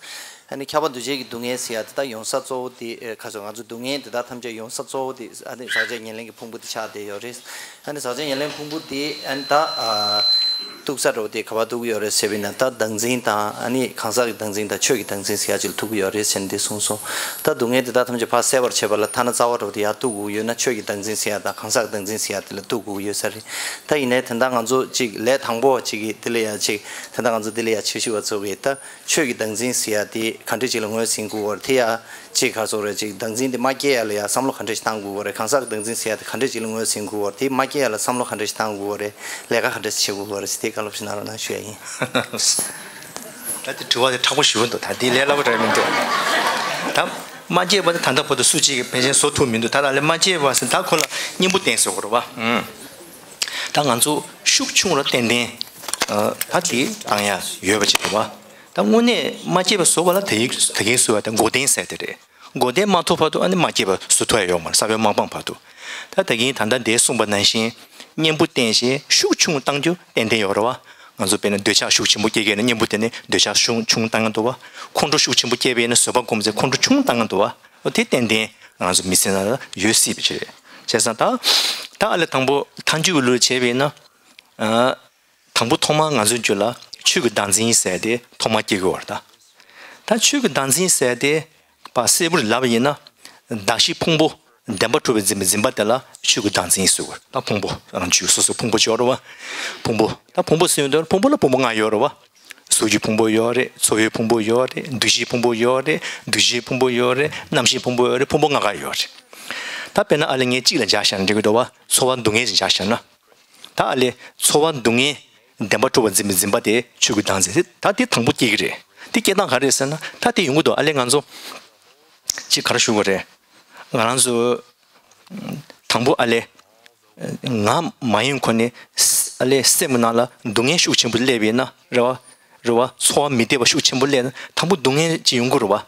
ཨ་ནི་ཁྱབ་པ་འདུ་བྱེད་ཀྱི་སྡུག་བསྔལ་ཟེར་ཡ་དེ་ད་ཡོང་ས་གཙོ་བོ་དེ་ཨེ་ཁ་སོ་ང་ཚོ་སྡུག་བསྔལ་དེ་དག་ཐམས་ཅད་ཡོང་ས་གཙོ་བོ་དེ་ཨ་ནི་ཟག་བཅས་ཉེར་ལེན་གྱི་ཕུང་པོ་དེ་ཆགས་བསྡད་ཡོད་རེད། ཨ་ནི་ཟག་བཅས་ཉེར་ལེན་ཕུང་པོ་དེ་ཨ་ནི་ད་ཨ། གཏུག་ས་འདྲ་བོ་དེ་ག་པར་གཏུག་གི་ཡོད་རེད་ཟེར་བ་ཡིན་ན། ད་བདག་འཛིན་དང་ཨ་ནི་གང་ཟག་གི་བདག་འཛིན་དང་ཆོས་ཀྱི་བདག་འཛིན་ཟེར་ཡ་ཅིག་ལ་ཐུག་གི་ཡོད་རེད་ཟེར་ནས་དེ་གསུངས་སོང་། ད་སྡུག་བསྔལ་དེ་དག་ཐམས་ཅད་ཕར་བསལ་བར་བྱེད་པ་ལ་ཐ་ན་རྩ་བ་འདྲ་བོ་དེ་ཡར་གཏུག་དགོས་ཡོད་ན། ཆོས་ཀྱི་བདག་འཛིན་ཟེར་ཡ་དང་གང་ཟག་གི་བདག་འཛིན་ཟེར་ཡ་དེ་ལ་གཏུག་དགོས་ཡོད་ས་རེད། ད་ཡིན་ནའི་དེ་འདྲ་ང་ཚོ་ཅིག་ལས་དང་པོ་ཅིག་གི་དེ་ལ་ཡ་ཅིག་དེ་འདྲ་ང་ཚོ་དེ་ལ་ཡ་ཆེ་ཤོས་པ་ཚོ་གིས་ད་ཆོས་ཀྱི་བདག་འཛིན་ཟེར་ཡ་དེ་ག་འདྲ་ཅིག་ལ་ངོས་ཟིན་དགོས་པ་རེད། དེ་ཡ་ཅིག་ག་རེ་ཟེར་དགོས་རེད། ཅིག་བདག་འཛིན་དེ་མ་སྐྱེ་ཡ་ལ་ཡ་བསམ་བློ་ག་འདྲ་ཞིག་བཏང་དགོས་པ་རེད། གང་ཟག་གི་བདག་འཛིན་ཟེར་ཡ་དེ་ག་འདྲ་ཅིག་ལ་ངོས་ཟིན་དགོས་པ་རེད། དེ་མ་སྐྱེ་ཡ་ལ་བསམ་བློ་ག་འདྲ་ཞིག་བཏང་དགོས་པ་རེད། ལས་ཀ་ག་འདྲ་ཞིག་བྱེད་དགོས་པ་རེད་ཟེར་དེ་བཀའ་སློབ་ཞིག་གནང་རོགས་གནང་ཞུ་ཡ་ཡིན། ད་དེ་དྲི་བ་དེ་མཁྲེགས་པོ་ཞེ་པོ་འདུག་ད་དེ་ལས་སླ་པོ་འདྲ་མི་འདུག་ད་མ་སྐྱེས་པ་དེ་ད་ལྟ་བར་དུ་སུ་གཅིག་གིས་ཕལ་ཆེར་བཟོ་ཐུབ་མི་འདུག་ད་ལྟ་ལས་མ་སྐྱེས་པ་ཟེར་ད་ཁོ་ལ་གཉེན་པོ་བསྟེན་ཟེར་དགོས་རེད་བ། ཨང་། ད་ང་ཚོ་ཤུགས་ཆུང་རུ་ཏན་ཏན་ད་དེ་བཏང་ཡ་ཡོད་པ་ཅིག་རེད་བ། ད་དངོས་གནས་མ་སྐྱེས་པ་བཟོ་བ་ལ་ད་ཡིག་ད་གིན་གསུངས་པ་ད་འགོག་བདེན་ཟེར་དེ་རེད། འགོག་བདེན་མ་ཐོབ་བར་དུ་ཨ་ནི་མ་སྐྱེས་པ་བཟོ་ཐུབ་ཡ་ཡོད་མ་རེད། ས་བོན་མ་སྤངས་བར་དུ། ད་ད་གིན་ད་ལྟ་འདིར་གསུངས་པ་ནང་བཞིན་གཉེན་པོ་བསྟེན་ཞེས་ཤུགས་ཆུང་བཏང་རྒྱུ་ཏན་ཏན་ཡོད་རེད་བ། ང་ཚོ་དཔེར་ན་འདོད་ཆགས་ཤུགས་ཆེན་པོ་སྐྱེ་གི་ཡོད་ན་གཉེན་པོ་དེ་ནི་འདོད་ཆགས་ཤུགས་ཆུང་བཏང་གི་འདུག་བ། ཁོང་ཁྲོ་ཤུགས་ཆེན་པོ་སྐྱེས་པ་ཡིན་ན་བཟོད་པ་སྒོམ་ཚེ་ཁོང་ཁྲོ་ཆུང་བཏང་གི་འདུག་བ། འོ་དེ་ཏན་ཏན་ང་ཚོ་མི་ཚེ་ནང་ལ་ཡོད་སྲིད་པ་ཅིག་རེད། བྱས་ཙང་ད་ད་ཨ་ལས་དང་པོ་ཐལ་འགྱུར་གྱི་ལུགས་བྱས་པ་ཡིན་ན། དང་པོ་ཐོག་མར་ང་ཚོའི་རྒྱུད་ལ་ཆོས་ཀྱི་བདག་འཛིན་ཟེར་དེ་ཐོག་མར་སྐྱེ་དགོས་པ་རེད་ད། ད་ཆོས་ཀྱི་བདག་འཛིན་ཟེར་དེ་ཕར་གསལ་པོར་ལབ་པ་ཡིན་ན། གདགས་གཞི་ཕུང་པོ་བདེན་པར་གྲུབ་པའི་འཛིན་པའི་འཛིན་པ་དེ་ལ་ཆོས་ཀྱི་བདག་འཛིན་ཟེར་དགོས། ད་ཕུང་པོ་རང་རྒྱུད་སོ་སོའི་ཕུང་པོ་ཅིག་ཡོད་རེད་བ། ཕུང་པོ་ད་ཕུང་པོ་ཟེར་དུས་ཕུང་པོ་ལ་ཕུང་པོ་ལྔ་ཡོད་རེད་བ། གཟུགས་ཀྱི་ཕུང་པོ་ཡོད་རེད། ཚོར་བའི་ཕུང་པོ་ཡོད་རེད། འདུ་ཤེས་ཕུང་པོ་ཡོད་རེད། འདུ་བྱེད་ཕུང་པོ་ཡོད་རེད། རྣམ་ཤེས་ཕུང་པོ་ཡོད་རེད། ཕུང་པོ་ལྔ་ཀ་ཡོད་རེད། ད་དཔེར་ན་ཨ་ལས་ངས་གཅིག་ལ་སྦྱར་བཞག་ན་འགྲིག་གི་འདུག་བ། ཚོར་བ་སྡུག་བསྔལ་ཞིག་སྦྱར་བཞག་ན། ད་ཨ་ལས་ཚོར་བ་སྡུག་བསྔལ་བདེན་པར་གྲུབ་པར་འཛིན་པའི་འཛིན་པ་དེ་ཆོས་ཀྱི་བདག་འཛིན་དེ་ད་དེ་དང་པོ་སྐྱེ་གི་རེད། དེ་སྐྱེ་སྟངས་ག་རེ་རེད་ཟེར་ན་ད་དེ་ཡོང་གི་འདུག་ཨ་ལས་ང་ཚོ་ཅིག་ག་རེ་ཞུ་དགོས་རེད། ང་རང་ཚོ་དང་པོ་ཨ་ལས་ང་མ་ཡིན་ཁོ་ནས་ཨ་ལས་སེམས་ཀྱི་ནང་ལ་སྡུག་བསྔལ་ཤུགས་ཆེན་པོ་སླེབས་པ་ཡིན་ན་རེད་བ། རེད་བ། ཚོར་བ་མི་བདེ་བ་ཤུགས་ཆེན་པོ་སླེབས་ན་དང་པོ་སྡུག་བསྔལ་ཅིག་ཡོང་གི་རེད་བ།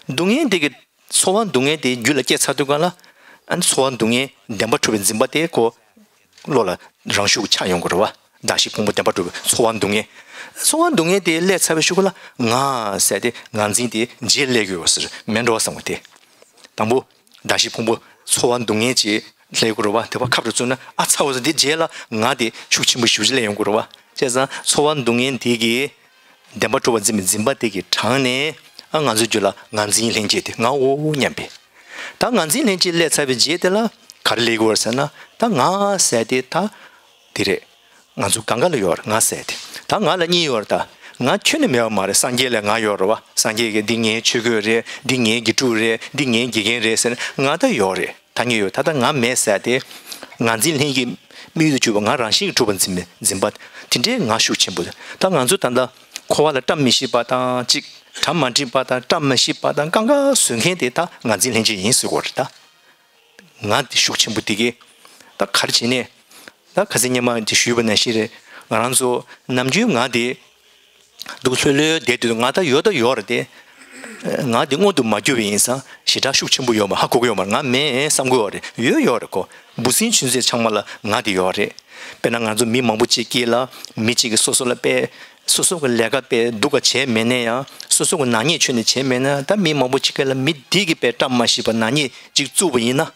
སྡུག་བསྔལ་དེ་གི་ཚོར་བ་སྡུག་བསྔལ་དེ་རྒྱུད་ལ་སྐྱེས་ཚར་དུས་གང་ལ། ཨ་ནི་ཚོར་བ་སྡུག་བསྔལ་བདེན་པར་གྲུབ་པའི་འཛིན་པ་དེ་ཁོ་བློ་ལ་རང་ཤུགས་ཆགས་ཡོང་གི་རེད་བ། གདགས་གཞི་ཕུང་པོ་བདེན་པར་གྲུབ་པའི་ཚོར་བ་སྡུག་བསྔལ། ཚོར་བ་སྡུག་བསྔལ་དེ་སླེབས་ཚར་བའི་ཤུགས་ལ་ང་ཟེར་ཏེ་ངར་འཛིན་དེ་རྗེས་སླེབས་ཀྱི་ཡོད་ཟེར་མེད་འགྲོ་བསམ་པ་དེ། དང་པོ་གདགས་གཞི་ཕུང་པོ་ཚོར་བ་སྡུག་བསྔལ་ཅིག་སླེབས་ཀྱི་རེད་བ། དེ་བ་ཁབ་ཏུ་བཙུགས་ན་ཨ་ཚ་བ་ཟེར་དེ་རྗེས་ལ་ང་དེ་ཤུགས་ཆེན་པོ་ཞེ་པོ་ཅིག་སླེབས་ཡོང་གི་རེད་བ། བྱས་ཙང་ཚོར་བ་སྡུག་བསྔལ་དེ་གིས། བདེན་པར་གྲུབ་པར་འཛིན་པའི་འཛིན་པ་དེ་གི་གྲངས་ནས་ཨ་ང་ཚོའི་རྒྱུད་ལ་ངར་འཛིན་ལྷན་སྐྱེས་དེ་ངའོ་སྙམ་པས། ད་ངར་འཛིན་ལྷན་སྐྱེས་སླེབས་ཚར་བའི་རྗེས་དེ་ལ་ག་རེ་སླེབས་ཀྱི་ཡོད་རེད་ཟེར་ན་ད་ང་ཟེར་དེ་ད་དེ་རེད། ང་ཚོ་གང་ག་ལ་ཡོད་རེད་ང་ཟེར་དེ། ད་ང་ལ་གཉིས་ཡོད་རེད། ད་ང་ཁྱོན་ནས་མེད་པ་མ་རེད། སངས་རྒྱས་ལ་ང་ཡོད་རེད་བ། སངས་རྒྱས་ཀྱིས་འདི་ངའི་ཆོས་གོས་རེད། འདི་ངའི་དགེ་ཕྲུག་རེད། འདི་ངའི་དགེ་རྒན་རེད་ཟེར་ན་ང་ད་ཡོད་རེད། ཐ་སྙད་ཡོད། ད་ལྟ་ང་མེད་ཟེར་ཏེ། ངར་འཛིན་ལྷན་སྐྱེས་དམིགས་ཡུལ་དུ་གྱུར་པ་ང་རང་བཞིན་གྱིས་གྲུབ་པར་འཛིན་པའི་འཛིན་པ་དེ་འདྲའི་ངར་ཤུགས་ཆེན་པོ། ད་ང་ཚོ་ད་ལྟ་འཁོར་བ་ལ་བཀྲ་མི་ཤིས་པ་དང་གཅིག་གྲ་མ་འགྲིག་པ་དང་བཀྲ་མ་ཤིས་པ་དང་དཀའ་ངལ་བཟོ་མཁན་དེ་ད་ངར་འཛིན་ལྷན་སྐྱེས་ཡིན་ཟེར་དགོས་རེད་ད། ང་དེ་ཤུགས་ཆེན་པོ་དེ་གས་ད་ག་རེ་བྱས་ནས། ད་ཁ་སང་སྔོན་མ་དེ་ཞུས་པ་ནང་བཞིན་རེད། ང་རང་ཚོ་ནམ་རྒྱུན་ང་དེ། སྡུག་ལྷོད་ལྷོད་བསྡད་དུས་ང་ད་ཡོད་ད་ཡོད་རེད་དེ། ང་དེ་མངོན་དུ་མ་གྱུར་བ་ཡིན་ཙང་ཞེ་དྲག་ཤུགས་ཆེན་པོ་ཡོད་མ་ཧ་གོ་གི་ཡོད་མ་རེད། ང་མེད་བསམ་གི་ཡོད་རེད། ཡོད་ཡོད་རེད་ཁོ། འབུ་སྲིན་ཆུ་འཛིན་ཚང་མ་ལ་ང་དེ་ཡོད་རེད། དཔེར་ན་ང་ཚོ་མི་མང་པོ་གཅིག་དཀྱིལ་ལ་མི་གཅིག་གིས་སོ་སོ་ལ་དཔེ། སོ་སོ་གི་ལས་ཀ་དཔེ་སྡུག་ག་བྱས་མེད་ན་ཡང་སོ་སོ་གི་ནག་ཉེས་ཁྱོན་ནས་བྱས་མེད་ན་ད་མི་མང་པོ་གཅིག་དཀྱིལ་ལ་མི་འདི་གིས་དཔེ་བཀྲ་མ་ཤིས་པ་ནག་ཉེས་གཅིག་བཙུགས་པ་ཡིན་ན།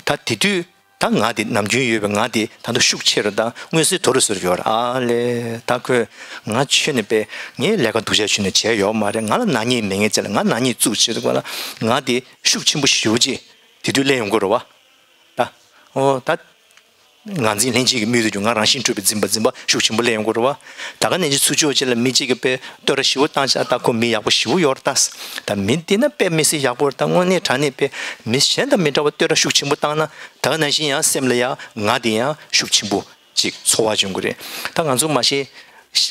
ད་དེ་དུས། ད་ང་དེ་ནམ་རྒྱུན་ཡོད་པའི་ང་དེ་ད་དུང་ཤུགས་ཆེ་རུ་དང་མངོན་གསལ་དོད་རུ་ཟེར་ཡོད་རེད། ཨ་ལས་ད་ཁོས་ང་ཁྱོན་ནས་དཔེ་ངའི་ལས་ཀ་སྡུག་ཅག་ཁྱོན་ནས་བྱས་ཡོད་མ་རེད། ང་ལ་ནག་ཉེས་མེད་ངེས་ཅེས་ལ་ང་ནག་ཉེས་བཙུགས་བྱེད་དུས་ང་ལ་ང་དེ་ཤུགས་ཆེན་པོ་ཞེ་པོ་ཅིག་དེ་དུས་སླེབས་ཡོང་གི་རེད་བ། ད་ཨོ་ད་ངར་འཛིན་ལྷན་སྐྱེས་ཀྱི་དམིགས་ཡུལ་དུ་ང་རང་བཞིན་གྲུབ་པའི་འཛིན་པ་འཛིན་པ་ཤུགས་ཆེན་པོ་སླེབས་ཡོང་གི་རེད་བ། ད་ག་ནང་བཞིན་ཚུར་ཕྱོགས་གཅིག་ལ་མི་གཅིག་གིས་དཔེ་བསྟོད་ར་ཞེ་པོ་བཏང་བྱས་ད་ཁོ་མི་ཡག་པོ་ཞེ་པོ་ཡོད་རེད་ད། ད་མི་འདི་ན་དཔེ་མི་སྲིད་ཡག་པོ་རེད། ད་དངོས་གནས་དྲང་གནས་དཔེ་མི་གཞན་དང་མི་འདྲ་བ་བསྟོད་ར་ཤུགས་ཆེན་པོ་བཏང་ན། ད་ག་ནང་བཞིན་ཡང་སེམས་ལ་ཡང་ང་དེ་ཡང་ཤུགས་ཆེན་པོ་ཅིག་ཚོར་བ་བྱུང་གི་རེད། ད་ང་ཚོ་མ་གཞི་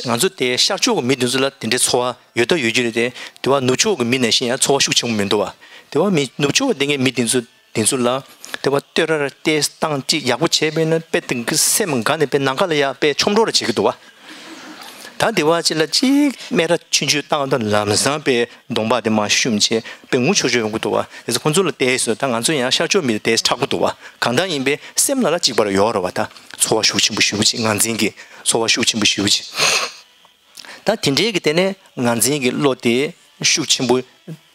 ང་ཚོ་དེ་ཤར་ཕྱོགས་ཀྱི་མི་དེ་ཚོ་ལ་དེ་འདྲའི་ཚོར་བ་ཡོད་ད་ཡོད་ཀྱི་རེད་དེ། དེ་བ་ནུབ་ཕྱོགས་ཀྱི་མི་ནང་བཞིན་ཡང་ཚོར་བ་ཤུགས་ཆེན་པོ་མི་འདུག་བ། དེ་བ་མི་ནུབ་ཕྱོགས་ཀྱི་དེ་ངའི་མི་དེ་ཚོ་དེ་ཚོ་ལ་དེ་བ་བསྟོད་ར་ར་ཏེ་སྟངས་ཅིག་ཡག་པོ་བྱས་པས་ན་དཔེ་དེང་གི་སེམས་འགའ་ནས་དཔེ་ནམ་མཁའ་ལ་ཡ་དཔེ་ཆོམ་འགྲོ་ར་བྱེད་ཀྱི་འདུག་བ། ད་དེ་བ་ཅིག་ལ་ཅིག་སྨད་ར་ཆུང་ཆུང་བཏང་དང་ལམ་སང་དཔེ་གདོང་པ་དེ་མར་ཞུམ་བྱས་དཔེ་ངུ་ཆོག་ཆོག་ཡོང་གི་འདུག་བ། དེ་ཚོ་ཁོང་ཚོ་ལ་བལྟས་སོང་། ད་ང་ཚོ་ཡང་ཤར་ཕྱོགས་མི་ལ་བལྟས་དྲག་པོ་འདུག་བ། གང་ལྟར་ཡིན་པས་སེམས་ལ་ལ་གཅིག་པར་ཡོད་རེད་བ། ད་ཚོར་བ་ཤུགས་ཆེན་པོ་ཞེ་པོ་ཅིག་ངར་འཛིན་གྱི་ཚོར་བ་ཤུགས་ཆེན་པོ་ཞེ་པོ་ཅིག་ད་དེ་འདྲའི་གི་དེ་ནས་ངར་འཛིན་གྱི་བློ་དེ་ཤུགས་ཆེན་པོ།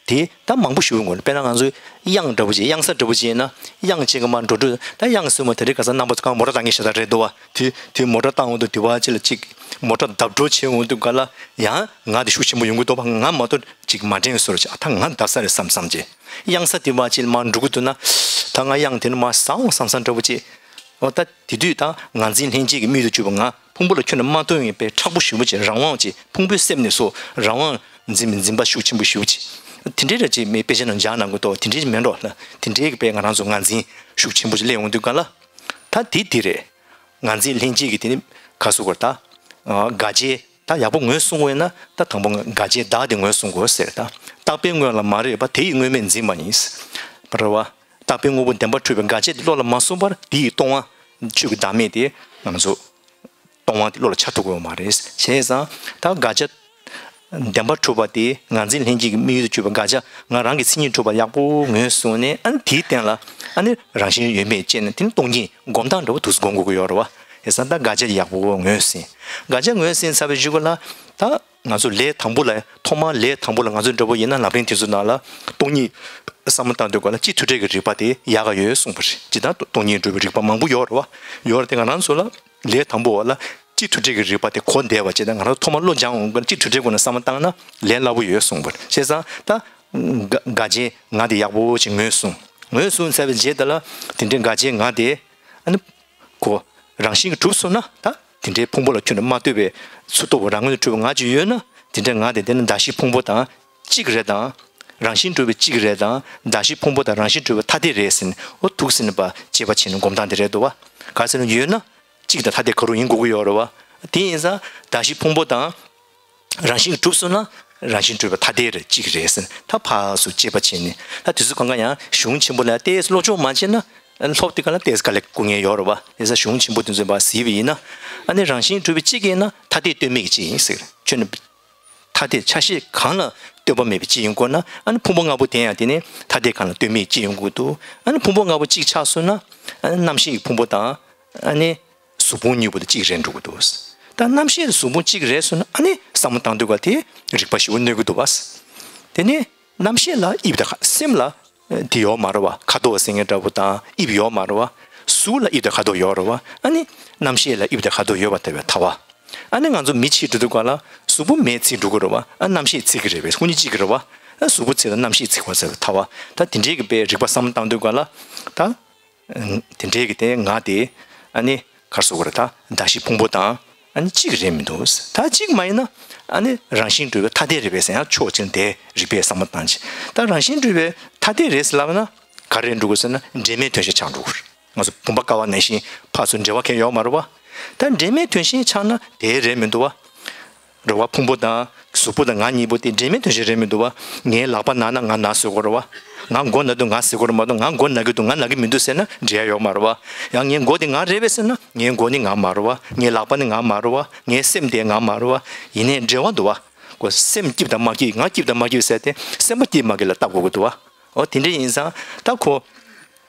དེ་ད་མང་པོ་ཞིག་ཡོང་གི་རེད། དཔེར་ན་ང་ཚོའི་གཡང་འདྲ་པོ་ཅིག་གཡང་ས་འདྲ་པོ་ཅིག་ཡིན་ན། གཡང་ཅིག་གི་མར་འགྲོ་དུས་ད་གཡང་སོས་མ་དེ་རིང་ཁ་སང་རྣམ་པ་ཚོ་གང་མོ་ཊ་བཏང་མཁན་ཤ་སྟག་རེད་འདུག་བ། དེ་དེ་མོ་ཊ་བཏང་འོང་དུས་དེ་བ་ཅིག་ལ་ཅིག་མོ་ཊ་བརྡབ་འགྲོ་བྱེད་འོང་དུས་ག་ལ་ཡང་ང་དེ་ཤུགས་ཆེན་པོ་ཡོང་གི་འདུག་བ། ང་མ་གཏོགས་ཅིག་མ་དྲན་བཟོ་འདྲ་ཅིག་ཨ་ད་ང་བརྡབ་ས་རེད་བསམ་བསམ་ཅིག་གཡང་ས་དེ་བ་ཅིག་ལ་མར་འགྲོ་གི་འདུག་ན། ད་ང་གཡང་དེ་ནས་མར་ཟ་འོང་བསམ་བསམ་འདྲ་པོ་ཅིག་འོ་ད་དེ་དུས་ད་ངར་འཛིན་ལྷན་སྐྱེས་ཀྱི་དམིགས་ཡུལ་དུ་གྱུར་པ་ང་ཕུང་པོ་ལ་ཁྱོན་ནས་མ་ལྟོས་པའི་མཁྲེགས་པོ་ཞེ་པོ་ཅིག་རང་དབང་ཅིག་ཕུང་པོའི་སེམས་ནས་སོ་རང་དབང་འཛིན་པའི་འཛིན་པ་ཤུགས་ཆེན་པོ་ཞེ་པོ་ཅིག་དེ་འདྲའི་ར་ཅིག་མི་དཔེ་ཆ་ནང་སྦྱང་གནང་གི་འདུག་དེ་འདྲའི་མེད་འགྲོ་ལ། དེ་འདྲའི་གི་དཔེ་ང་རང་ཚོ་ངར་འཛིན་ཤུགས་ཆེན་པོ་ཅིག་སླེབས་འོང་དུས་ག་ལ། ད་དེ་དེ་རེད། ངར་འཛིན་ལྷན་སྐྱེས་ཀྱི་དེ་ནི་ག་སུ་གོ་ད། དགག་བྱའི་ད་ཡག་པོ་ངོས་བཟུང་དགོས་ན་ད་དང་པོ་དགག་བྱའི་བདག་དེ་ངོས་བཟུང་དགོས་ཟེར། ད་རྟག་པའི་དངོས་ལ་མ་རེག་པ་དེ་ཡི་དངོས་མེད་འཛིན་པ་ཡིན། རེད་བ། རྟག་པའི་དངོས་པོ་བདེན་པར་གྲུབ་པའི་དགག་བྱ་དེ་བློ་ལ་མ་བཟུང་བར་དེ་ཡི་སྟོང་པ། ཆོས་ཀྱི་བདག་མེད་དེ་ང་ཚོ་སྟོང་པ་དེ་བློ་ལ་འཆར་ཐུབ་ཀྱི་ཡོད་མ་རེད། བྱས་ཙང་ད་དགག་བྱ་བདེན་པར་གྲུབ་པ་དེ་ངར་འཛིན་ལྷན་སྐྱེས་ཀྱི་དམིགས་ཡུལ་དུ་གྱུར་པའི་དགག་བྱ་ང་རང་གི་མཚན་ཉིད་གྲུབ་པ་ཡག་པོ་ངོས་བཟུང་ནས། ཨ་ནི་དེའི་སྟེང་ལ་ཨ་ནི་རང་བཞིན་ཡོད་མེད་དཔྱད་ནས་དེ་ནི་སྟོང་ཉིད་སྒོམ་སྟངས་འདྲ་བོ་དུས་སུ་སྒོམ་དགོས་ཀྱི་ཡོད་རེད་བ། བྱས་ཙང་ད་དགག་བྱ་ཡག་པོ་ངོས་ཟིན། དགག་བྱ་ངོས་ཟིན་ཚར་བའི་གཞུག་གུ་ལ་ད། ང་ཚོ་ལས་དང་པོ་ལ་ཐོག་མར་ལས་དང་པོ་ལ་ང་ཚོ་འདྲ་པོ་ཡིན་ན་ལམ་རིམ་དེ་ཚོ་ནང་ལ་སྟོང་ཉིད་བསམ་བློ་བཏང་དུས་ག་ལ་སྤྱི་མཐུན་འབྲེལ་གྱི་རིགས་པ་དེ་ཡག་ག་ཡོད་གསུངས་པ་རེད། ཇི་ལྟར་སྟོང་ཉིད་སྒྲུབ་པའི་རིགས་པ་མང་པོ་ཡོད་རེད་བ། ཡོད་རེད་དེ་ང་རང་ཚོ་ལ་ལས་དང་པོ་བ་ལ་སྤྱི་མཐུན་འབྲེལ་གྱི་རིགས་པ་དེ་གོ་བདེ་བ་བྱས་ན་ང་རང་ཐོག་མར་བློ་སྦྱང་འོང་ག་ལ་སྤྱི་མཐུན་འབྲེལ་སྒོ་ནས་བསམ་བློ་བཏང་ན་ལས་སླ་པོ་ཡོད་གསུངས་པ་རེད། བྱས་ཙང་ད་དགག་བྱའི་ང་དེ་ཡག་པོ་ཞིག་ངོས་བཟུང་། ངོས་བཟུང་ཚར་བའི་རྗེས་དེ་ལ་དེ་འདྲའི་དགག་བྱའི་ང་དེ་ཨ་ནི། ཁོ་རང་བཞིན་གྱིས་གྲུབ་སོང་ན་ད་དེ་འདྲའི་ཕུང་པོ་ལ་ཁྱོན་ནས་མ་ལྟོས་པའི་ཚུར་རྟོག་པ་རང་ངོས་ནས་གྲུབ་པའི་ང་ཅིག་ཡོད་ན། དེ་འདྲའི་ང་དེ་དེ་ནི་གདགས་གཞི་ཕུང་པོ་དང་གཅིག་རེད་དང་། རང་བཞིན་གྲུབ་པའི་གཅིག་རེད་དང་གདགས་གཞི་ཕུང་པོ་དང་རང་བཞིན་གྲུབ་པའི་ཐ་དད་རེད་ཟེར་ནས་འོ་ཐུག་ཟིན་པ་དཔྱད་པ་བྱས་ནས་སྒོམ་སྟངས་དེ་རེད་འདུག་བ། ག་ཟེར་ན་ཡོད་ན་གཅིག་དང་ཐ་དད་ག་རུ་ཡིན་དགོས་ཀྱི་ཡོད་རེད་བ། དེ་ཡིན་ཙང་གདགས་གཞི་ཕུང་པོ་དང་། རང་བཞིན་གྲུབ་སོང་ན་རང་བཞིན་གྲུབ་པའི་ཐ་དད་རེད་གཅིག་རེད་ཟེར་ད་ཕར་ཚུར་དཔྱད་པ་བྱས་ནས། ད་དུས་ཚོད་གང་ག་ཡང་གཞུང་ཆེན་པོ་ལ་ཏོག་ཙམ་སློབ་སྦྱོང་མ་བྱས་ན་སློབ་དེ་ག་ལ་ཏོག་ཙམ་དཀའ་ལས་ཁག་ངེས་ཡོད་རེད་བ། དེ་ས་གཞུང་ཆེན་པོ་དེ་ཚོ་ཕར་གཟིགས་པ་ཡིན་ན་ཨ་ནི་རང་བཞིན་གྲུབ་པའི་གཅིག་ཡིན་ན་ཐ་དད་ལྟོས་མེད་ཀྱི་གཅིག་ཡིན་ཟེར། ཁྱོད་ནི་ཐ་དད་ཆ་ཤས་གང་ལ་ལྟོས་པ་མེད་པའི་གཅིག་ཡིན་དགོས་ན་ཨ་ནི་ཕུང་པོ་ལྔ་པོ་དེ་ཡང་དེ་ནི་ཐ་དད་གང་ལ་ལྟོས་མེད་གཅིག་ཡིན་དགོས་འདུག་ཨ་ནི་ཕུང་པོ་ལྔ་པོ་གཅིག་ཆགས་སོང་ན་ཨ་ནི་རྣམ་ཤེས་ཀྱི་ཕུང་པོ་དང་ཨ་ནི། གཟུགས་ཕུང་གཉིས་པོ་དེ་གཅིག་རེད་འགྲོ་གི་འདུག་ད་རྣམ་ཤེས་དང་གཟུགས་ཕུང་གཅིག་རེད་ཟེར་ན་ཨ་ནི་བསམ་བློ་བཏང་དུས་ག་དེ་རིག་པ་ཞེ་པོ་གནོད་ཀྱི་འདུག་བ། དེ་ནས་རྣམ་ཤེས་ལ་དབྱིབས་དང་ཁ་སེམས་ལ་དེ་ཡོད་མ་རེད་བ། ཁ་དོག་ཟེར་མཁན་འདྲ་པོ་དང་དབྱིབས་ཡོད་མ་རེད་བ། གཟུགས་ལ་དབྱིབས་དང་ཁ་དོག་ཡོད་རེད་བ། ཨ་ནི་རྣམ་ཤེས་ལ་དབྱིབས་དང་ཁ་དོག་ཡོད་པ་ལྟ་བུའི་ཐལ་བ། ཨ་ནི་ང་ཚོ་མི་ཕྱིར་འགྲོ་དུས་ག་ལ་གཟུགས་པོ་མེ་ཚིག་འགྲོ་གི་རེད་བ། ཨ་རྣམ་ཤེས་ཚིག་གི་རེད་བས། ཁོ་གཉིས་གཅིག་གི་རེད་བ། ཨ་གཟུགས་པོ་ཚིག་ལ་རྣམ་ཤེས་ཚིག་པ་ཟེར་བའི་ཐལ་བ། ད་དེ་འདྲའི་གི་དཔེ་རིག་པ་བསམ་བློ་བཏང་དུས་ག་ལ་ད། དེ་འདྲའི་གི་དེ་ང་དེ་ཨ་ནི་ག་རེ་ཟེར་དགོས་རེད། ད་གདགས་གཞི་ཕུང་པོ་དང་ཨ་ནི་གཅིག་རེད་མི་འདུག་ད་གཅིག་མ་ཡིན་ན་ཨ་ནི་རང་བཞིན་གྲུབ་པའི་ཐ་དད་རེད་པས་ཟེར་ཡང་ཕྱོགས་གཅིག་ནས་དེ་རིག་པས་བསམ་བློ་བཏང་ཅིག་ད་རང་བཞིན་གྲུབ་པའི་ཐ་དད་རེད་ཟེར་ལབ་ན་ག་རེ་འགྲོ་དགོས་ཟེར་ན་འབྲེལ་མེད་དོན་གཞན་ཆགས་འགྲོ་གི་རེད། ང་ཚོ་བུམ་པ་ཀ་བ་ནང་བཞིན་ཕར་ཚུར་འབྲེལ་བ་གང་ཡང་ཡོད་མ་རེད་བ། ད་འབྲེལ་མེད་དོན་གཞན་ཆགས་ན་དེ་རེད་མི་འདུག་བ། རེད་བ། ཕུང་པོ་དང་གཟུགས་པོ་དང་ང་གཉིས་པོ་དེ་འབྲེལ་མེད་དོན་གཞན་རེད་མི་འདུག་བ། ངའི་ལག་པ་ན་ན་ང་ན་ཟེར་དགོས་རེད་བ། ང་མགོ་ན་དུས་ང་ཟེར་དགོས་རེད་མ་གཏོགས་ང་མགོ་ན་གི་འདུག་ང་ན་གི་མི་འདུག་ཟེར་ན་འབྲེལ་ཡ་ཡོད་མ་རེད་བ། ཡང་ངའི་མགོ་དེ་ང་རེད་པས་ཟེར་ན་ངའི་མགོ་ནི་ང་མ་རེད་བ། ངའི་ལག་པ་ནི་ང་མ་རེད་བ། ངའི་སེམས་དེ་ང་མ་རེད་བ། ཡིན་ནའི་འབྲེལ་བ་འདུག་བ། ཁོ་སེམས་སྐྱིད་དང་མ་སྐྱིད་ང་སྐྱིད་དང་མ་སྐྱིད་ཟེར་ཏེ་སེམས་པ་སྐྱིད་མ་སྐྱིད་ལ་ལྟ་དགོས་ཀྱི་འདུག་བ། འོ་དེ་འདྲ་ཡིན་ཙང་ད་ཁོ།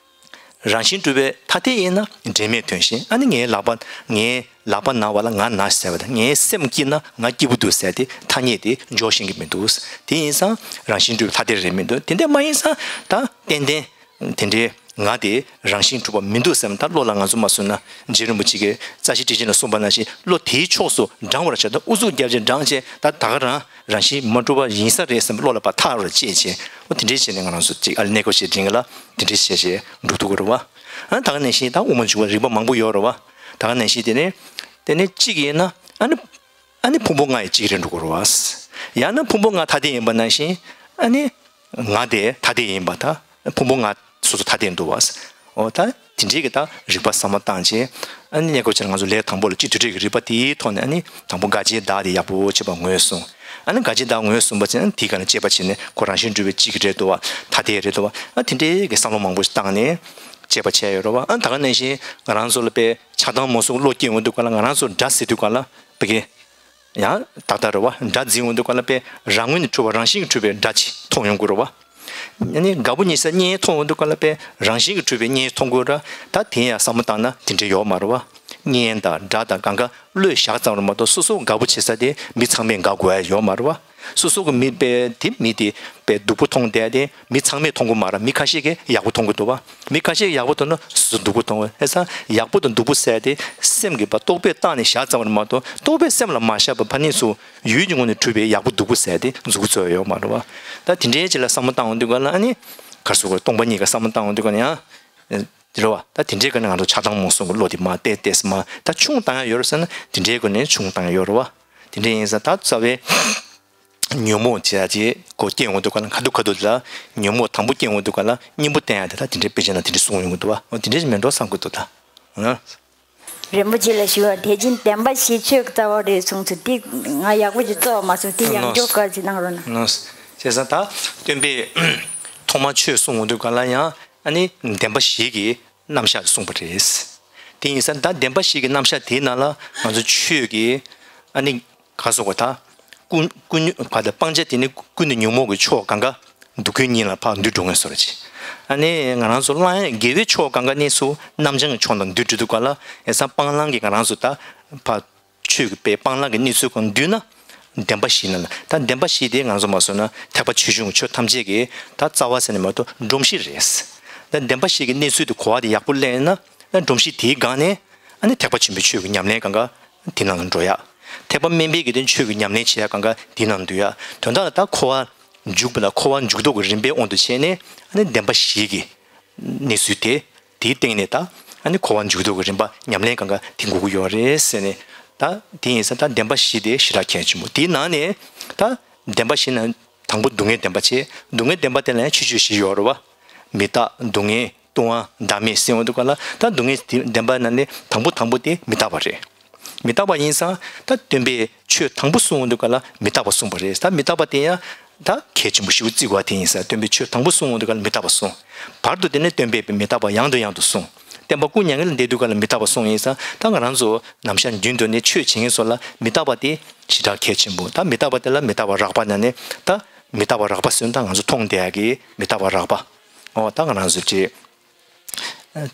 རང་བཞིན་གྲུབ་པའི་ཐ་དད་ཡིན་ན་འབྲེལ་མེད་དོན་གཞན། ཨ་ནི་ངའི་ལག་པ་ངའི་ལག་པ་ན་བ་ལ་ང་ན་ཟེར་བ་དང་ངའི་སེམས་སྐྱིད་ན་ང་སྐྱིད་པོ་འདུག་ཟེར་ཏེ་ཐ་སྙད་དེ་འཇོག་ཤེས་ཀྱི་མི་འདུག་དེ་ཡིན་ཙང་རང་བཞིན་གྲུབ་པའི་ཐ་དད་རེད་མི་འདུག་དེ་འདྲ་མ་ཡིན་ཙང་ད་ཏན་ཏན་དེ་འདྲའི་ང་དེ་རང་བཞིན་གྲུབ་པ་མི་འདུག་ཟེར་ན་ད་བློ་ལ་ང་ཚོ་མ་བཟུང་ན་རྗེ་རིན་པོ་ཆེ་གིས་རྩ་ཤེ་ཊཱིཀ་ཆེན་ལ་གསུངས་པ་ནང་བཞིན་བློ་དེའི་ཕྱོགས་སུ་འབྲང་བར་བྱ་སྟེ་ཨུ་ཚུགས་རྒྱབ་བྱས་འབྲང་བྱས་ད་ད་ག་རང་། རང་བཞིན་མ་གྲུབ་པ་ཡིན་ས་རེད་བསམ་པའི་བློ་ལ་ཕར་ཐག་རེ་བཅད་བྱས། འོ་དེ་འདྲའི་བྱས་ནས་ང་རང་ཚོ་ཅིག་ཨ་ལས་གནས་སྐབས་ཤིག་དྲན་གི་ལ་དེ་འདྲའི་བྱས་བྱས་འགྲོ་ཐུབ་ཀྱི་རེད་བ། ཨ་ད་ག་ནང་བཞིན་ད་དབུ་མ་འཇུག་པ་རིགས་པ་མང་པོ་ཡོད་རེད་བ། ད་ག་ནང་བཞིན་དེ་ནས་དེ་ནས་གཅིག་ཡིན་ན་ཨ་ནི་ཨ་ནི་ཕུང་པོ་ལྔ་ཡི་གཅིག་རེད་འགྲོ་གི་རེད་བ། ཡང་ན་ཕུང་པོ་ལྔ་ཐ་དད་ཡིན་པ་ནང་བཞིན་ཨ་ནི་ང་དེ་ཐ་དད་ཡིན་པ་ད་ཕུང་པོ་ལྔ་སོ་སོ་ཐ་དད་འདུག་བ། འོ་ད་དེ་འདྲའི་གི་ད་རིག་པ་བསམ་བློ་བཏང་བྱས། ཨ་ནི་གནས་སྐབས་ཅིག་ལ་ང་ཚོ་ལས་དང་པོ་ལ་སྤྱི་མཐུན་འབྲེལ་གྱི་རིག་པ་དེའི་ཐོག་ནས་ཨ་ནི་དང་པོ་དགག་བྱའི་བདག་དེ་ཡག་པོ་བྱས་པ་ངོས་བཟུང་། ཨ་ནི་དགག་བྱའི་བདག་ངོས་བཟུང་བ་ཚེ་ན་དེའི་སྒང་ལ་དཔྱད་པ་བྱས་ནས་ཁོ་རང་བཞིན་གྲུབ་པའི་གཅིག་རེད་འདུག་བ། ཐ་དད་རེད་འདུག་བ། ཨ་དེ་འདྲའི་གི་བསམ་བློ་མང་པོ་ཞིག་བཏང་ནས་དཔྱད་པ་བྱས་ཡོད་རེད་བ། ཨ་ད་ག་ནང་བཞིན་ང་རང་ཚོ་ལ་དཔེ་ཆགས་སྡང་མོས་སུ་བློ་སྐྱེ་འོང་དུས་ག་ལ་ང་རང་ཚོ་དགྲ་ཟེར་དུས་ག་ལ་དཔེ་གི་ཡང་ད་ལྟ་རེད་བ། དགྲ་འཛིན་འོང་དུས་ག་ལ་དཔེ་རང་ངོས་ནས་གྲུབ་པ་རང་བཞིན་གྱིས་གྲུབ་པའི་དགྲ་ཅིག་མཐོང་ཡོང་གི་རེད་བ། ཨ་ནི་དགའ་པོ་ཉེ་ས་གཉེན་མཐོང་འོང་དུས་ག་ལ་དཔེ་རང་བཞིན་གྱིས་གྲུབ་པའི་གཉེན་མཐོང་གི་རེད། ད་དེ་ཡང་བསམ་བློ་བཏང་ན་དེ་འདྲ་ཡོད་མ་རེད་བ། གཉེན་དང་དགྲ་དང་གང་ག་བློས་བཞག་ཙམ་རེད་མ་གཏོགས། སོ་སོ་དགའ་པོ་བྱེད་ས་དེ་མི་ཚང་མས་དགའ་དགོས་ཡ་ཡོད་མ་རེད་བ། སོ་སོ་གི་མི་དཔེ་དེ་མི་དེ་དཔེ་སྡུག་པོ་མཐོང་བསྡད་དེ་མི་ཚང་མས་མཐོང་གི་མ་རེད། མི་ཁ་ཤས་ཀྱིས་ཡག་པོ་མཐོང་གི་འདུག་བ། མི་ཁ་ཤས་ཀྱིས་ཡག་པོ་མཐོང་ན་སོ་སོ་སྡུག་པོ་མཐོང་བས། ཨེ་ས་ཡག་པོ་དང་སྡུག་པོ་ཟེར་དེ་སེམས་ཀྱི་བ་རྟོག་པས་བཏགས་ནས་བཞག་ཙམ་རེད་མ་གཏོགས། རྟོག་པས་སེམས་ལ་མ་བཞག་པའི་ཕ་ནི་ཚུ་ཡུལ་གྱི་ངོས་ནས་གྲུབ་པའི་ཡག་པོ་སྡུག་པོ་ཟེར་དེ་མཛུབ་གུ་ཚོས་ཡོད་མ་རེད་བ། ད་དེ་འདྲའི་ཅིག་ལ་བསམ་བློ་བཏང་འོང་དུས་ག་ལ་ཨ་ནི་ག་རེ་ཟེར་དགོས། སྟོང་པ་ཉིད་ཀྱི་བསམ་བློ་བཏང་འོང་དུས་ག་ལ་ཡང་། དེ་རེད་བ། ད་དེ་འདྲའི་སྒང་ནས་ང་ཚོ་ཆགས་སྡང་རྨོངས་གསུམ་གྱི་བློ་དེ་མར་ཏོག་ཙམ་མར་ད་ཆུང་བཏང་ཡ་ཡོད་རེད་ཟེར་ན་དེ་འདྲའི་སྒོ་ནས་ཆུང་བཏང་ཡ་ཡོད་རེད་བ། དེ་འདྲ་ཡིན་ཙང་ད་རྩ་བའི་ཉོན་མོངས་བྱས་རྗེས་ཁོ་སྐྱེ་འོང་དུས་ག་ལ་ཁ་ཐུག་ཁ་ཐུག་ལ་ཉོན་མོངས་དང་པོ་སྐྱེ་འོང་དུས་ག་ལ་གཉེན་པོ་བསྟེན་ཡ་དེ་ད་དེ་འདྲའི་དཔེ་ཆ་ནང་དེ་འདྲ་གསུངས་ཡོང་གི་འདུག་བ། འོ་དེ་འདྲ་ཞིག་མིན་འགྲོ་བསམ་གྱི་འདུག་ད། ཨ། རིན་པོ་ཆེ་ལ་ཞུ་བ། དེ་བཞིན་བདེན་པ་བཞི་ཆོས་ཀྱི་རྩ་བ་རེད་གསུངས་ཚུལ་དེ་ང་ཡག་པོ་ཅིག་རྩོད་པ་མ་སོང་། དེ་ཡང་ལོས། འཇོག་ག་ཅིག་གནང་རོགས་གནང་། ལོས། བྱས་ཙང་ད་སྟོན་པས་ཐོག་མར་ཆོས་གསུང་འོང་དུས་ག་ལ་ཡང་ཨ་ནི་བདེན་པ་བཞི་གི་རྣམ་གཞག་གསུངས་པ་རེད། དེ་ཡིན་ཙང་ད་བདེན་པ་བཞི་གི་རྣམ་གཞག་དེའི་ནང་ལ་ང་ཚོ་ཆོས་ཀྱི་ཨ་ནི་ག་རེ་ཟེར་དགོས། ད་ཀུན་ཀུན་ག་ད་སྤང་བྱ་དེ་ནི་ཀུན་ནས་ཉོན་མོངས་ཀྱི་ཕྱོགས་གང་ག་སྡུག་ཀུན་གཉིས་ལ་ཕར་འདུས་འགྲོ་ངེས་སོ་ར་ཅི། ཨ་ནི་ང་རང་ཚོ་བླང་ཡ་དགེ་བའི་ཕྱོགས་གང་ག་གནས་སུ་རྣམ་བྱང་གི་ཕྱོགས་ལ་འདུས་འགྲོ་དུས་ག་ལ་ཡ་སང་སྤང་བླང་གི་ང་རང་ཚོ་ད་ཕར་ཆོས་ཀྱི་དཔེ་སྤང་བླང་གི་གནས་ཚུལ་གང་འདུས་ན་བདེན་པ་བཞི་ན་ལ། ད་བདེན་པ་བཞི་དེ་ང་ཚོ་མ་སོང་ན་ཐེག་པ་ཆེ་ཆུང་གི་ཆོས་ཐམས་ཅད་ཀྱི་ད་རྩ་བ་ཟེར་ནས་མ་གཏོགས་སྒྲོམ་གཞི་རེད། ད་བདེན་པ་བཞི་གི་གནས་ཚུལ་དེ་གོ་བ་དེ་ཡག་པོ་ལེན་ན་ད་སྒྲོམ་གཞི་དེའི་སྒང་ནས་ཨ་ནི་ཐེག་པ་ཆེན་པོའི་ཆོས་ཀྱི་ཉམས་ལེན་གང་ག་དེ་ནང་ལ་འགྲོ་ཡ། ཐེག་པ་དམན་པའི་གི་དོན་ཆོས་ཀྱི་ཉམས་ལེན་བྱེད་ཡ་གང་ག་དེ་ནང་འདུས་ཡ། དོན་དག་ལ་ད་འཁོར་བ་འཇུག་པ་ལ་འཁོར་བ་འཇུག་ལྡོག་གི་རིམ་པའི་དབང་དུ་བྱས་ནས་ཨ་ནི་བདེན་པ་བཞི་གི་གནས་ཚུལ་དེ་དེའི་སྟེང་ནས་ད་ཨ་ནི་འཁོར་བ་འཇུག་ལྡོག་གི་རིམ་པ་ཉམས་ལེན་གང་ག་དེ་དགོས་ཀྱི་ཡོད་རེད་ཟེར་ནས། ད་དེ་ཡིན་ཙང་ད་བདེན་པ་བཞི་དེ་ཞེ་དྲག་གལ་ཆེན་པོ། དེའི་ནང་ནས་ད་བདེན་པ་བཞི་ནང་དང་པོ་སྡུག་བསྔལ་བདེན་པ་བྱས། སྡུག་བསྔལ་བདེན་པ་དེ་ལ་ཡང་ཕྱི་ཆོས་བཞི་ཡོད་རེད་བ། མི་རྟག་སྡུག་བསྔལ་ལྟུང་བ་བདག་མེད་ཟེར་འོང་དུས་ག་ལ་ད་སྡུག་བསྔལ་བདེན་པ་ནང་ནས་དང་པོ་དང་པོ་དེ་མི་རྟག་པ་རེད། མི་རྟག་པ་ཡིན་ཙང་ད་སྟོན་པས་ཆོས་དང་པོ་གསུང་འོང་དུས་ག་ལ་མི་རྟག་པ་གསུངས་པ་རེད། ད་མི་རྟག་པ་དེ་ཡང་ད་གལ་ཆེན་པོ་ཞེ་པོ་བརྩི་དགོས་པ་དེ་ཡིན་ཙང་སྟོན་པས་ཆོས་དང་པོ་གསུང་འོང་དུས་ག་ལ་མི་རྟག་པ་གསུངས། བར་དུ་དེ་ནས་སྟོན་པས་མི་རྟག་པ་ཡང་དང་ཡང་དུ་གསུངས། བསྟན་པ་སྐུ་མྱ་ངན་ལས་འདས་དུས་ག་ལ་མི་རྟག་པ་གསུངས་ཡིན་ཙང་ད་ང་རང་ཚོ་ནམ་ཞག་རྒྱུན་དུ་ནས་ཆོས་བྱེད་མཁན་ཚོ་ལ་མི་རྟག་པ་དེ་ཞེ་དྲག་གལ་ཆེན་པོ། ད་མི་རྟག་པ་དེ་ལ་མི་རྟག་པ་རགས་པ་ན་ནས་ད་མི་རྟག་པ་རགས་པ་ཟེར་ན་ད་ང་ཚོ་མཐོང་བསྡད་ཡ་གི་མི་རྟག་པ་རགས་པ། འོ་ད་ང་རང་ཚོ་ཅིག་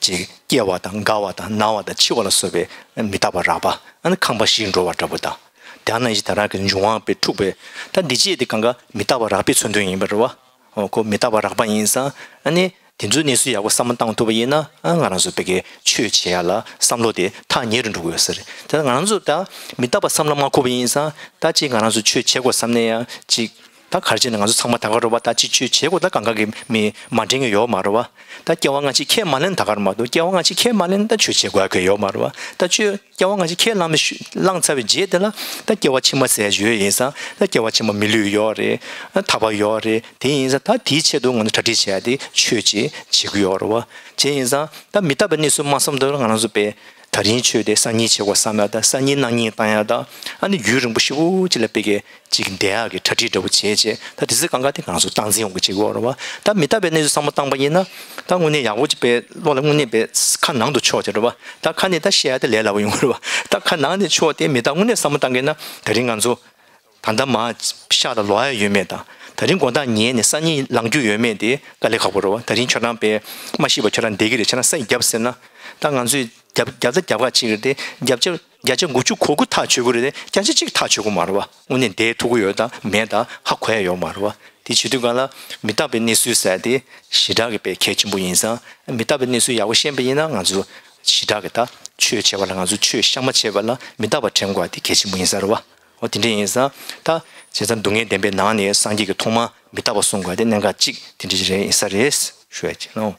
ཅིག་སྐྱེ་བ་དང་རྒ་བ་དང་ན་བ་དང་འཆི་བ་ལ་སོགས་པའི་མི་རྟག་པ་རགས་པ། ཨ་ནི་ཁང་པ་ཞིག་འགྲོ་བ་འདྲ་པོ་དང་། དེ་ནང་བཞིན་ད་རང་གི་འབྱུང་བ་པའི་འཁྲུགས་པའི་ད་འདི་ཅིག་དེ་གང་ག་མི་རྟག་པ་རགས་པའི་མཚོན་དོན་ཡིན་པ་རེད་བ། འོ་ཁོ་མི་རྟག་པ་རགས་པ་ཡིན་ཙང་ཨ་ནི་དེ་ཚོའི་གནས་ཚུལ་ཡག་པོ་བསམ་བློ་བཏང་ཐུབ་པ་ཡིན་ན་ཨ་ང་རང་ཚོ་བོད་སྐད་ཆོས་བྱེད་ཡ་ལ་བསམ་བློ་དེ་ཐག་ཉེ་རུ་འགྲོ་གི་ཡོད་ས་རེད། དེ་ང་རང་ཚོ་ད་མི་རྟག་པ་བསམ་བློ་མ་འཁོར་བ་ཡིན་ཙང་ད་ཅིག་ང་རང་ཚོ་ཆོས་བྱེད་དགོས་བསམ་ནས་ཡང་ཅིག་ད་ག་རེ་བྱས་ནས་ང་ཚོ་ཚང་མ་ད་ག་རེད་བ། ད་ཅི་ཆོས་བྱེད་དགོས་ད་གང་ག་གི་མི་མ་དྲན་གི་ཡོད་མ་རེད་བ། ད་སྐྱེ་བ་སྔ་ཕྱི་ཁས་མ་ལེན་ད་ག་རེད་མ་གཏོགས་སྐྱེ་བ་སྔ་ཕྱི་ཁས་མ་ལེན་ད་ཆོས་བྱེད་དགོས་གི་ཡོད་མ་རེད་བ། ད་ཆོས་སྐྱེ་བ་སྔ་ཕྱི་ཁས་བླངས་པའི་ཤུ་བླངས་ཚར་བའི་རྗེས་དེ་ལ་ད་སྐྱེ་བ་ཕྱི་མ་ཟེར་ཡ་ཡོད་ཡིན་ཙང་ད་སྐྱེ་བ་ཕྱི་མ་མི་ལུས་ཡོད་རེད། ཐར་པ་ཡོད་རེད། དེ་ཡིན་ཙང་ད་དེའི་ཆེད་དུ་ང་ཚོ་གྲ་སྒྲིག་བྱེད་ཡ་དེ་ཆོས་ཅིག་བྱེད་ཀྱི་ཡོད་རེད་བ། བྱས་ཡིན་ཙང་ད་མི་རྟག་པའི་གནས་ཚུལ་མ་བསམ་དུས་ང་རང་ཚོ་པས་ད་རིང་ཆོས་དེ་སང་ཉིན་བྱེད་དགོས་བསམ་ཡ་ད་སང་ཉིན་གནངས་ཉིན་བཏང་ཡ་ད་ཨ་ནི་ཡུན་རིང་པོ་ཞེ་པོ་ཅིག་ལ་དཔེ་གི་ཅིག་བསྡད་ཡག་གི་གྲ་སྒྲིག་འདྲ་པོ་བྱས་བྱས་ད་དེ་ཚོ་གང་ག་དེ་ང་ཚོ་སྟངས་འཛིན་ཡོང་གི་བྱེད་དགོས་རེད་བ། ད་མི་རྟག་པའི་གནས་ཚུལ་བསམ་བློ་བཏང་པ་ཡིན་ན་ད་དངོས་གནས་ཡག་པོ་ཅིག་དཔེ་བློ་ལ་དངོས་གནས་དཔེ་ཁ་ནང་དུ་ཕྱོགས་བྱས་རེད་བ། ད་ཁ་ནས་ད་བཤད་ཡ་དེ་ལས་སླ་པོ་ཡོང་གི་རེད་བ། ད་ཁ་ནང་ནས་ཕྱོགས་ཏེ་མི་རྟག་དངོས་གནས་བསམ་བློ་བཏང་གི་ན་ད་རིང་ང་ཚོ་ད་ལྟ་མ་ཤག་ལ་ལོག་ཡ་ཡོད་མེད་དང་ད་རིང་དགོང་དག་ཉལ་ནས་སང་ཉིན་ལངས་རྒྱུ་ཡོད་མེད་དེ་དཀའ་ལས་ཁག་པོ་རེད་བ། ད་རིང་ཁྱོད་རང་དཔེ་མ་ཤི་བ་ཁྱོད་རང་བསྡད་ཀྱི་རེད། ཁྱོད་རང་སེམས་བརྒྱབ་ཟེར་ན་ད་ང་ཚོས་བརྒྱབ་བརྒྱབ་ད་བརྒྱབ་ཁ་ཅིག་རེད་དེ་བརྒྱབ་ཆ། བརྒྱ་ཆ་དགུ་བཅུ་གོ་དགུ་ཐག་ཆོད་ཀྱི་རེད་དེ་བརྒྱ་ཆ་གཅིག་ཐག་ཆོད་ཀྱི་མ་རེད་བ། དངོས་གནས་བསྡད་ཐུབ་ཀྱི་ཡོད་དང་མེད་དང་ཧ་གོ་ཡ་ཡོད་མ་རེད་བ། དེ་བྱེད་དུས་གང་ལ་མི་རྟག་པའི་གནས་ཚུལ་ཟེར་དེ་ཞེ་དྲག་གི་དཔེ་གལ་ཆེན་པོ་ཡིན་ཙང་མི་རྟག་པའི་གནས་ཚུལ་ཡག་པོ་ཤེས་པ་ཡིན་ན་ང་ཚོ་ཞེ་དྲག་གི་ད་ཆོས་བྱེད་པ་ལ་ང་ཚོ་ཆོས་གཤའ་མ་བྱེད་པ་ལ་མི་རྟག་པ་དྲན་དགོས་པ་དེ་གལ་ཆེན་པོ་ཡིན་ས་རེད་བ། འོ་དེ་འདྲ་ཡིན་ཙང་ད་བྱས་ཙང་སྡུག་བསྔལ་བདེན་པའི་ནང་ནས་སངས་རྒྱས་ཀྱིས་ཐོག་མ་མི་རྟག་པ་གསུངས་དགོས་དེ་གནད་འགག་གཅིག་དེ་འདྲ་ཞིག་རེད་ཡིན་ས་རེད་ཞུ་ཡ་ཅིག་ལོ།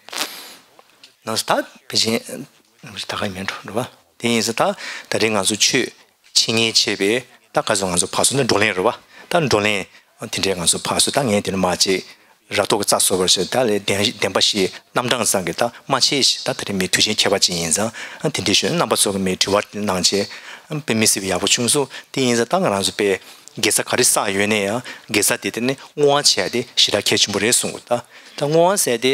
ནང་ད་ཕལ་ཆེར་ད་ག་མིན་འགྲོ་འགྲོ་བ། དེ་ཡིན་ཙང་ད་ད་རེས་ང་ཚོ་ཆོས་འཆད་ཉན་བྱས་པའི་ད་ག་ཚོད་ང་ཚོ་ཕར་ཚུར་ནས་བགྲོ་གླེང་རེད་བ། ད་བགྲོ་གླེང་དེ་འདྲའི་ང་ཚོ་ཕར་ཚུར་ད་ངས་དེ་ནས་མ་བྱེད་ར་ཐོག་གི་རྩ་བཟོ་བར་བྱེད་ད་ལས་བདེན་བདེན་པ་བཞི་རྣམ་གྲངས་ཙམ་གྱི་ད་མ་བྱེད་ཞེས་ད་ད་རེས་མི་དུས་ཆེན་ཁྱད་པར་ཅན་ཡིན་ཙང་དེ་འདྲའི་ཞུ་རྣམ་པ་ཚོ་གི་མི་དྲི་བ་གནང་བྱས་དཔེ་མི་སྲིད་པའི་ཡག་པོ་བྱུང་སོང་། དེ་ཡིན་ཙང་ད་ང་རང་ཚོ་དཔེ་དགེ་རྩ་ག་རེ་བསགས་ཡོད་ན་ཡང་དགེ་རྩ་དེ་དེ་ནས་བསྔོ་བ་བྱས་ཏེ་ཞེ་དྲག་གལ་ཆེན་པོ་རེད་གསུང་གི་ད་ད་བསྔོ་བ་ཟེར་དེ།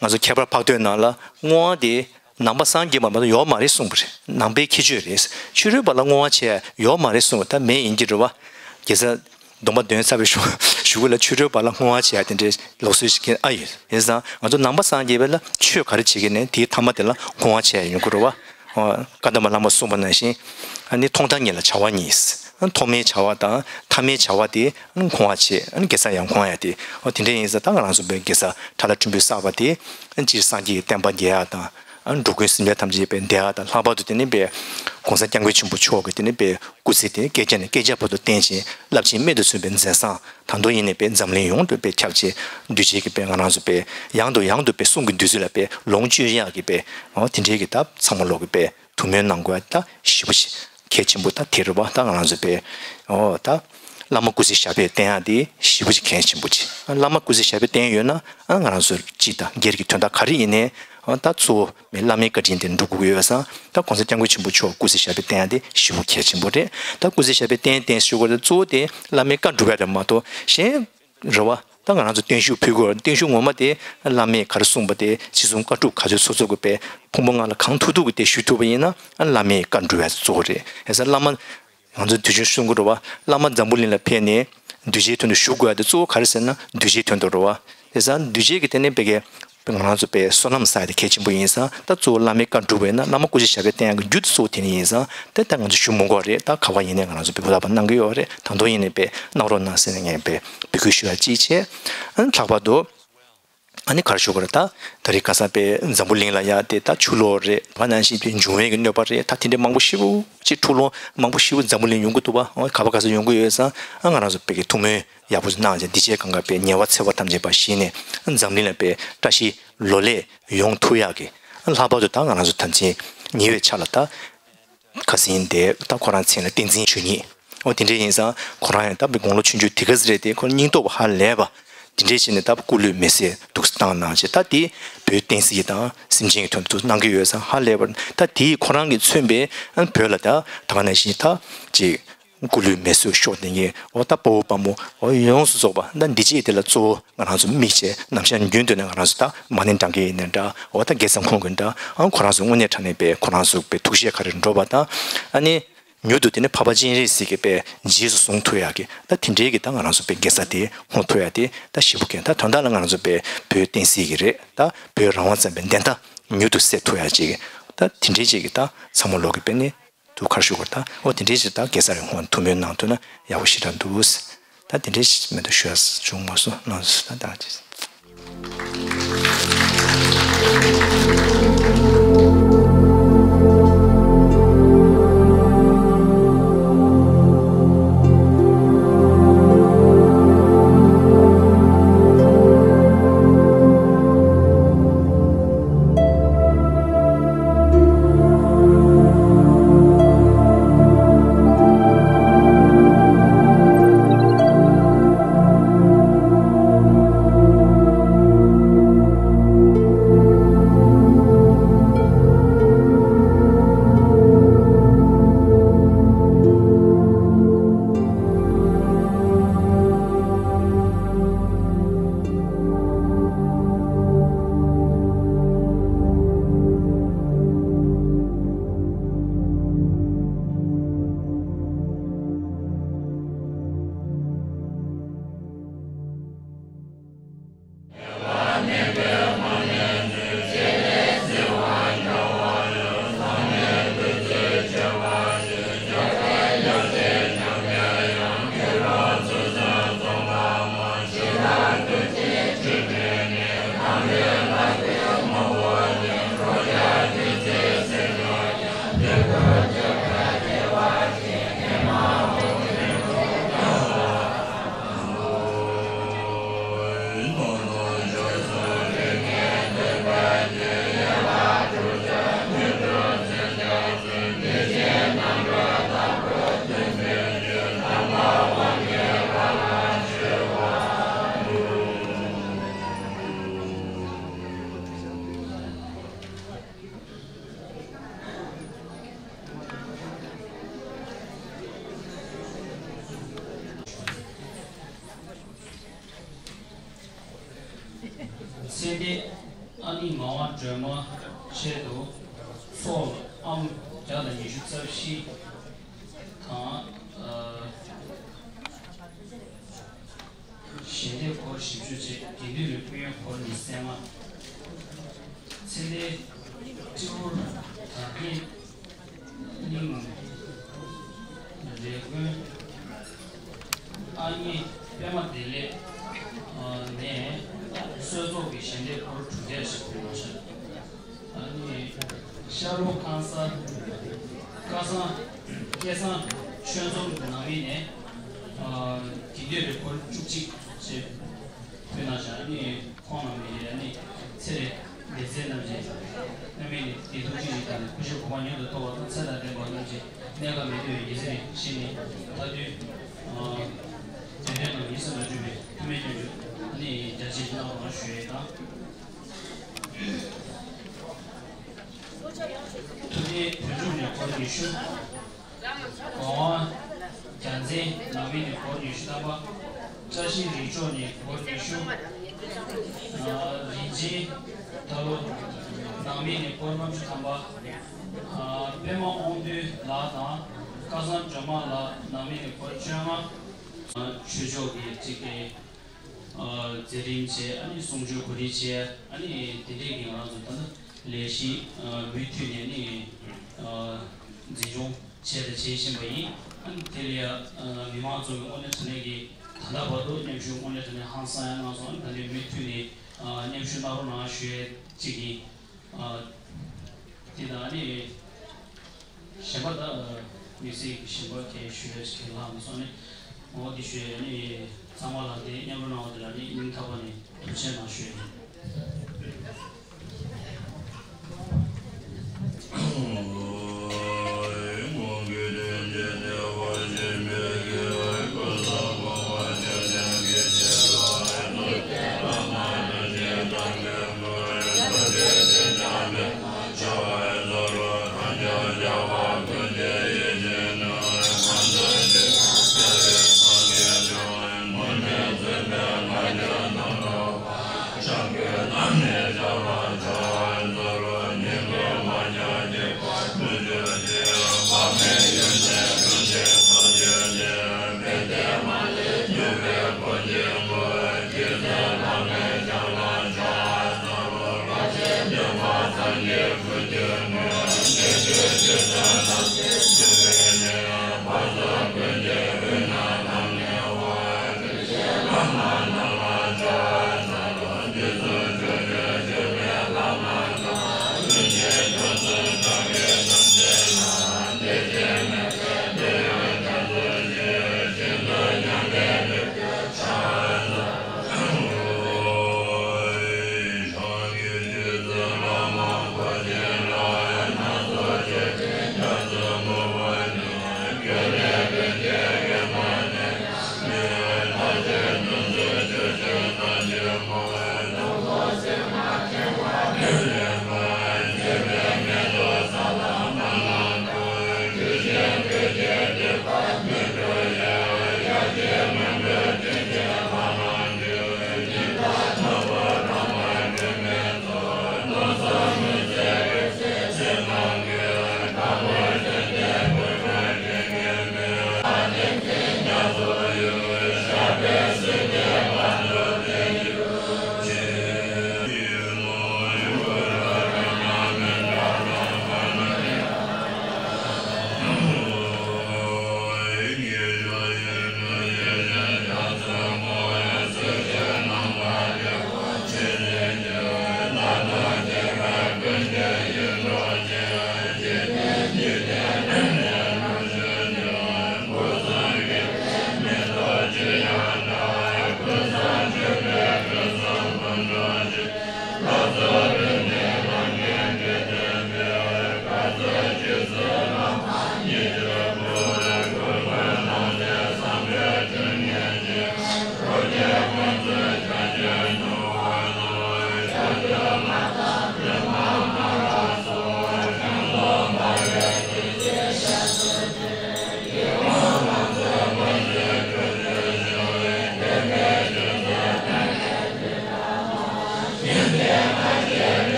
ང་ཚོ་ཁྱད་པར་འཕགས་བསྟོད་ནང་ལ་བསྔོ་བ་དེ་ནང་པ་སངས་རྒྱས་པ་མ་གཏོགས་ཡོད་མ་རེད་གསུངས་པ་རེད། ནང་པའི་ཁྱད་ཆོས་རེད། ཕྱི་རོལ་པ་ལ་བསྔོ་བ་བྱས་ཡོད་མ་རེད་གསུངས་པ་ད་མེད་ཡིན་གྱི་རེད་བ། དགེ་རྩ་སྡོམ་པ་འདོན་ཚར་བའི་གཞུག་གཞུག་གུ་ལ་ཕྱི་རོལ་པ་ལ་བསྔོ་བ་བྱས་དེ་འདྲའི་ལུགས་སྲོལ་ཞིག་ཨ་ཡོད། དེ་ཙང་ང་ཚོ་ནང་པ་སངས་རྒྱས་པ་ལ་ཆོས་ག་རེ་བྱེད་ཀྱི་ནས་དེའི་ཐ་མ་དེ་ལ་བསྔོ་བ་བྱས་ཡོང་གི་རེད་བ། བཀའ་གདམས་པ་བླ་མ་གསུངས་པ་ནང་བཞིན། ཨ་ནི་ཐོག་མཐའ་གཉིས་ལ་བྱ་བ་གཉིས། ཐོག་མའི་བྱ་བ་དང་མཐའ་མའི་བྱ་བ་དེ་འཁོར་བ་བྱེད། དགེ་རྩ་ཡང་འཁོར་ཡ་དེ། འོ་དེ་འདྲ་ཡིན་ཙང་ད་ང་རང་ཚོ་པའི་དགེ་རྩ་ཁྲ་ལ་ཕྲན་བུ་བསགས་པ་དེ། སྤྱིར་སངས་རྒྱས་ཀྱི་བསྟན་པ་རྒྱས་ཡ་དང་། འགྲོ་ཀུན་སེམས་ཅན་ཐམས་ཅད་པའི་བདེ་བ་དང་། ལྷག་པར་དུ་དེ་ནི་པའི་༸གོང་ས་༸སྐྱབས་མགོན་ཆེན་པོ་མཆོག་གི་དེ་ནི་པའི་སྐུ་ཚེ་དེ་སྐད་ཆ་ནས་སྐད་ཆ་བར་དུ་བརྟན་ཅིང་རླབས་ཆེན་རྨད་དུ་བྱུང་བའི་མཛད་བཟང་། ད་དུང་ཡིན་ནའི་པའི་འཛམ་གླིང་ཡོངས་སུ་པའི་ཁྱབ་ཅིང་། གདུལ་བྱའི་གི་པའི་ང་རང་ཚོ་པའི་ཡང་དུ་ཡང་དུ་པའི་གསུང་གི་བདུད་རྩི་ལ་པའི་ལོངས་སྤྱོད་ཡག་གི་པའི། འོ་དེ་འདྲའི་གི་ད་ཚང་མ་ལོག་གི་པའི་ཐུགས་སྨོན་གནང་དགོས་ཡ་ད་ཞེ་པོ་ཅིག་གལ་ཆེན་པོ་ད་དེ་རེད་པ། ད་ང་རང་ཚོ་པའི། འོ་ད་བླ་མ་སྐུ་ཚེ་ཞབས་པད་བརྟན་ཡ་དེ་ཞེ་པོ་ཅིག་གལ་ཆེན་པོ་ཅིག་བླ་མ་སྐུ་ཚེ་ཞབས་པད་བརྟན་ཡོད་ན་ཨ་ང་རང་ཚོ་སྤྱི་དང་སྒེར་གྱི་དོན་དག་ག་རེ་ཡིན་ནའི། ཨ་ད་གཙོ་བོ་བླ་མའི་བཀའ་དྲིན་དེ་འགྲུབ་དགོས་ཡོད་ཙང་། ད་༸གོང་ས་༸སྐྱབས་མགོན་ཆེན་པོ་མཆོག་སྐུ་ཚེ་ཞབས་པད་བརྟན་ཡ་དེ་ཞེ་པོ་གལ་ཆེན་པོ་རེད། ད་སྐུ་ཚེ་ཞབས་པད་བརྟན་བརྟན་ཞུ་དགོས་རེད། གཙོ་བོ་དེ་བླ་མའི་བཀའ་སྒྲུབ་ཡ་རེད་མ་གཏོགས་གཞན། རེད་བ། ད་ང་རང་ཚོ་བརྟན་བཞུགས་ཕུལ་དགོས། བརྟན་བཞུགས་ངོ་མ་དེ་བླ་མས་ག་རེ་གསུངས་པ་དེ། ཅི་གསུང་བཀའ་སྒྲུབ་ག་ཚོད་ཚོགས་ཚོགས་དགོས་པའི་ཕུང་པོ་ལྔ་ལ་གང་ཐུབ་ཐུབ་ཀྱི་དེ་ཞུ་ཐུབ་པ་ཡིན་ན་ཨ་བླ་མའི་བཀའ་སྒྲུབ་ཡ་གཙོ་བོ་རེད། ཡིན་ཙང་བླ་མ། ང་ཚོ་དུས་རྒྱུན་གསུང་གི་རེད་བ། བླ་མ་འཛམ་བུ་གླིང་ལ་ཕེབས་ནས་གདུལ་བྱའི་དོན་དུ་བཞུགས་དགོས་ཡ་དེ་གཙོ་བོ་ག་རེ་ཟེར་ན་གདུལ་བྱའི་དོན་དུ་རེད་བ། ཡིན་ཙང་གདུལ་བྱའི་གི་དེ་ནས་བེ་གའི། ང་རང་ཚོ་པའི་བསོད་ནམས་བསགས་ཡ་དེ་གལ་ཆེན་པོ་ཡིན་ཙང་། ད་གཙོ་བོ་བླ་མའི་བཀའ་སྒྲུབ་པ་ཡིན་ན་བླ་མ་སྐུ་ཚེ་ཞབས་པད་བརྟན་ཡག་གི་རྒྱུ་དེ་གཙོ་བོ་དེ་ནས་ཡིན་ཙང་། དེ་ད་ང་ཚོ་ཞུ་མི་དགོས་རེད། ད་ག་བ་ཡིན་ནའི་ང་རང་ཚོ་པའི་ཕུ་ལག་པ་གནང་གི་ཡོད་རེད། ད་དུང་ཡིན་ནའི་པའི་གནང་རོགས་གནང་ཟེར་ནས་ངས་པའི་འབོད་སྐུལ་ཞུ་ཡ་གཅིག་བྱས། ཨ་ནི་ལྷག་པར་དུ། ཨ་ནི་ག་རེ་ཞུ་དགོས་རེད་ད། ད་རེས་ཁ་སང་པའི་འཛམ་བུ་གླིང་ལ་ཡ་དེ་ད་ཆུ་ལོག་རེད་བ། ནང་བཞིན་པའི་འབྱུང་བའི་གི་གནོད་པ་རེད། ད་དེ་འདྲའི་མང་པོ་ཞེ་པོ་ཅིག་འཁྲུག་ལོང་མང་པོ་ཞེ་པོ་འཛམ་བུ་གླིང་ཡོང་གི་འདུག་བ། ཨ་ག་བ་ག་ས་ཡོང་གི་ཡོད་ཙང་། ཨ་ང་རང་ཚོ་པའི་གི་ཐུགས་སྨོན། ཡག་པོ་ཞིག་གནང་བྱས། འདི་བྱས་གང་ག་པའི་ཉེ་བ་འཚེ་བ་ཐམས་ཅད་པ་ཞི་ནས་འཛམ་གླིང་ལ་པའི་བཀྲ་ཤིས་ལོ་ལེགས་ཡོང་ཐུབ་ཡག་གི། ལྷག་པར་དུ་ད་ང་རང་ཚོ་དམ་ཅན་ཉེ་བའི་ཆ་ལ་ད་ཁ་སང་དེ་ད་ཁོ་རང་མཚན་ལ་བསྟན་འཛིན་ཆོས་ཉིད། འོ་དེ་འདྲ་ཡིན་ཙང་ཁོ་རང་ཡང་ད་པའི་དགུང་ལོ་ཆུང་ཆུང་དེ་ག་ཟེ་རེད་དེ། ཁོ་སྙིང་སྟོབས་ཧ་ལས་པ། དེ་འདྲ་བྱས་ནས་ད་སྐུ་ལུས་མེ་སྲེག་འདུག་སེ་བཏང་གནང་བྱས། ད་དེ་བོད་བསྟན་སྲིད་དང་སེམས་ཅན་གྱི་དོན་དུ་གནང་གི་ཡོད་ཙང་ཧ་ལས་པ། ད་དེས་ཁོ་རང་གིས་མཚོན་པའི་བོད་ལ་ད་ད་ག་ནང་བཞིན་ད་ཅིག་སྐུ་ལུས་མེ་སྲེག་ཤོར་བསྡད་མཁན་འོ་ད་དཔའ་བོ་དཔའ་མོ་འོ་ཡོངས་སུ་རྫོགས་པ། ད་འདི་རྗེས་དེ་ལ་གཙོ་བོ་ང་རང་ཚོ་དམིགས་བྱས་ནམ་ཞག་རྒྱུན་དུ་ནས་ང་རང་ཚོ་ད་མ་ཎི་བགྲང་མཁན་ཡིན་ནའི་འདྲ། འོ་ད་དགེ་རྩ་འཁོར་མཁན་འདྲ། ཨང་ཁོ་རང་ཚོ་དངོས་གནས་དྲང་གནས་པའི་ཁོ་རང་ཚོ་པའི་ཐུགས་བཞེད་ག་རེ་འགྲོ་བ་དང་། ཨ་ནི་མྱུར་དུ་དེ་ནི་འཕགས་པ་སྤྱན་རས་གཟིགས་ཀྱི་པའི་རྗེས་སུ་བཟུང་ཐུབ་ཡག་གི་ད་དེ་འདྲའི་གི་ད་ང་རང་ཚོ་པའི་དགེ་རྩ་དེ་འཁོར་ཐུབ་ཡག་དེ་ད་ཞེ་པོ་གལ། ད་དོན་དག་ལ་ང་རང་ཚོ་པའི་བོད་བསྟན་སྲིད་ཀྱི་རེད། ད་བོད་རང་དབང་བཙན་པོའི་བདེན་མཐའ་མྱུར་དུ་གསལ་ཐུབ་ཡག་ཅིག་ད་དེ་འདྲའི་ཅིག་གི་ད་ཚང་མ་ལོག་གི་པའི་ནི། དུ་ཁར་ཞུ་དགོས་ད། འོ་དེ་འདྲའི་ཞིག་ད་གེ་སར་རི་ཧོན་ཐུགས་སྨོན་གནང་ཐུབ་ན་ཡག་པོ་ཞེ་དྲག་འདུག་ད་དེ་འདྲའི་ཞིག་མེད་དུ་ཞུ་ཡ་བྱུང་མ་སོང་། ལགས་སོ། ད་ད་ཅི། ཚེ་འདས་ཨ་ནི་ངག་དབང་སྒྲོལ་མ་ཆེད་དུ་ཚོགས་ལ་ཨམ་བརྒྱ་དང་ཉི་ཤུ་རྩ་བཞི་དང་། ཨ། ཞལ་འདེབས་སྒོར་བཞི་བཅུ་བཅས་དགེ་འདུན་རིགས་ཕན་ཡོན་སྒོར་ཉི་ཤུ་རྩ་ལྔ། ཚེ་འདས་སྤྲེའུ་དར་རྒྱས་ རྙིང་རེ་སྐོན། ཨ་ནི་པད་མ་བདེ་ལེགས་ནས་གསོལ་ཚོགས་ཀྱི་ཞལ་འདེབས་སྐོར་དྲུག་བརྒྱ་ཞིག་ཕུལ་བ་ཤར། ཨ་ནི་ཤར་ལྷོ་ཁང་གསར་སྐལ་བཟང་སྐལ་བཟང་ཆོས་འཛོམས་ནང་མི་ནས་དགེ་འདུན་རེ་སྐོར་བཅུ་གཅིག་ཞེས་ཕུལ་གནང་ཤར། ཨ་ནི་ཁོང་རྣམ་པའི་ཨ་ནི་ཚེ་རིང་བདེ་ཚེ་རྣམ་རྒྱལ། རྣམ་སྨིན་ནི་བདེ་སྡུག་ཅི་ཞིག་དང་ནི་སྐུ་ཞབས་གོ་འཕང་མྱུར་དུ་ཐོབ་པ་དང་ཚེ་དང་ལྡན་པ་རྣམས་ཀྱི་གནས་སྐབས་མི་བདེ་བའི་ཉེན་ཚེ་ནི་ཞི་ནས་མཐའ་དོན་དོན་ལྡན་དང་ཡིད་སེམས་ལ་འགྲུབ་པའི་ཐུགས་སྨོན་སྐྱོན་བརྗོད་ཨ་ནི་རྒྱ་ཆེ་གནང་རོགས་ཞུ་ཡས་དང་། ཐུབ་བསྟན་བོད་ཕྲུག་ནས་སྐོར་ཉི་ཤུ། གོང་བ་རྒྱལ་མཚན་ནང་མི་ནས་སྐོར་ཉི་ཤུ་ཐམ་པ། བཀྲ་ཤིས་རིག་མཆོག་ནས་སྐོར་ཉི་ཤུ། རིན་ཆེན་ད་ལོ་ནང་མི་ནས་སྐོར་ལྔ་བཅུ་ཐམ་པ། པད་མ་དབང་འདུས་ལགས་དང་སྐལ་བཟང་སྒྲོལ་མ་ལགས་ནང་མི་ནས་སྐོར་བཅོ་ལྔ། ཆོས་ཕྱོགས་ཀྱི་གཅིག་གི་མཛད་རིམ་བྱས། ཨ་ནི་གསུང་ཆོས་གོ་སྒྲིག་བྱས། ཨ་ནི་དེ་འདྲས་ཀྱི་ང་རང་ཚོ་ད་ལྟ་ལས་གཞི་མུ་མཐུད་ནས་ནི་འཛིན་སྐྱོང་བྱས་དང་བྱེད་བཞིན་པ་ཡིན། ཨ་ནི་དེ་ལ་ཡ་མི་མང་ཚོ་གི་དངོས་གནས་དྲང་གནས་ཀྱི་ད་ལྟ་བར་དུ་མཉམ་ཞུགས་དངོས་གནས་དྲང་གནས་ཧང་སང་ཡང་གནང་སོང་། ཨ་ནི་ད་ལྟའི་མུ་མཐུད་ནས་མཉམ་ཞུགས་གནང་རོགས་གནང་ཞུ་ཡས་གཅིག་ཡིན། དེ་དང་ཨ་ནི། གཞན་པ་ད་དམིགས་བསལ་གྱི་གཞན་པ་གལ་ཞུ་ཡས་གལ་ལྷག་མ་སོང་ནི། འོ་འདི་ཞུ་ཡས་ནི་ཚང་མ་ལ་འདི་མཉམ་རུབ་གནང་བ་དེ་ལ་ནི་སྙིང་ཐག་པ་ནས་ཐུགས་རྗེ་གནང་ཞུ་ཡས་ཡིན།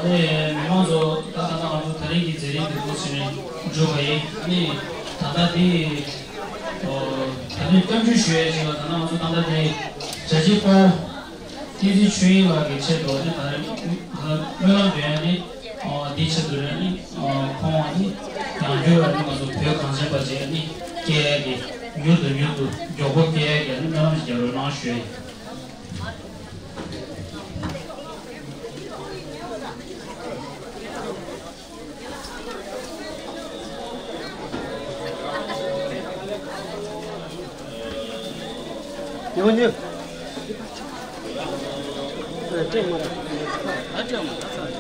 ཨེ། མི་མང་ཚོ་ད་ད་ལྟ་ང་ཚོ་ད་རིང་གི་མཛད་རིམ་འདི་འགོ་ཚུགས་ནས་འགྲོ་བ་ཡིན། ཨ་ནི་ད་ལྟ་འདི་ཨོ་ད་ནི་སྐྱབས་འཇུག་ཞུ་ཡས་ཅིག་ལ། ད་ལྟ་ང་ཚོ་ད་ལྟ་འདི་རྒྱ་ཆེ་པོ་བསྟན་འཛིན་ཆོས་དབྱིངས་ལགས་ཀྱི་ཆེད་དུ་ཨ་ནི་ད་རིང་སྨོན་ལམ་འདོན་ཡས་ནི་ཨོ་འདི་ཆེད་དུ་རེད། ཨ་ནི་ཨོ་ཁོང་ཨ་ནི་ཡང་བསྐྱར་ཨ་ནི་ང་ཚོ་བོད་གངས་ཅན་པ་ཅིག་ཨ་ནི་སྐྱེ་ཡས་ཀྱི་མྱུར་དུ་མྱུར་དུ་མགྱོགས་པོ་སྐྱེ་ཡས་ཀྱི་ཨ་ནི་སྨོན་ལམ་ཞིག་རྒྱག་རོགས་གནང་ཞུ་ཡས་ཡིན། ཉོ་ཉོ། ཨ་སྤྲད་མ་ར། ཨ་སྤྲད་མ་ར།